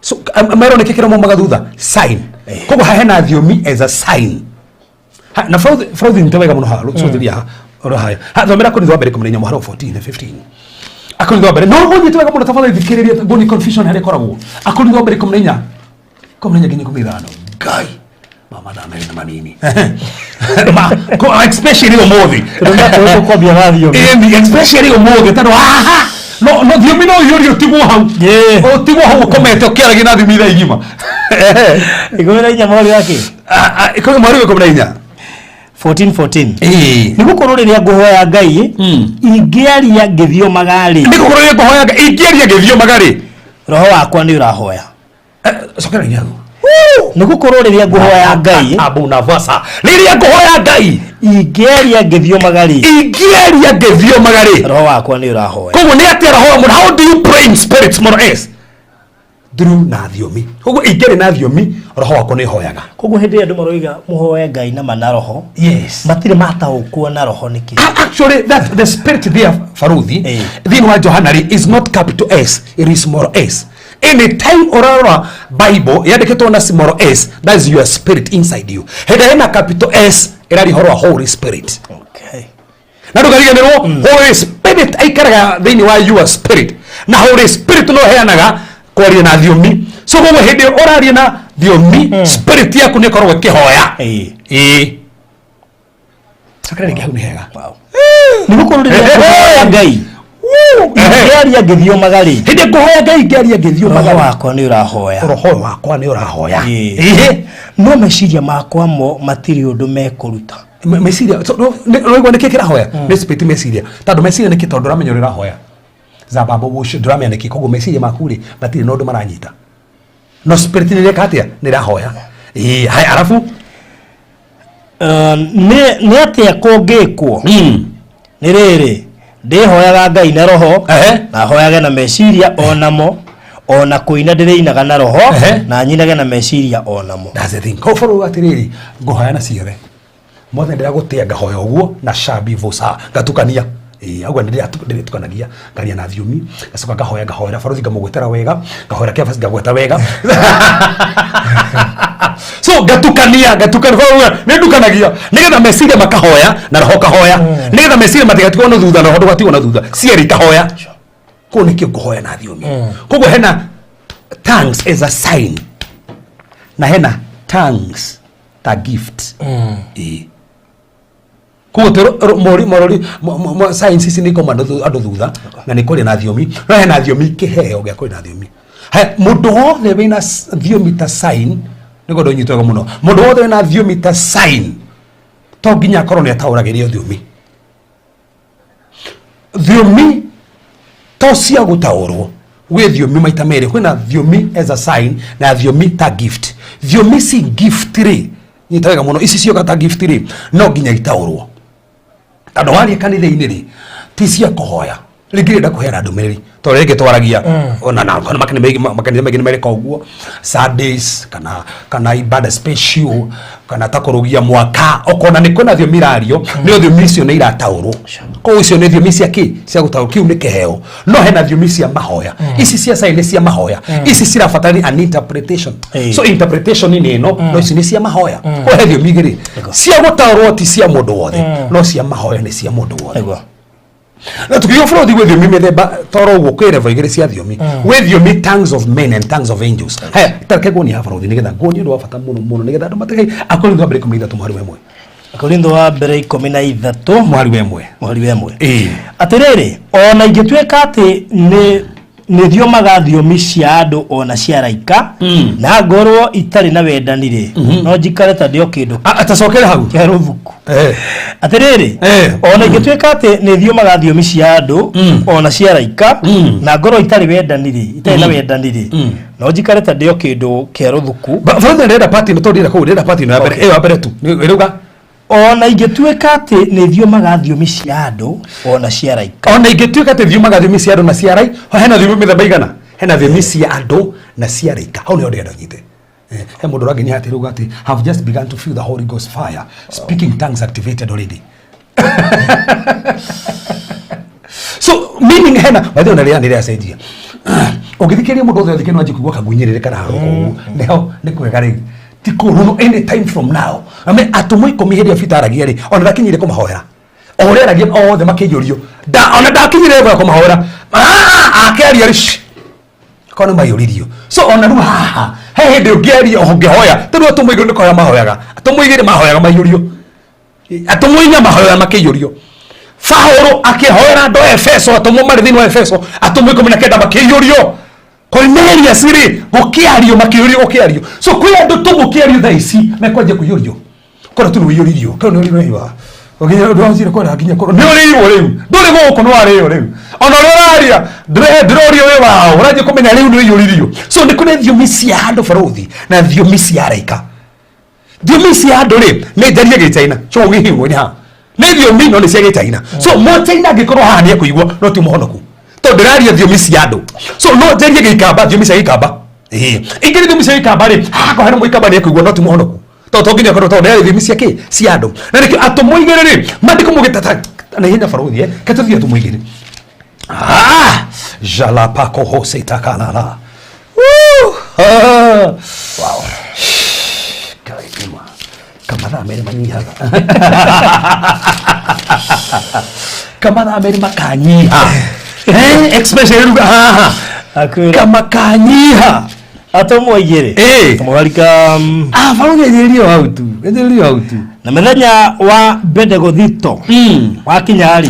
So merwo nĩkĩ kĩrĩa maumaga thutha sign. Koguo haha hena thiomi as a sign. Na Frauthi nĩ wega mũno haha cũthĩria haha oro haya ha thomera Korintho wa mbere 14 mũharo 14 na 15. Akorintho wa mbere, no ũnyite wega mũno tafadhali, thikĩrĩria ngoni confusion harĩa ĩkoragwo. Akorintho wa mbere 14, 14 nginya 15. Ngai mama thaa na manini. Especially ũmũthĩ. Tondũ tũkwambia na thiomi. Ĩni, especially ũmũthĩ tondũ haha no thiomi no ũiyũrie ũtigwo hau. Ũtigwo hau ũkomete ũkĩaragia na thiomi thaa igima. 14 mũhari wa kĩ? Ikũmi mweri wa 14. 14 14. Ĩĩ. Nĩ gũkorwo rĩrĩa ngũhoya Ngai ingĩaria ngĩthiomaga rĩ, Nĩ gũkorwo rĩrĩa ngũhoya Ngai ingĩaria ngĩthiomaga rĩ, roho wakwa nĩ ũrahoya. Cokera hinya. Nĩ gũkorwo rĩrĩa ngũhoya Ngai Abu na vasa rĩrĩa ngũhoya Ngai ingĩaria ngĩthiomaga rĩ, ingĩaria ngĩthiomaga rĩ, roho wakwa nĩ ũrahoya. Koguo nĩ atĩa roho mũno? How do you pray in spirit mũno? S through na thiomi. Koguo ingĩaria na thiomi, roho wakwa nĩ hoyaga. Koguo hĩndĩ ĩrĩa andũ maroiga mũhoe Ngai na ma na roho, matirĩ mataũkwo na roho nĩkĩ. Actually, that the spirit there, faruthi, thĩinĩ wa Johana rĩ, is not capital S, it is small s. Anytime ũrarora Bible yandĩkĩtwo na small s, that is your spirit inside you. Hĩndĩ ĩrĩa ĩna capital S, ĩraria ũhoro wa Holy Spirit. Na ndũkariganĩrwo Holy Spirit aikaraga thĩinĩ wa your spirit, na Holy Spirit no heanaga Kwaria na thiomi. So koguo hĩndĩ ĩyo ũraria na thiomi, spirit yaku nĩ ĩkoragwo ĩkĩhoya. Ĩĩ, cokera rĩngĩ hau, nĩ hega. Nĩ gũkorwo rĩrĩa ngũhoya Ngai ngĩaria ngĩthiomaga rĩ, Hĩndĩ ngũhoya Ngai ngĩaria ngĩthiomaga, roho wakwa nĩ ũrahoya. Roho wakwa nĩ ũrahoya. Ĩĩ. No meciria makwa mo matirĩ ũndũ mekũruta. Meciria, so, ũraigua nĩkĩ kĩrahoya? Nĩ spirit, meciria, tondũ meciria nĩkĩ? Tondũ ndũramenya ũrĩa ũrahoya zababo ũcio, ndũramenya nĩkĩ. Koguo meciria maku rĩ, matirĩ na ũndũ maranyita, no spirit nĩ ĩreka atĩa? Nĩ ĩrahoya. Ĩĩ, haya, arabu? Nĩ atĩa kũngĩkwo? Nĩ rĩrĩ, ndĩhoyaga Ngai na roho, na hoyage na meciria onamo, ona kũina ndĩrĩinaga na roho, na nyinage na meciria onamo. That's the thing. Koguo bũrũri atĩrĩrĩ, ngũhoya na ciothe mothe, ndĩragũtĩa, ngahoya ũguo na shabi vosa, ngatukania. Ĩĩ, auga ndĩrĩtukanagia, ngaria na thiomi, ngacoka ngahoya, ngahoera barothi, ngamũgwetera wega, ngahoera kebas, ngagweta wega. So ngatukania, ngatukania, nĩ ndukanagia nĩgetha meciria makahoya na roho kahoya, nĩgetha meciria matigatigwo na thutha na roho ndũgatigwo na thutha, cierĩ ikahoya. Kũu nĩkĩo ngũhoya na thiomi. Koguo hena tongues as a sign na hena tongues ta gift. Ĩĩ, koguo mori morori science ici nĩ ikoma andũ thutha na nĩ kũrĩa na thiomi, no hena thiomi kĩheo gĩa kũrĩa na thiomi. Haya, mũndũ wothe wĩna thiomi ta sign, nĩguo ndũnyitwo wega mũno, mũndũ wothe wĩna thiomi ta sign to nginya akorwo nĩ ataũragĩrio thiomi. Thiomi to cia gũtaũrwo. Gwĩ thiomi maita merĩ: kwĩna thiomi as a sign na thiomi ta gift. Thiomi ci gift rĩ, nyita wega mũno, ici cioka ta gift rĩ, no nginya itaũrwo, tondũ waria kanitha-inĩ rĩ, ti cia kũhoya rĩngĩ rĩenda kũheana ndũmĩrĩri, tondũ rĩngĩ twaragia ona na kana makanitha maingĩ, makanitha maingĩ nĩ mareka ũguo, Sundays kana ibada special kana ta kũrũgia mwaka, ũkona nĩ kwĩna thiomi irario, nĩ thiomi icio nĩ irataũrwo. Koguo icio nĩ thiomi cia kĩ? Cia gũtaũrwo, kĩu nĩ kĩheo. No hena thiomi cia mahoya, ici cia sign nĩ cia mahoya, ici cirabatara an interpretation. So interpretation nĩ ĩno, no ici nĩ cia mahoya. Koguo he thiomi igĩrĩ: cia gũtaũrwo ti cia mũndũ wothe, no cia mahoya nĩ cia mũndũ wothe. Na tukiuga bũrũri gwĩ thiomi mĩthemba toro ũguo, kwĩ level igĩrĩ cia thiomi: gwĩ thiomi tongues of men and tongues of angels. Haya, tareke nguonie haha, bũrũri, nĩgetha nguonie ũndũ wa bata mũno mũno, nĩgetha andũ matigai. Akorintho wa mbere 13 mũhari wa 1. Akorintho wa mbere 13 mũhari wa 1. Mũhari wa 1. Ĩĩ. Atĩrĩrĩ, ona ingĩtuĩka atĩ nĩ thiomaga thiomi cia andũ ona cia araika, na ngorwo itarĩ na wendani rĩ, no njikare ta ndĩ o kĩndũ Atacokere hau. kĩa rũthuku. Atĩrĩrĩ, ona ingĩtuĩka atĩ nĩ thiomaga thiomi cia andũ ona cia araika, na ngorwo itarĩ wendani rĩ, itarĩ na wendani rĩ, no njikare ta ndĩ o kĩndũ kĩa rũthuku. Bũrũri, ndĩrenda part ĩno, tondũ ndĩrenda kũu, ndĩrenda part ĩno ya mbere, ĩyo ya mbere tu. Ĩrauga? Ona ingĩtuĩka atĩ nĩ thiomaga thiomi cia andũ ona cia araika. Ona ingĩtuĩka atĩ thiomaga thiomi cia andũ na cia arai, hena thiomi mĩthemba igana? Hena thiomi cia andũ na cia araika. Hau nĩho ndĩrenda ũnyite. He mũndũ ũrangenia atĩ rĩu atĩ have just begun to feel the Holy Ghost fire, speaking tongues activated already. So meaning hena, by the way, na rĩrĩa nĩrĩacenjia, ũngĩthikĩrĩria mũndũ othe ũthikĩrĩria, no anjie kũigua kagunyĩrĩrĩ kana ũguo, nĩho nĩ kwega rĩu, ti kũũru. No any time from now, I mean, atũmwo 10, hĩndĩ ĩyo Peter aragia rĩ, ona ndakinyire kũmahoera, o ũrĩa aragia othe makĩiyũrio. Ona ndakinyire level ya kũmahoera. Ah, akĩaria rĩ, shh, korwo nĩ maiyũririo. So ona rĩu haha he hĩndĩ ũngĩaria ũngĩhoya, tondũ atũmwo igĩrĩ nĩ kũhoya mahoyaga, atũmwo igĩrĩ mahoyaga maiyũrio, atũmwo inya mahoyaga makĩiyũrio. Paulo akĩhoera andũ a Efeso, atũmwo marĩ thĩinĩ wa Efeso, atũmwo 19 makĩiyũrio. Cornelius rĩ, gũkĩario makĩiyũrio, gũkĩario. So kwĩ andũ tu gũkĩario thaa ici mekwanjia kũiyũrio. Korwo tu nĩ ũiyũririo, korwo nĩ ũrĩirwo, ũginya ũndũ wanjire kwara nginya korwo nĩ ũrĩirwo rĩu, ndũrĩ gũkũ, nĩ warĩo rĩu, ona ũrĩa ũraria ndĩrorio wĩ wao, ũranjia kũmenya rĩu nĩ ũiyũririo. So nĩ kũrĩ thiomi cia andũ, barũthi, na thiomi cia araika. Thiomi cia andũ rĩ, nĩ njarie gĩchaina cũgĩhingwo nĩ haha, nĩ thiomi no nĩ cia gĩchaina. So mũchaina angĩkorwo haha nĩ ekũigua, no ti mũhonoku, tondũ ndĩraria thiomi cia andũ. So no njarie gĩikamba, thiomi cia gĩikamba. Ĩĩ, ingĩrĩ thiomi cia gĩikamba rĩ, haha korwo hena mũikamba nĩ ekũigua, no ti mũhonoku, tondũ to nginya akorwo, tondũ ndĩraria thiomi cia kĩ? Cia andũ. Na nĩkĩo atũmwo igĩrĩ rĩ, mandĩko mũgĩtata na ihenya, barũthi, ke tũthiĩ atũmwo igĩrĩ. Ah, jalapako hosetakalala. Woo! Ah. Wow. Ngai nĩma. Kamathaa merĩ manyihaga. Kamathaa merĩ makanyiha. Expression ĩruga haha. Akwĩra Kamakanyiha. Atũmwo 2. Ĩĩ. Mũgarika Ah, barũthi enyerio hau tu, enyerio hau tu. Na mũthenya wa Bendegothito wakinya rĩ,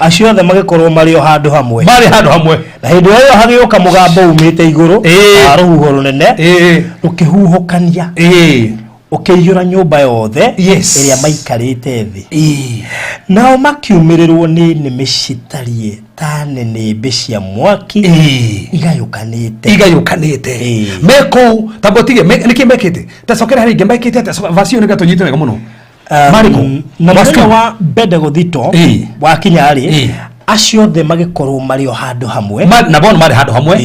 acio othe magĩkorwo marĩ o handũ hamwe. Marĩ handũ hamwe. Na hĩndĩ ĩyo hagĩũka mũgambo umĩte igũrũ wa rũhuho rũnene, rũkĩhuhũkania, ũkĩiyũra nyũmba yothe ĩrĩa maikarĩte thĩ. Nao makiumĩrĩrwo nĩ nĩmĩ citariĩ ta nĩnĩmbĩ cia mwaki igayũkanĩte. Igayũkanĩte. Me kũu tambotige nĩkĩ mekĩte, tacokera harĩ ingĩ mekĩte atĩa? Verse ĩyo nĩgetha tũnyite wega mũno. Marĩ kũ? Na Verse mũthenya two. wa Bendegothito wakinya rĩ, acio othe magĩkorwo marĩ o handũ hamwe. Na bono marĩ handũ hamwe.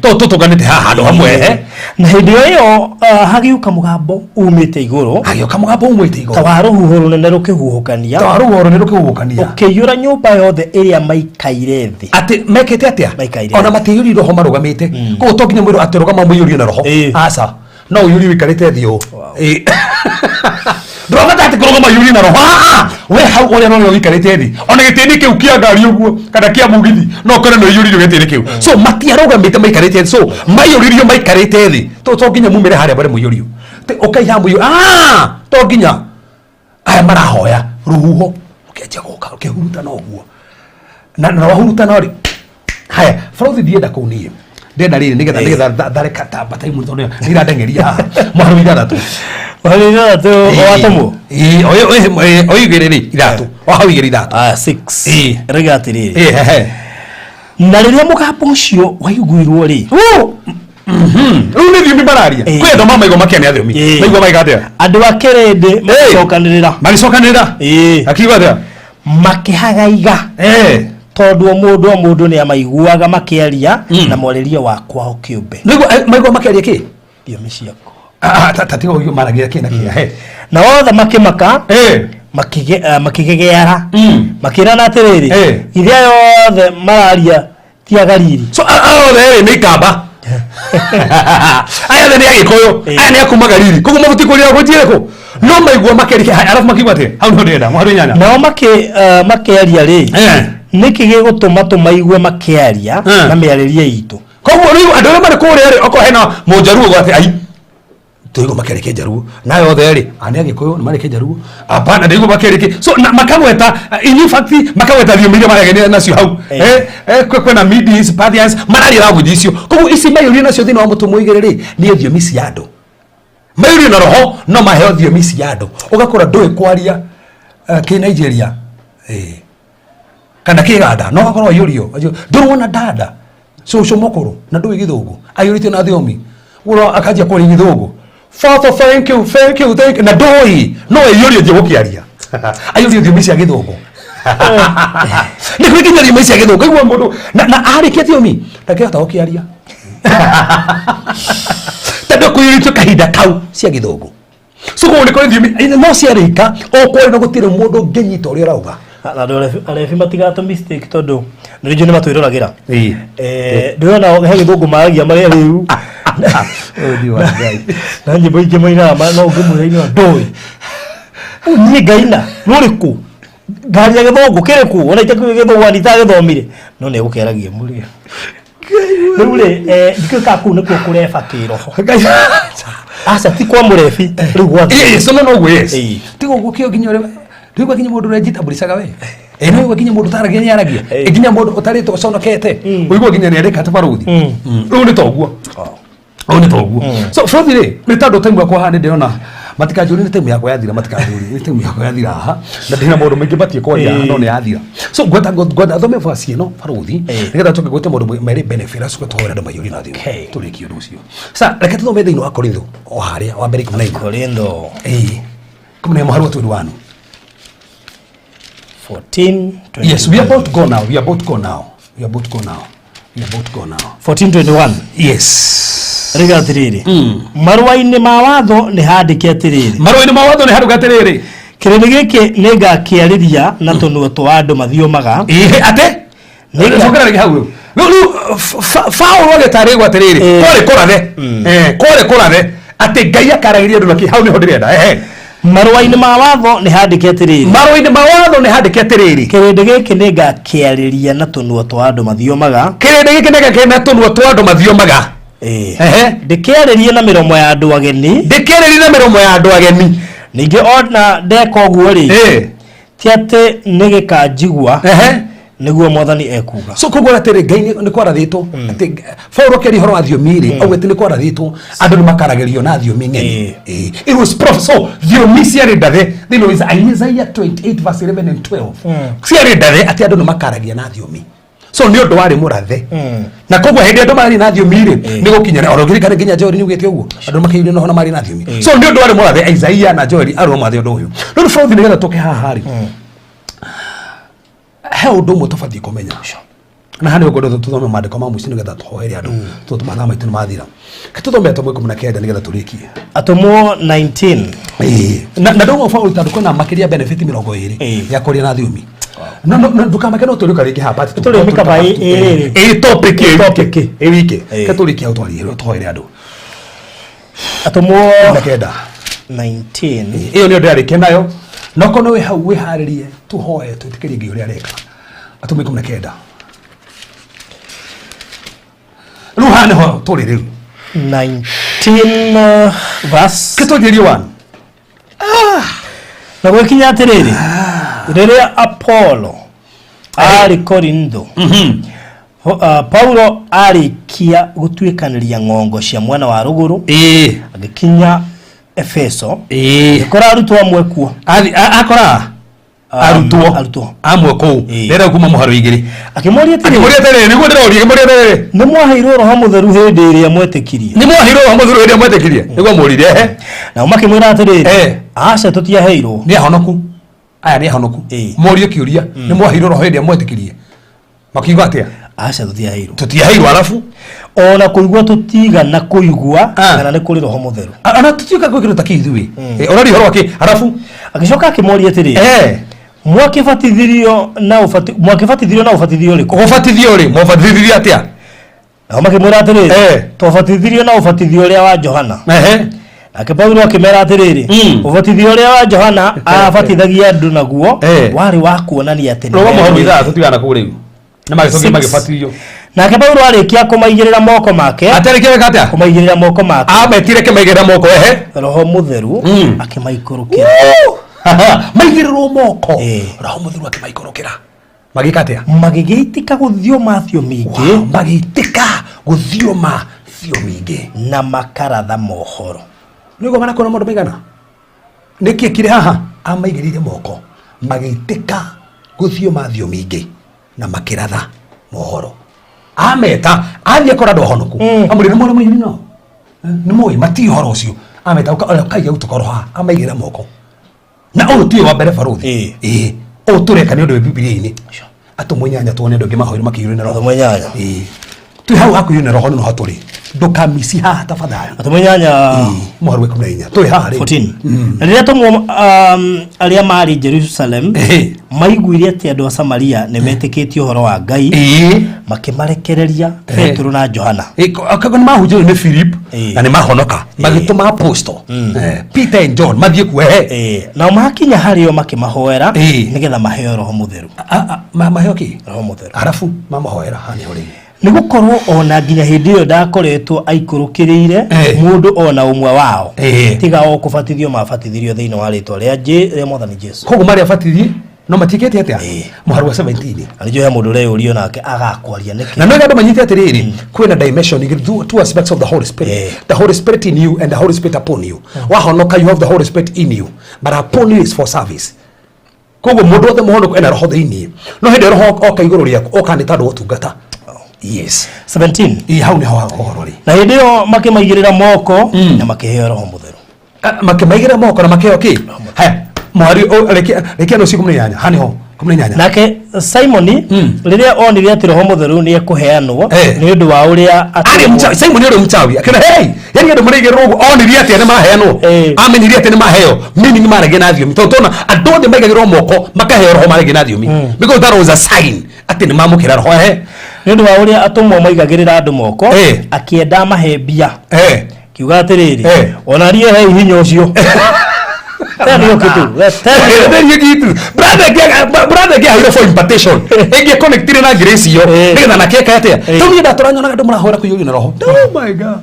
To tũtũnganĩte haha handũ hamwe, ehe. Na hĩndĩ o ĩyo hagĩũka mũgambo umĩte igũrũ. Hagĩũka mũgambo umĩte igũrũ. Ta wa rũhuho rũnene rũkĩhuhũkania. Ta wa rũhuho rũnene rũkĩhuhũkania. Ũkĩiyũra nyũmba yothe ĩrĩa maikaire thĩ. Atĩ mekĩte atĩa? Maikaire. Ona matiiyũrire roho marũgamĩte. Koguo to nginya mwĩrwo atĩ rũgama mũiyũrio na roho. Aca, no ũiyũrio ũikarĩte thĩ ũũ. Ndũrabata atĩ kũrũgama ũiyũrio na roho. Ah, ah, we hau ũrĩa no ũikarĩte thĩ, ona gĩtĩ-inĩ kĩu kĩa ngari ũguo kana kĩa mũgithi, no ũkore nĩ ũiyũririo gĩtĩ-inĩ kĩu. So matiarũgamĩte, maikarĩte thĩ. So maiyũririo maikarĩte thĩ. To nginya mumĩre harĩa mbere mũiyũrio. Ũkai haha mũiyũrio. Ah, to nginya aya marahoya rũhuho rũkĩanjia gũka rũkĩhurutana ũguo, na wahurutana rĩ, haya barothi ndienda kũu niĩ ndenda rĩrĩ nĩgetha tharĩka tamba taimu tondũ nĩ irandengeria haha mũhari wa ithathatũ. Mũhari wa ithathatũ watũmwo. Ĩĩ, o igĩrĩ rĩ, ithatũ o hau igĩrĩ ithatũ. Ah, 6. Rĩga atĩrĩrĩ. Ĩĩ, hehe. Na rĩrĩa mũgambo ũcio waiguirwo rĩ, Rĩu nĩ thiomi mararia. Kwĩ andũ mamaigua makĩa nĩ athiomi maigua maiga atĩa? Andũ a kĩrĩndĩ magĩcokanĩrĩra. Magĩcokanĩrĩra. Akiuga atĩa? Makĩhagaiga tondũ o mũndũ o mũndũ nĩ amaiguaga makĩaria na mwarĩrie wa kwao kĩũmbe. Nĩguo maigua makĩaria kĩ? Thiomi ciako. Ta tiga ũguo maragia kĩ na kĩ, he. Na othe makĩmaka, makĩgegeara, makĩrana atĩrĩrĩ, githĩ aya othe mararia ti Agalili? So aya othe rĩ nĩ ikamba, aya othe nĩ agĩkũyũ, aya nĩ akuma Galili, koguo mabuti kũrĩa gũthiĩ kũ no maigua makĩria. Arabu makiuga atĩ hau nĩho ndĩrenda mũhari inyanya. Nao makĩaria rĩ, nĩkĩ gĩgũtũma tũmaigue makĩaria na mĩarĩrie itũ? Koguo rĩu andũ arĩa marĩ kũrĩa rĩ, okorwo hena mũnjaruo gwate ai tũigua makĩaria kĩnjaruo, nayo othe rĩ a nĩ agĩkũyũ nĩ marĩ kĩnjaruo, apana ndĩigua makĩaria kĩ, so na makagweta, in fact makagweta thiomi iria maragia nacio hau. Kwĩna Medes, Parthians, mararia language icio. Koguo ici maiyũrio nacio thĩinĩ wa mũtũmwo igĩrĩ rĩ, nĩ thiomi cia andũ maiyũrio na roho, no maheo thiomi cia andũ. Ũgakora ndũĩ kwaria kĩ Nigeria kana kĩganda, no ũgakorwo aiyũrio ndũrona dada cũcũ mũkũrũ na ndũĩ gĩthũngũ, aiyũrĩtio na thiomi ũra akanjia kwaria gĩthũngũ, "Father, thank you, thank you, thank you," na ndũĩ no aiyũrio njie gũkĩaria, aiyũrio thiomi cia gĩthũngũ. Nĩ kwĩ nginya thiomi cia gĩthũngũ igua mũndũ na arĩkia thiomi ndangĩhota gũkĩaria tondũ kũiyũrĩtio kahinda kau cia gĩthũngũ. So koguo nĩ kũrĩ thiomi no ciarĩka o kwaria no gũtirĩ mũndũ ũngĩnyita ũrĩa ũrauga. Na andũ arebi matigatũ mistake tondũ nĩ rĩngĩ nĩ matwĩroragĩra. Ndĩrona he gĩthũngũ maragia marĩa rĩu na nyĩmbo ingĩ mainaga no ũngĩmwĩra ina ndũĩ. Ũũ niĩ ngaina rũrĩkũ, ngaria gĩthũngũ kĩrĩkũ, ona itakĩũĩ gĩthũngũ ani itagĩthomire, no nĩ egũkĩaragia mũrĩo. Rĩu rĩ, ndikĩũĩ kana kũu nĩkuo kũreba kĩroho. Aca, ti kwa mũrebi rĩu gwa Ĩĩ, so no noguo, yes. Tiga ũguo kĩo nginya ũrĩa ndũigua nginya mũndũ ũrĩa we ĩ no ũigua nginya mũndũ ũtaragia nĩ aragia. Ĩ nginya mũndũ ũtarĩtwo ũconokete ũigua nginya nĩ arĩka ta barothi. Rĩu nĩ toguo, ũyũ nĩ toguo. So barothi rĩ, nĩ tondũ time yakwa haha nĩ ndĩrona matikanjũrie nĩ time yakwa yathira, matikanjũrie nĩ time yakwa yathira haha na ndĩna maũndũ maingĩ batie kwaria haha, no nĩ yathira. So ngwenda thome verse ĩno barothi nĩgetha njoke gwĩte maũndũ merĩ benefit, acoke tũhoere andũ maiyũrie na thiomi, tũrĩkie ũndũ ũcio. Sa reke tũthome thĩinĩ wa Korintho o harĩa wa mbere 14. Korintho. Ĩĩ, 14 mũhari wa 21. 14. Yes, we are about to go now. We are about to go now. We are about to go now. We are about to go now. 14:21. Yes. Rĩga atĩrĩrĩ, marũa-inĩ ma watho nĩ handĩke atĩrĩrĩ. Marũa-inĩ ma watho nĩ handĩke atĩrĩrĩ. Kĩrĩndĩ gĩkĩ nĩ ngakĩarĩria na tũnua twa andũ mathiomaga. Ĩĩ, atĩ cokera rĩngĩ hau. Rĩu Paũlũ agĩtarĩrio atĩrĩrĩ, kwarĩ kũrathe, kwarĩ kũrathe atĩ Ngai akaragĩria andũ na kĩ, hau nĩho ndĩrenda ehe. Marũa-inĩ ma watho nĩ handĩke atĩrĩrĩ. Marũa-inĩ ma watho nĩ handĩke atĩrĩrĩ. Kĩrĩndĩ gĩkĩ nĩ ngakĩarĩria na tũnua twa andũ mathiomaga. Kĩrĩndĩ gĩkĩ nĩ ngakĩarĩria na tũnua twa andũ mathiomaga. Ehe. Ndĩkĩarĩrie na mĩromo ya andũ ageni. Ndĩkĩarĩrie na mĩromo ya andũ ageni. Ningĩ ona ndeka ũguo rĩ, ti atĩ nĩ gĩkanjigua, nĩguo Mwathani ekuuga. So koguo atĩrĩ, Ngai nĩ kwarathĩtwo atĩ Paulo akĩaria ũhoro wa thiomi rĩ, augĩte nĩ kwarathĩtwo andũ nĩ makaragĩrio na thiomi ng'eni. It was prof so thiomi ciarĩ ndathe thĩinĩ wa Isaiah 28 verse 11 and 12, ciarĩ ndathe atĩ andũ nĩ makaragia na thiomi. So nĩ ũndũ warĩ mũrathe, na koguo hĩndĩ andũ marĩ na thiomi rĩ, nĩ gũkinyana ona ũngĩririkana nginya Joel nĩ ugĩte ũguo, andũ makĩiyũrio na ũhoro marĩ na thiomi. So nĩ ũndũ warĩ mũrathe, Isaiah na Joel arĩ mũrathe ũndũ ũyũ. Rĩu bũrũri, nĩgetha tũke haha rĩ, he ũndũ ũmwe tũbatiĩ kũmenya, na haha nĩho ngwenda tũthome maandĩko ma mũico nĩgetha tũhoere andũ, tondũ mathaa maitũ nĩ mathira. Ke tũthome Atũmwo 19 nĩgetha tũrĩkie. Atũmwo 19. Ĩĩ. Na ndauga bũrũri, tondũ kwĩna makĩria benefit 20 ya kũrĩa na thiomi. No ndũkamake, no tũrĩũka rĩngĩ haha part two. Tũrĩmĩkaba ĩ rĩrĩ. Ĩ topic ĩ Topic. wiki, ĩ wiki. Ke tũrĩkie hau, twarie tũhoere andũ. Atũmwo 19. 19. Ĩyo nĩyo ndĩrarĩkia nayo, no korwo wĩ hau wĩharĩrie tũhoe twĩtĩkĩrie Ngai ũrĩa areka. Atũmwo 19. Rĩu haha nĩho tũrĩ rĩu. 19 verse. Kĩtũnjĩrie 1. Na gwĩkinya atĩrĩrĩ, rĩrĩa Apolo arĩ Korintho, Paulo arĩkia gũtuĩkanĩria ng'ongo cia mwena wa rũgũrũ, agĩkinya Efeso, agĩkora arutwo amwe kuo. Akora arutwo. Arutwo. Amwe kũu. Rĩrĩa kuma mũharo 2. Akĩmoria atĩrĩrĩ, Akĩmũria atĩrĩrĩ, nĩguo ndĩroria, akĩmũria atĩrĩrĩ, nĩ mwaheirwo Roho Mũtheru hĩndĩ ĩrĩa mwetĩkirie? Nĩ mwaheirwo Roho Mũtheru hĩndĩ ĩrĩa mwetĩkirie? Nĩguo mũririe, ehe. Nao makĩmwĩra atĩrĩrĩ, aca, tũtiaheirwo. Nĩ ahonoku aya, nĩ ahonoku. Morio kĩũria, nĩ mwaheirwo Roho hĩndĩ ĩrĩa mwetĩkirie? Makiuga atĩa? Aca, tũtiaheirwo. Tũtiaheirwo. Arabu? Ona kũigua tũtigana kũigua kana nĩ kũrĩ Roho Mũtheru. Ona tũtiũka gwĩ kĩndũ ta kĩu ithuĩ. Ũraria ũhoro wa kĩ? Arabu? Agĩcoka akĩmoria atĩrĩrĩ, mwakĩbatithirio na ũbatithio ũrĩkũ? Gũbatithio rĩ, mwabatithirio atĩa? Nao makĩmwĩra atĩrĩrĩ, twabatithirio na ũbatithio ũrĩa wa Johana. Nake Paulo akĩmera atĩrĩrĩ, ũbatithio ũrĩa wa Johana abatithagia andũ naguo warĩ wa kuonania atĩ nĩ Rũgama mũharo merĩte. 6, tũtigana kũu rĩu. Nĩ magĩcokire Six. magĩbatithio. Nake Paulo arĩkia kũmaigĩrĩra moko make, Atarĩkia gwĩka atĩa? Kũmaigĩrĩra moko make. Ametire kĩmaigĩrĩra moko, ehe. Roho Mũtheru akĩmaikũrũkĩra. Maigĩrĩrwo moko, Roho Mũtheru akĩmaikũrũkĩra. Magĩka atĩa? Magĩgĩitĩka gũthioma thiomi ingĩ. Wow, magĩitĩka gũthioma thiomi ingĩ. Na makaratha mohoro. Nĩguo marakorwo maũndũ maigana nĩkĩ kĩrĩ haha, amaigĩrĩire moko, magĩitĩka gũthioma thiomi ingĩ na makĩratha mohoro. Ameta athiĩ akora andũ ahonoku, amũrĩ nĩ mwana mũnini, no nĩ moĩ matiĩ ũhoro ũcio. Ameta, kaiga tũkorwo haha, amaigĩrĩra moko. Na ũyũ tiwe wa mbere, barũthi. Ĩĩ, ũyũ tũreka nĩ ũndũ wĩ Bibilia-inĩ, Atũmwo 8, tuone andũ angĩ mahoirwo makĩiyũrwo nĩ Roho. Atũmwo 8. Ĩĩ, twĩ hau hakuhĩ na Roho, nĩho tũrĩ, ndũkamici haha tafadhali. Atũmwo 8. Mũhari wa 14 tũrĩ haha rĩ. 14. Na rĩrĩa atũmwo arĩa maarĩ Jerusalem maiguire atĩ andũ a Samaria nĩ metĩkĩtie ũhoro wa Ngai, makĩmarekereria Petero na Johana. Akago nĩ mahunjĩrio nĩ Philip na nĩ mahonoka, magĩtũma apostle Peter and John mathiĩ kuo, ehe. Nao makinya harĩo makĩmahoera nĩgetha maheo Roho Mũtheru. Maheo kĩ? Roho Mũtheru. Arabu mamahoera, haha nĩho rĩu. Nĩ gũkorwo ona nginya hĩndĩ ĩyo ndakoretwo aikũrũkĩrĩire mũndũ ona ũmwe wao, tiga o kũbatithio mabatithirio thĩinĩ wa rĩtwa rĩa Mwathani Jesu. Koguo marĩ abatithie no matiĩkĩte atĩa? Mũhari wa 17. Na nĩnjũĩ he mũndũ ũreyũria nake agakwaria nĩkĩ. Na no andũ manyite atĩrĩrĩ, kwĩna dimension igĩrĩ, two aspects of the Holy Spirit: the Holy Spirit in you and the Holy Spirit upon you. Wahonoka, you have the Holy Spirit in you, but upon you is for service. Koguo mũndũ wothe mũhonoku ena Roho thĩinĩ, no hĩndĩ ĩyo Roho oka igũrũ rĩaku, oka nĩ tondũ wa ũtungata. Yes. 17. Ĩ, hau nĩho ũhoro rĩ. Na hĩndĩ ĩyo makĩmaigĩrĩra moko na makĩheo Roho Mũtheru. Makĩmaigĩrĩra moko na makĩheo kĩ? Haya, mũhari rĩkia no 18, haha nĩho 18. Nake Simoni rĩrĩa onire atĩ Roho Mũtheru nĩ ekũheanwo nĩ ũndũ wa ũrĩa Arĩ mchawi, Simon ũrĩ mchawi, akĩona, hey, yani andũ marĩigĩrĩrwo ũguo, onirie atĩa nĩ maheanwo? Amenyire atĩ nĩ maheo, meaning maragia na thiomi, tondũ tona andũ othe maigagĩrwo moko makaheo Roho maragia na thiomi, because that was a sign atĩ nĩ mamũkĩra Roho, ehe. Nĩ ũndũ wa ũrĩa atũmwo maigagĩrĩra andũ moko, akĩenda amahe mbia, kiuga atĩrĩrĩ, ona niĩ hei hinya ũcio. Tell you kitu. Tell Tell you kitu. Brother ngĩaheirwo for impartation. Ĩngĩ connectire na grace iyo. Nĩgetha nake eka atĩa? Tondũ niĩ ndatũra nyonaga andũ marahoera kũiyũrio na roho. Oh my God.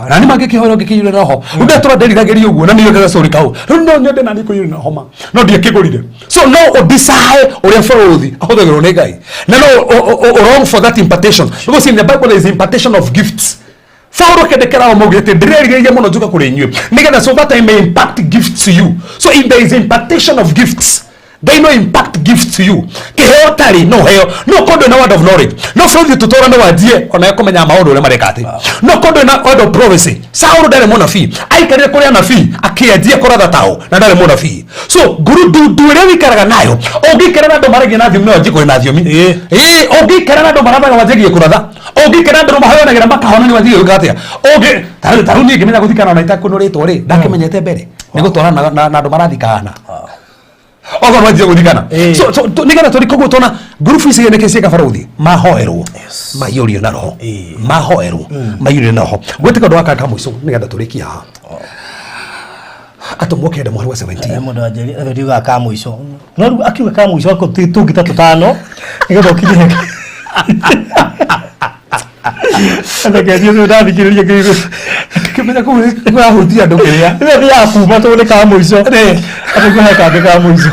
Na nĩ mangĩkĩhoera ũngĩkĩiyũrio na roho. Rĩu ndatũra nderiragĩria ũguo na nĩyo gacũri kau. Rĩu no nyende na niĩ kũiyũrio na roho ma. No ndiakĩgũrire. So no ũdesire ũrĩa bũrũthi ahũthagĩrwo nĩ Ngai. Na no wrong for that impartation. Because in the Bible there is impartation of gifts. Paulo akĩandĩkĩra o maugĩte ndĩrerirĩria mũno njuka kũrĩ inyuĩ nĩgetha so that I may impact gifts to you. So if there is impartation of gifts, they no impact gifts to you. Kĩheo tarĩ no heo no kũndũ na word of knowledge no bũrũri tũtũra no wanjie ona kũmenya maũndũ ũrĩa mareka atĩ no kũndũ na word of prophecy. Saũlũ ndarĩ mũnabii, aikarire kũrĩ anabii akĩanjia kũratha tao na ndarĩ mũnabii. So ngurundu ĩrĩa wĩikaraga nayo ũngĩikara na andũ maragia na thiomi no wanjie kũrĩ na thiomi. Ĩĩ, ũngĩikara na andũ marathaga wanjagie kũratha, ũngĩikara na andũ mahoyanagĩra makahona nĩ wanjagie gwĩka atĩa. Ũngĩ tarĩu niĩ ngĩmenya gũthikana ona itakũnũrĩtwo rĩ, ndakĩmenyete mbere nĩ gũtwarana na andũ marathikana okorwo wanjie gũthikana. So nĩgetha tũrĩ koguo tona ngurubu ici nĩkĩ ciĩka barũthi mahoerwo maiyũrio na roho, mahoerwo maiyũrio na roho. Gwĩtĩka ũndũ wa kaka mũico nĩgetha tũrĩkie haha. Atũmwo kenda mweri wa 17. Mũndũ wanjĩrire ndiugaga ka mũico. No rĩu akiuga ka mũico ako tũngĩ ta tũtano nĩgetha ũkinye. Reke thiĩ ndathikĩrĩria kĩndũ. Kĩmenya kũu kũrahutia andũ kĩrĩa. Rĩrĩa thiaga kuma tondũ nĩ ka mũico. Atĩ kũhe kangĩ ka mũico.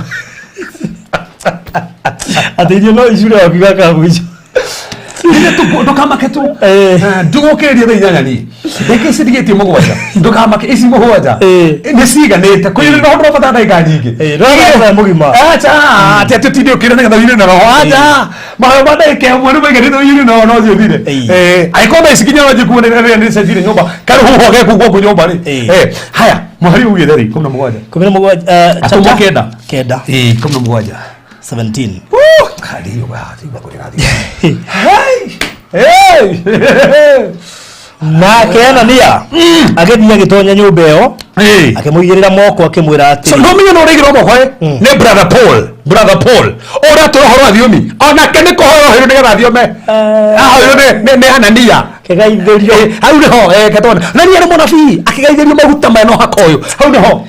Atĩ irio no icure wakiuga ka mũico. Ndũkamake tu. Ndũgũkĩrĩria thaa inyanya niĩ. Ndagĩka ici ndigĩtie mũgwanja. Ndũkamake ici mũgwanja. Nĩ ciiganĩte. Kũiyũria roho ndũrabatara ndagĩka nyingĩ. Ndũrabatara mũgima. Acha, atĩ atĩ ũtinde ũkĩra nĩgetha ũiyũrio na roho. Acha. Mahoya ma ndagĩka ĩmwe nĩ maiganĩte ũiyũrio na roho no ũthiĩ ũthire. Angĩkorwo thaa ici nginya wanjie kuona rĩrĩa nĩ cenjirie nyũmba, karũhuho ge kũu gwaku nyũmba rĩ. Haya, mũhari ugĩte rĩ, 17. 17. Atũmwo kenda. Kenda. 17. 17. Nake Anania agĩthiĩ agĩtonya nyũmba ĩyo akĩmũigĩrĩra moko akĩmwĩra So atĩrĩ. no menye no ũraigĩrwo moko ĩ nĩ brother Paul, brother Paul ũrĩa tũra ũhoro wa thiomi onake nĩ kũhoya ũheirwo nĩgetha thiome ahoirwo nĩ Anania Kĩgaithĩrio. Hau nĩho ketona na niĩ arĩ mũnabii akĩgaithĩrio maguta mena ũhaka ũyũ hau nĩho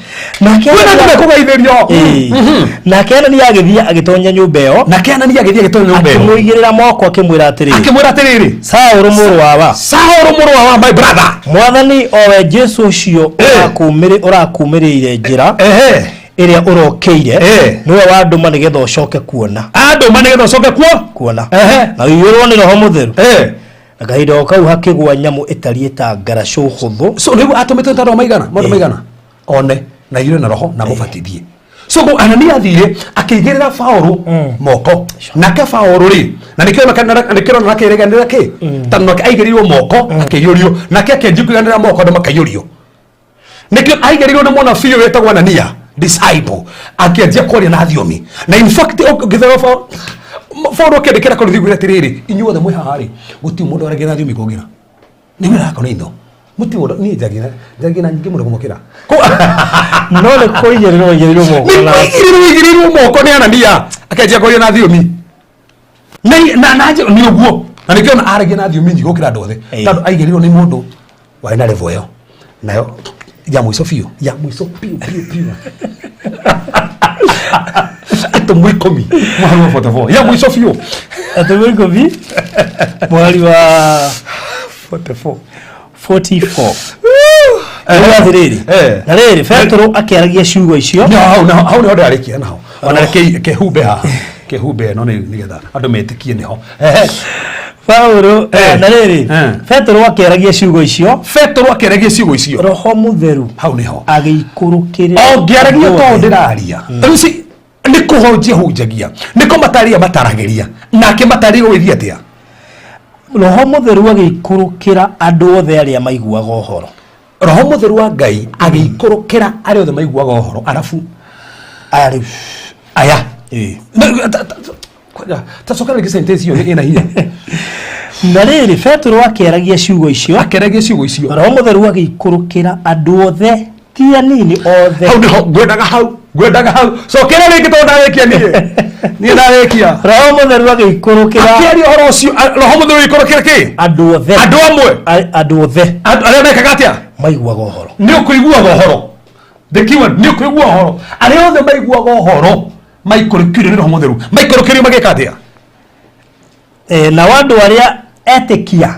Nake kwĩna andũ mekũgaithĩrio. Nake Anania agĩthiĩ agĩtonya nyũmba ĩyo. Nake Anania agĩthiĩ agĩtonya nyũmba ĩyo. Akĩmũigĩrĩra moko akĩmwĩra atĩrĩ. Akĩmwĩra atĩrĩrĩ. Saũlũ mũrũ wa wa. Saũlũ mũrũ wa wa my brother. Mwathani owe Jesu ũcio ũrakumĩrĩire njĩra ĩrĩa ũrokĩire nĩwe wandũma nĩgetha ũcoke kuona. Andũma nĩgetha ũcoke kuona. Na ũiyũrwo nĩ Roho Mũtheru. Na kahinda o kau hakĩgũa nyamũ ĩtariĩ ta ngaracũ hũthũ. So nĩguo atũmĩtwo ta roho maigana, maũndũ maigana. One na aiyũrwo na roho na mũbatithie. So Anania athire akĩigĩrĩra Paũlũ moko. Nake Paũlũ rĩ, na nĩkĩo nĩkĩo akĩreganĩra kĩ? Tondũ nake aigĩrĩirwo moko akĩiyũrio, nake akĩanjia kũiganĩra moko andũ makaiyũrio. Nĩkĩo aigĩrĩirwo nĩ mũnabii ũyũ wĩtagwo Anania disciple akĩanjia kwaria na thiomi. Na in fact ũngĩthoma Paũlũ akĩandĩkĩra Korinthi gwĩra atĩrĩrĩ, inyuothe mwĩ haha rĩ, gũtirĩ mũndũ waragia na thiomi kũngĩra. Nĩ wĩra wakwa nĩ itho. Mũtirĩ mũndũ, niĩ njagia na nyingĩ mũno kũmũkĩra. No nĩ kũigĩrĩrwo aigĩrĩirwo moko Nĩ na- kũigĩrĩrwo aigĩrĩirwo moko nĩ Anania akĩanjia kwaria na thiomi. Na nĩ ũguo. Na nĩkĩo ona aragia na thiomi nyingĩ gũkĩra andũ othe. Tondũ aigĩrĩirwo nĩ mũndũ warĩ na level ĩyo. Nayo ya mũico biũ, ya mũico biũ biũ biũ. Atũmwo ikũmi mũhari wa 44. Ya mũico biũ. Atũmwo ikũmi mũhari wa 44. 44. Rĩu atĩrĩrĩ, na rĩrĩ Petero akĩaragia ciugo icio. No, hau naho, hau niho ndĩrarĩkia naho. Ona reke kehumbe haha. Kehumbe ĩno nĩgetha andũ metĩkie nĩho. Paulo, na rĩrĩ, Petero akĩaragia ciugo icio. Petero akĩaragia ciugo icio. Roho Mũtheru hau nĩho agĩikũrũkĩrĩra. Ũngĩaragia to ndĩraria. Rĩu ci nĩ kũhunjia hunjagia. Nĩ kũmataria mataragĩria. Nake mataria gũgĩthiĩ atĩa? Roho Mũtheru agĩikũrũkĩra andũ othe arĩa maiguaga ũhoro. Roho Mũtheru wa Ngai agĩikũrũkĩra arĩa othe maiguaga ũhoro. Arabu aya rĩu aya. Ta coka rĩngĩ sentence ĩyo ĩna hinya. Na rĩrĩ Petero akĩaragia ciugo icio. Akĩaragia ciugo icio. Roho Mũtheru agĩikũrũkĩra andũ othe ti anini othe. Hau nĩho ngwendaga hau, ngwendaga hau. Cokera rĩngĩ tondũ ndarĩkia niĩ. Niĩ ndarĩkia. Roho Mũtheru agĩikũrũkĩra. Akĩaria ũhoro ũcio, Roho Mũtheru agĩikũrũkĩra kĩ? Andũ othe. Andũ amwe. Andũ othe. Andũ arĩa mekaga atĩa? Maiguaga ũhoro. Nĩ ũkũiguaga ũhoro. The keyword nĩ ũkũigua ũhoro. Arĩa othe maiguaga ũhoro maikũrũkĩrio nĩ Roho Mũtheru. Maikũrũkĩrio magĩka atĩa? Nao andũ arĩa etĩkia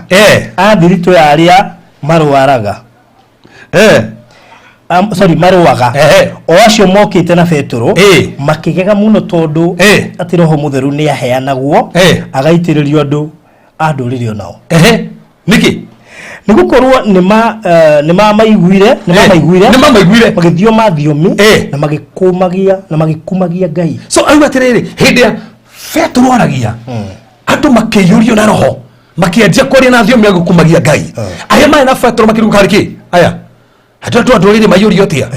a thiritũ ya arĩa marwaraga, sorry, marũaga, o acio mokĩte na Petũrũ, makĩgega mũno tondũ atĩ Roho Mũtheru nĩ aheanagwo agaitĩrĩrio andũ a ndũrĩrĩ onao. Nĩkĩ? Nĩ gũkorwo nĩ mamaiguire, nĩ mamaiguire, Nĩ mamaiguire. Magĩthioma thiomi na magĩkũmagia na magĩkumagia Ngai. So auga atĩrĩrĩ, hĩndĩ ya Petũrũ aragia, andũ makĩiyũrio na Roho, makĩanjia kwaria na thiomi agũkumagia Ngai. Arĩa marĩ na Petũrũ makĩruga karĩ kĩ? Aya. Andũ andũ andũ rĩrĩ maiyũrio atĩa?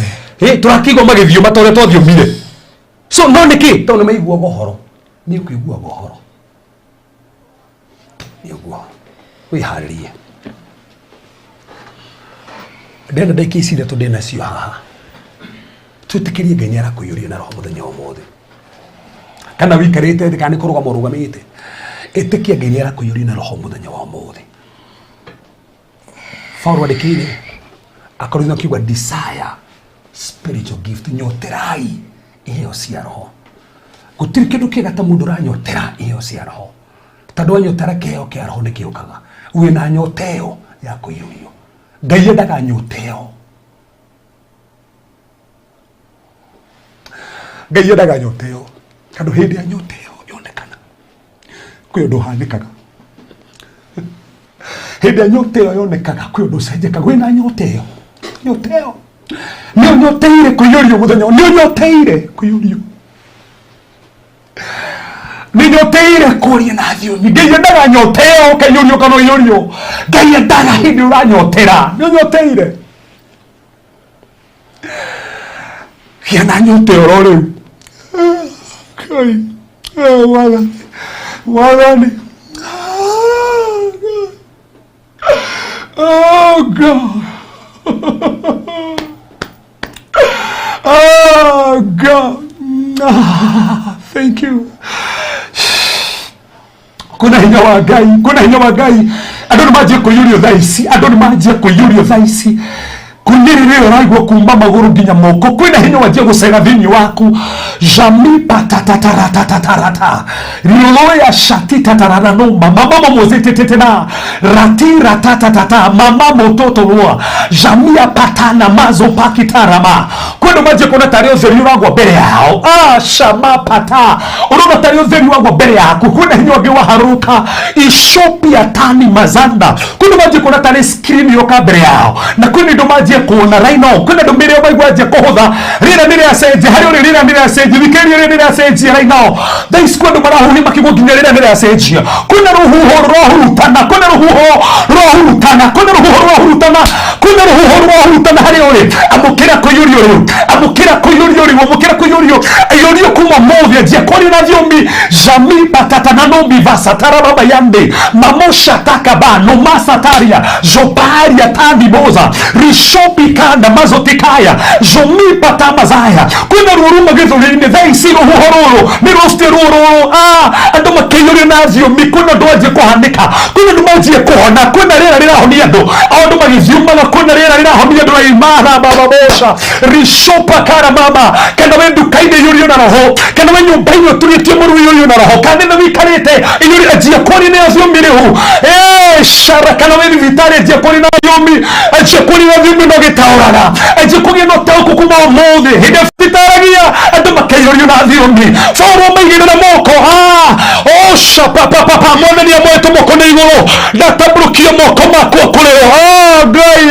Tũrakĩigua magĩthioma ta ũrĩa twathiomire. So no nĩkĩ? Tondũ nĩ maiguaga ũhoro. Nĩ ũkũiguaga ũhoro. Nĩ ũguo. Wĩharĩrie. Ndĩrenda ndagĩka ici ithatũ ndĩ nacio haha. Twĩtĩkĩrie Ngai nĩ arakũiyũria na Roho mũthenya ũmũthĩ. Kana wĩikarĩte thĩ kana nĩ kũrũgama ũrũgamĩte. Ĩtĩkia Ngai nĩ arakũiyũria na Roho mũthenya wa ũmũthĩ. Paulo andĩkĩire akorwo akiuga desire spiritual gift, nyoterai iheo cia Roho. Gũtirĩ kĩndũ kĩega ta mũndũ ũranyotera iheo cia Roho. Tondũ wanyotera kĩheo kĩa Roho nĩ kĩũkaga. Wĩna nyota ĩyo ya kũiyũrio. Ngai endaga nyota ĩyo. Ngai endaga nyota ĩyo. Tondũ hĩndĩ ya nyota ĩyo yonekana, kwĩ ũndũ ũhanĩkaga. Hĩndĩ ya nyota ĩyo yonekaga, kwĩ ũndũ ũcenjekaga. Wĩna nyota ĩyo. Nyota ĩyo. Nĩ ũnyoteire kũiyũrio mũthenya. Nĩ ũnyoteire kũiyũrio. Nĩ nyoteire kũria na thiomi. Ngai endaga nyota ĩyo ũkaiyũrio kana ũiyũrio. Ngai endaga hĩndĩ ũranyotera. Nĩ ũnyoteire. Gĩa na nyota ĩyo rĩu. Ngai. Mwathani. Mwathani. Oh God. Oh God. Thank you. Kuna hinya wa Ngai, kuna hinya wa Ngai. Andũ nĩ manjie kũiyũrio thaa ici, andũ nĩ manjie kũiyũrio thaa ici. Kwĩnyĩrĩra ũraigua kuma magũrũ nginya moko, kwĩna hinya wanjia gũcega thĩinĩ waku. Jami patatataratatata riũya shati tatarana no mama mama mozitetetena rati ratatatata mama mototorua jamia patana mazo pakitarama. Kwĩna manjia kuona tarĩ ũtheri ũragwa mbere yao. Shama pata ũrona tarĩ ũtheri wagwa mbere yaku. Kwĩna hinya ũngĩ waharũka ishopia tani mazanda. Kwĩna manjia kuona tarĩ screen yoka mbere yao, na kwĩna indo manjia kuona right now. Kwĩna andũ mĩrĩ maigua anjia kũhũtha. Rĩera nĩ rĩacenjia, harĩa ũrĩ rĩera nĩ rĩacenjia, thikĩrĩria rĩera nĩ rĩacenjia right now. Thaa ici kwĩ andũ marahuhia makĩigua nginya rĩera nĩ rĩacenjia. Kwĩna rũhuho rũrahurutana, kwĩna rũhuho rũrahurutana, kwĩna rũhuho rũrahurutana, kwĩna rũhuho rũrahurutana harĩa ũrĩ. Amũkĩra kũiyũrio rĩu, amũkĩra kũiyũrio rĩu, amũkĩra kũiyũrio, iyũrio kuma ũmũthĩ, anjia kwaria na thiomi. Jami patata na nomi vasatara baba yande mamosha takaba nomasataria joparia tandi boza rishopi kanda mazotikaya jomi patamazaya. Kwĩna ruo ruma gĩthũri-inĩ thaa ici, rũhuho rũrũ nĩ rũciĩ ruo rũrũ. Andũ makĩiyũrio na thiomi. Kwĩna ũndũ wanjia kũhanĩka, kwĩna andũ manjia kũhona, kwĩna rĩera rĩrahonia andũ, andũ magĩthiũmaga, kwĩna rĩera rĩrahonia andũ. Imara baba bosha rishopa kara mama. Kana wĩ nduka-inĩ iyũrio na Roho, kana wĩ nyũmba-inĩ ũturĩtie mũru iyũrio na Roho, kana nĩ wĩikarĩte iyũrio, anjia kwaria na thiomi rĩu. Shara, kana wĩ thibitarĩ anjia kwaria na thiomi, anjia kwaria na thiomi no gĩtaũraga, anjia kũgĩa na ũtaũku kuma ũmũthĩ. Hĩndĩ ĩrĩa itaragia andũ makĩiyũrio na thiomi, Paũlũ maigĩrĩra moko. Osha papa papa, mwathani amoete moko na igũrũ, ndatambũrũkia moko makwa kũrĩ o. Ngai.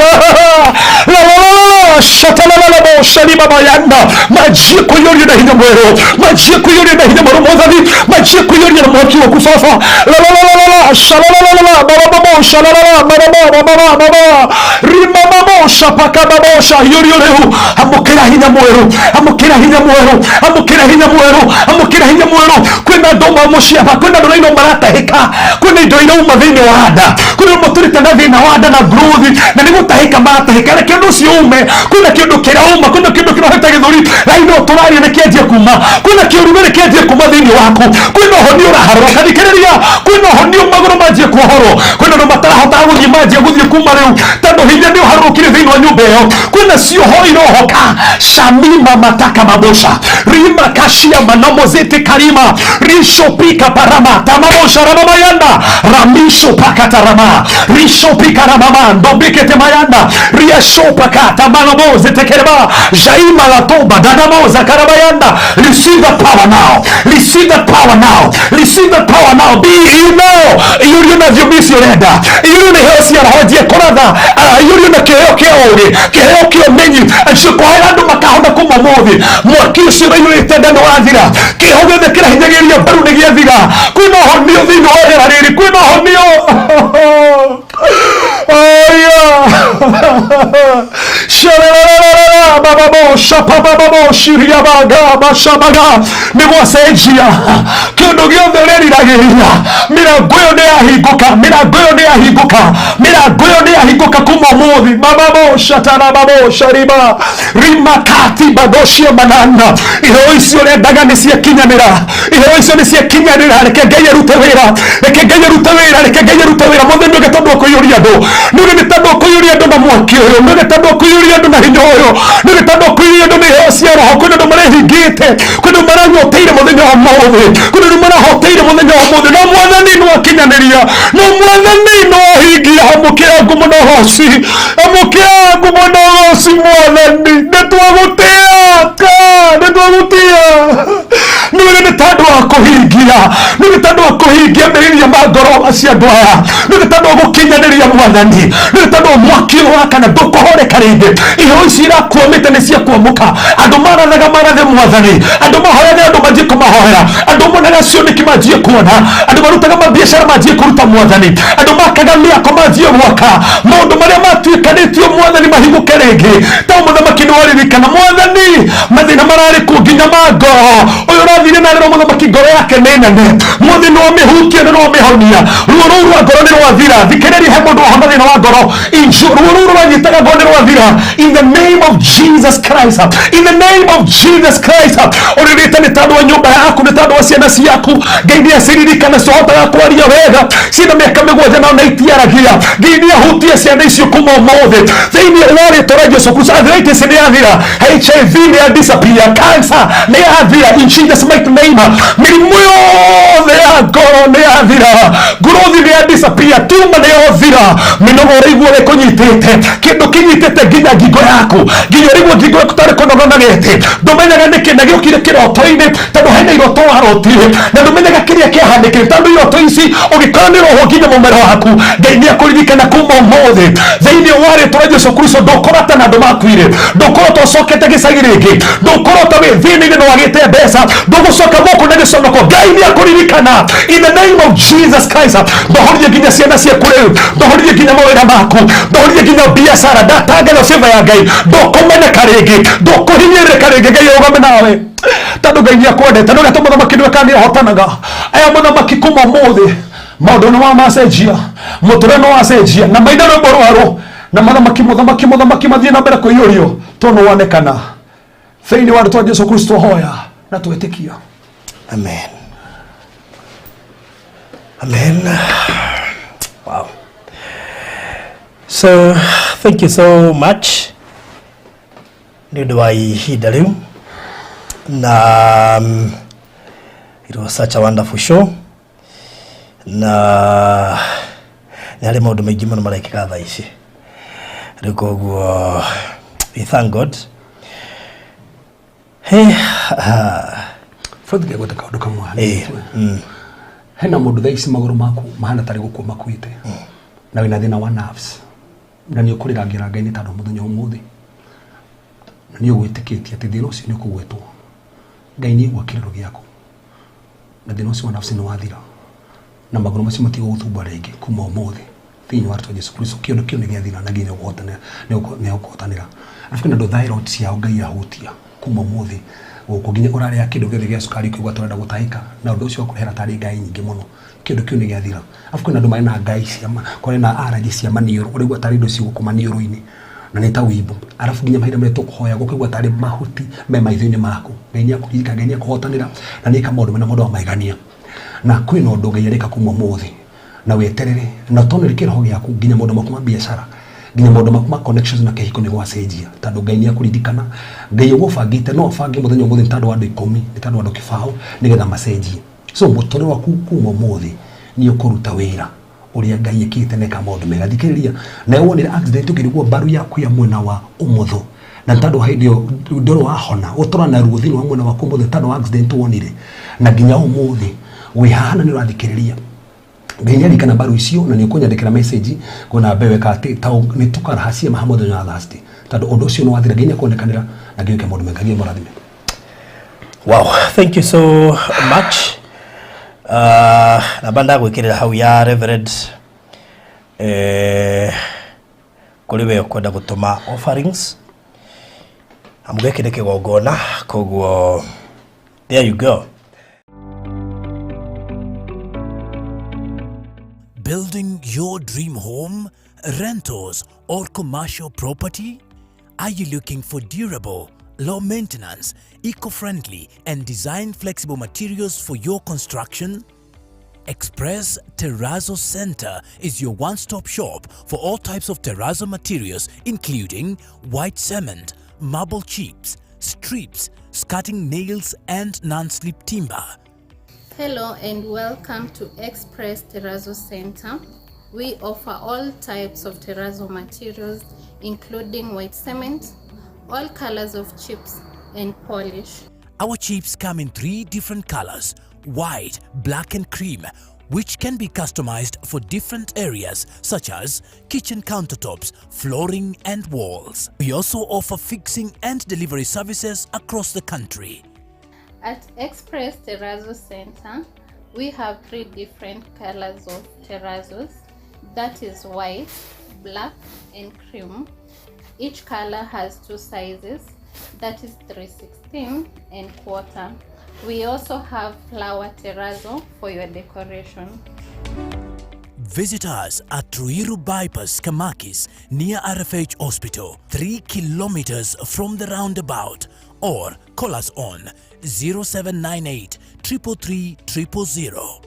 La la la la shatala la la bo shali baba yanda. Manjie kũiyũrio na hinya mwerũ, manjie kũiyũrio na hinya mwerũ mwathani, manjie kũiyũrio na mwaki waku baba. La la la la la shala la la la baba baba shala la la baba baba baba baba rima baba shapaka baba shayũrio rĩu. Amũkĩra hinya mwerũ, amũkĩra hinya mwerũ, amũkĩra hinya mwerũ, amũkĩra hinya mwerũ. Kwĩna andũ ma mũciĩ kwĩna andũ raino maratahĩka, kwĩna indo irauma thĩinĩ wa nda, kwĩna mũtũrĩte na thĩna wa nda na growth, na nĩ gũtahĩka maratahĩka. Reke ũndũ ũcio ume. Kwĩna kĩndũ kĩrauma, kwĩna kĩndũ kĩrohete gĩthũri raino. No tũraria nĩ kĩanjie kuma, kwĩna kĩũrugarĩ kĩanjie kuma thĩinĩ waku, kwĩna ũhonio ũraharũrũka. Thikĩrĩria, kwĩna ũhonio magũrũ manjie kuohorwo, kwĩna andũ matarahotaga gũthiĩ manjie gũthiĩ kuma rĩu tondũ hinya nĩ ũharũrũkire thĩinĩ wa nyũmba ĩyo. Kwĩna cioho irohoka shamima mataka mabosha rima kashia manamozete karima rishopika parama tamabosha ramamayanda ramisho pakatarama rishopika ramama ndobikete mayanda riashopaka tamanamoze tekereba jaima latoba danamoza karabayanda. Receive the power now, receive the power now, receive the power now. Be you now. Iyũrio na thiomi icio ũrenda, iyũrio nĩ iheo cia roho njie kũratha, iyũrio na kĩheo kĩa ũũgĩ, kĩheo kĩa ũmenyi, acio kũhoera andũ makahona kuma ũmũthĩ. Mwaki ũcio ũraiyũrĩte nda nĩ wathira, kĩho gĩothe kĩrahinyagĩrĩria mbaru nĩ gĩathira. Kwĩna ũhonio thĩinĩ wa rĩera rĩrĩ, kwĩna ũhonio. Aya. Sharararara, bababo, shapababo, shiriabaga, bashabaga. Nĩ gwacenjia kĩndũ gĩothe ũreriragĩria. Mĩrango ĩyo nĩ yahingũka, mĩrango ĩyo nĩ yahingũka, mĩrango ĩyo nĩ yahingũka kuma ũmũthĩ. Bababo, shatarababo, sharima rimakati badoshia manana. Iheo icio ũrendaga nĩ ciakinyanĩra, iheo icio nĩ ciakinyanĩra. Reke Ngai arute wĩra, reke Ngai arute wĩra, reke Ngai arute wĩra. Mothe nĩ tondũ wa kũiyũria andũ, nĩ tondũ wa kũiyũria andũ na mwaki ũyũ, nĩ tondũ wa kũiyũria andũ na hinya ũyũ, nĩ tondũ wa kũiyũria andũ na iheo cia roho. Kwĩna andũ marehingĩte, kwĩna andũ maranyoteire mũthenya wa ũmũthĩ, kwĩna andũ marahoteire mũthenya wa ũmũthĩ. No mwathani nĩ wakinyanĩria, no mwathani nĩ wahingia. Amũkĩra ngumo na ũgoci, amũkĩra ngumo na ũgoci. Mwathani, nĩ twagũtĩa ka, nĩ twagũtĩa. Nĩ nĩ tondũ wa kũhingia, nĩ tondũ wa kũhingia merirĩria ma ngoro cia andũ aya, nĩ tondũ wa gũkinyanĩria mwathani, nĩ tondũ wa mwaki ũyũ wakana ndũkũhoreka rĩngĩ. Iheo ici irakwamĩte nĩ ciakwamũka. Andũ marathaga marathe mwathani, andũ mahoyaga andũ manjie kũmahoera, andũ monaga cioneki manjie kuona, andũ marutaga mabiacara manjie kũruta mwathani, andũ makaga mĩako manjie gwaka. Maũndũ marĩa matuĩkanĩtio mwathani mahingũke rĩngĩ. Ta mũthamaki nĩ waririkana mwathani mathĩna mararĩ kuo nginya ma ngoro. Ũyũ ũrathire na rĩro mũthamaki ngoro yake nĩ nene, mwathani nĩ wamĩhutia na nĩ wamĩhonia. Ruo rũu rwa ngoro nĩ rwathira. Thikĩrĩria, he mũndũ wahona thĩna wa ngoro. Ruo rũu rũranyitaga ngoro nĩ rwathira in the name of Jesus Christ, in the name of Jesus Christ. Ũrĩrĩte nĩ tondũ wa nyũmba yaku, nĩ tondũ wa ciana ciaku. Ngai nĩ aciririkana, cihotaga kwaria wega ciĩna mĩaka 7 na ona itiaragia. Ngai nĩ ahutie ciana icio kuma ũmũthĩ thĩinĩ wa rĩtwa rĩa Jesu Kristo. Arthritis nĩ yathira, HIV nĩ ya disappear, cancer nĩ yathira in Jesus mighty name. Mĩrimũ yothe ya ngoro nĩ yathira, growth nĩ ya disappear, tumor nĩ yothira. Mĩnogo ũraigua ĩkũnyitĩte, kĩndũ kĩnyitĩte nginya ngingo yaku, nginya ũraigua ngingo yaku tarĩ kũnogonagĩte, ndũmenyaga nĩkĩ na gĩũkire kĩroto-inĩ, tondũ hena iroto warotire na ndũmenyaga kĩrĩa kĩahanĩkire, tondũ iroto ici ũgĩkora nĩ roho nginya mũmero waku. Ngai nĩ akũririkana kuma ũmũthĩ thĩinĩ wa rĩtwa rĩa Jesu Kristo. Ndũkorota na andũ makuire, ndũkorota ũcokete gĩcagi rĩngĩ, ndũkorota wĩ thĩna-inĩ na wagĩte mbeca, ndũgũcoka gũkũ na gĩconoko. Ngai nĩ akũririkana in the name of Jesus Christ. Ndohorithie nginya ciana ciaku rĩu, ndohorithie nginya mawĩra maku, ndohorithie nginya biacara. Ndatangatha favor ya Ngai, ndũkũmeneka rĩngĩ, ndũkũhinyĩrĩrĩka rĩngĩ. Ngai arũgame nawe tondũ Ngai nĩ akwendete. Nĩ ũrĩa mũthamaki nĩwe kana nĩ ahotanaga. Aya mũthamaki, kuma ũmũthĩ maũndũ nĩ wamacenjia, mũtũrĩre nĩ wacenjia, na maitho rwĩmbo rwarũ na mathamaki, mũthamaki, mũthamaki mathiĩ na mbere kũiyũrio tondũ nĩ wonekana thĩinĩ wa rĩtwa Jesu Kristo. Hoya na twĩtĩkia. Amen. Amen. Wow. So, thank you so much. Nĩ ũndũ wa ihinda rĩu na it was such a wonderful show, na nĩ harĩ maũndũ maingĩ mũno marekĩka thaa ici rĩu, koguo we thank God. Hey, Fred, ngegweta kaũndũ kamwe. Eh. Hena mũndũ thaa ici magũrũ maku mahana tarĩ gũkua makuĩte na wĩna thĩna wa nerves na nĩ ũkũrĩra ngĩra Ngai nĩ tondũ mũthenya ũmũthĩ na nĩ ũgwĩtĩkĩtie atĩ thĩna ũcio nĩ ũkũgwetwo. Ngai nĩ aigua kĩrĩro gĩaku na thĩna ũcio wa nerves nĩ wathira na magũrũ macio matigũgũthumbũra rĩngĩ kuma ũmũthĩ thĩinĩ wa rĩtwa Jesu Kristo. Kĩũndũ kĩu nĩ gĩathira na Ngai nĩ ũkũhotanĩra. Arabu kwĩna andũ thyroid ciao Ngai ahutia kuma ũmũthĩ gũkũ, nginya ũrarĩa kĩndũ gĩothe gĩa cukari ũkaigua ta ũrenda gũtahĩka na ũndũ ũcio wakũrehera tarĩ ngai nyingĩ mũno. Kĩndũ kĩu nĩ gĩathira. Arabu kwĩna andũ marĩ na ngai cia kũrĩ na allergy cia maniũrũ, ũraigua tarĩ indo cigũkũ maniũrũ-inĩ Na nĩ ta wimbo arabu nginya mahinda marĩa tũkũhoya gũkĩgua tarĩ mahuti me maitho-inĩ maku. Ngai nĩ akũririkana, Ngai nĩ akũhotanĩra na nĩ eka maũndũ mena maũndũ ma magegania. Na kwĩna ũndũ Ngai areka kuma ũmũthĩ na weterere na tonere kĩroho gĩaku nginya maũndũ maku ma biacara, nginya maũndũ maku ma connections na kĩhiko nĩ gwacenjia, tondũ Ngai nĩ akũririkana. Ngai ũgũbangĩte no abange mũthenya ũmũthĩ nĩ tondũ wa andũ 10, nĩ tondũ wa andũ 0 nĩgetha macenjie. So mũtũrĩre waku kuma ũmũthĩ nĩ ũkũruta wĩra ũrĩa Ngai ĩkĩte na ĩka maũndũ mega. Thikĩrĩria, nawe wonire accident ũkĩrigwo mbaru yaku ya mwena wa ũmotho, na nĩ tondũ hĩndĩ ĩyo ndũrĩ wahona, ũtũra na ruo thĩinĩ wa mwena waku ũmotho tondũ wa accident wonire, na nginya ũmũthĩ wĩ haha na nĩ ũrathikĩrĩria. Ngai nĩ arikana mbaru icio na nĩ ũkũnyandĩkĩra message kuona mbeũ ĩka atĩ ta nĩ tũkaraha ciama hamwe mũthenya wa Thursday, tondũ ũndũ ũcio nĩ wathira. Ngai nĩ akuonekanĩra na Ngai wĩke maũndũ mega. Ngai amũrathime. Wow, thank you so much. Namba ndagwĩkĩrĩra hau ya Reverend, kũrĩ we ũkwenda gũtũma offerings, amu gĩkĩ nĩ kĩgongona, koguo there you go. Building your dream home, rentals, or commercial property? Are you looking for durable, low maintenance, eco-friendly, and design flexible materials for your construction? Express Terrazzo Center is your one-stop shop for all types of terrazzo materials, including white cement, marble chips, strips, skirting nails, and non-slip timber. Hello and welcome to Express Terrazzo Center. We offer all types of terrazzo materials, including white cement, all colors of chips, and polish. Our chips come in 3 different colors, white, black, and cream, which can be customized for different areas such as kitchen countertops, flooring, and walls. We also offer fixing and delivery services across the country. At Express Terrazzo Center, we have 3 different colors of terrazzos, that is white, black, and cream. Each color has 2 sizes, that is 3/16 and quarter. We also have flower terrazzo for your decoration. Visit us at Ruiru Bypass, Kamakis, near RFH Hospital, 3 kilometers from the roundabout, or call us on 0798 333 000.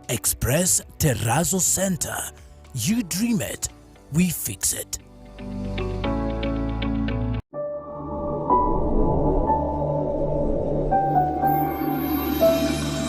Express Terrazzo Center. You dream it, we fix it.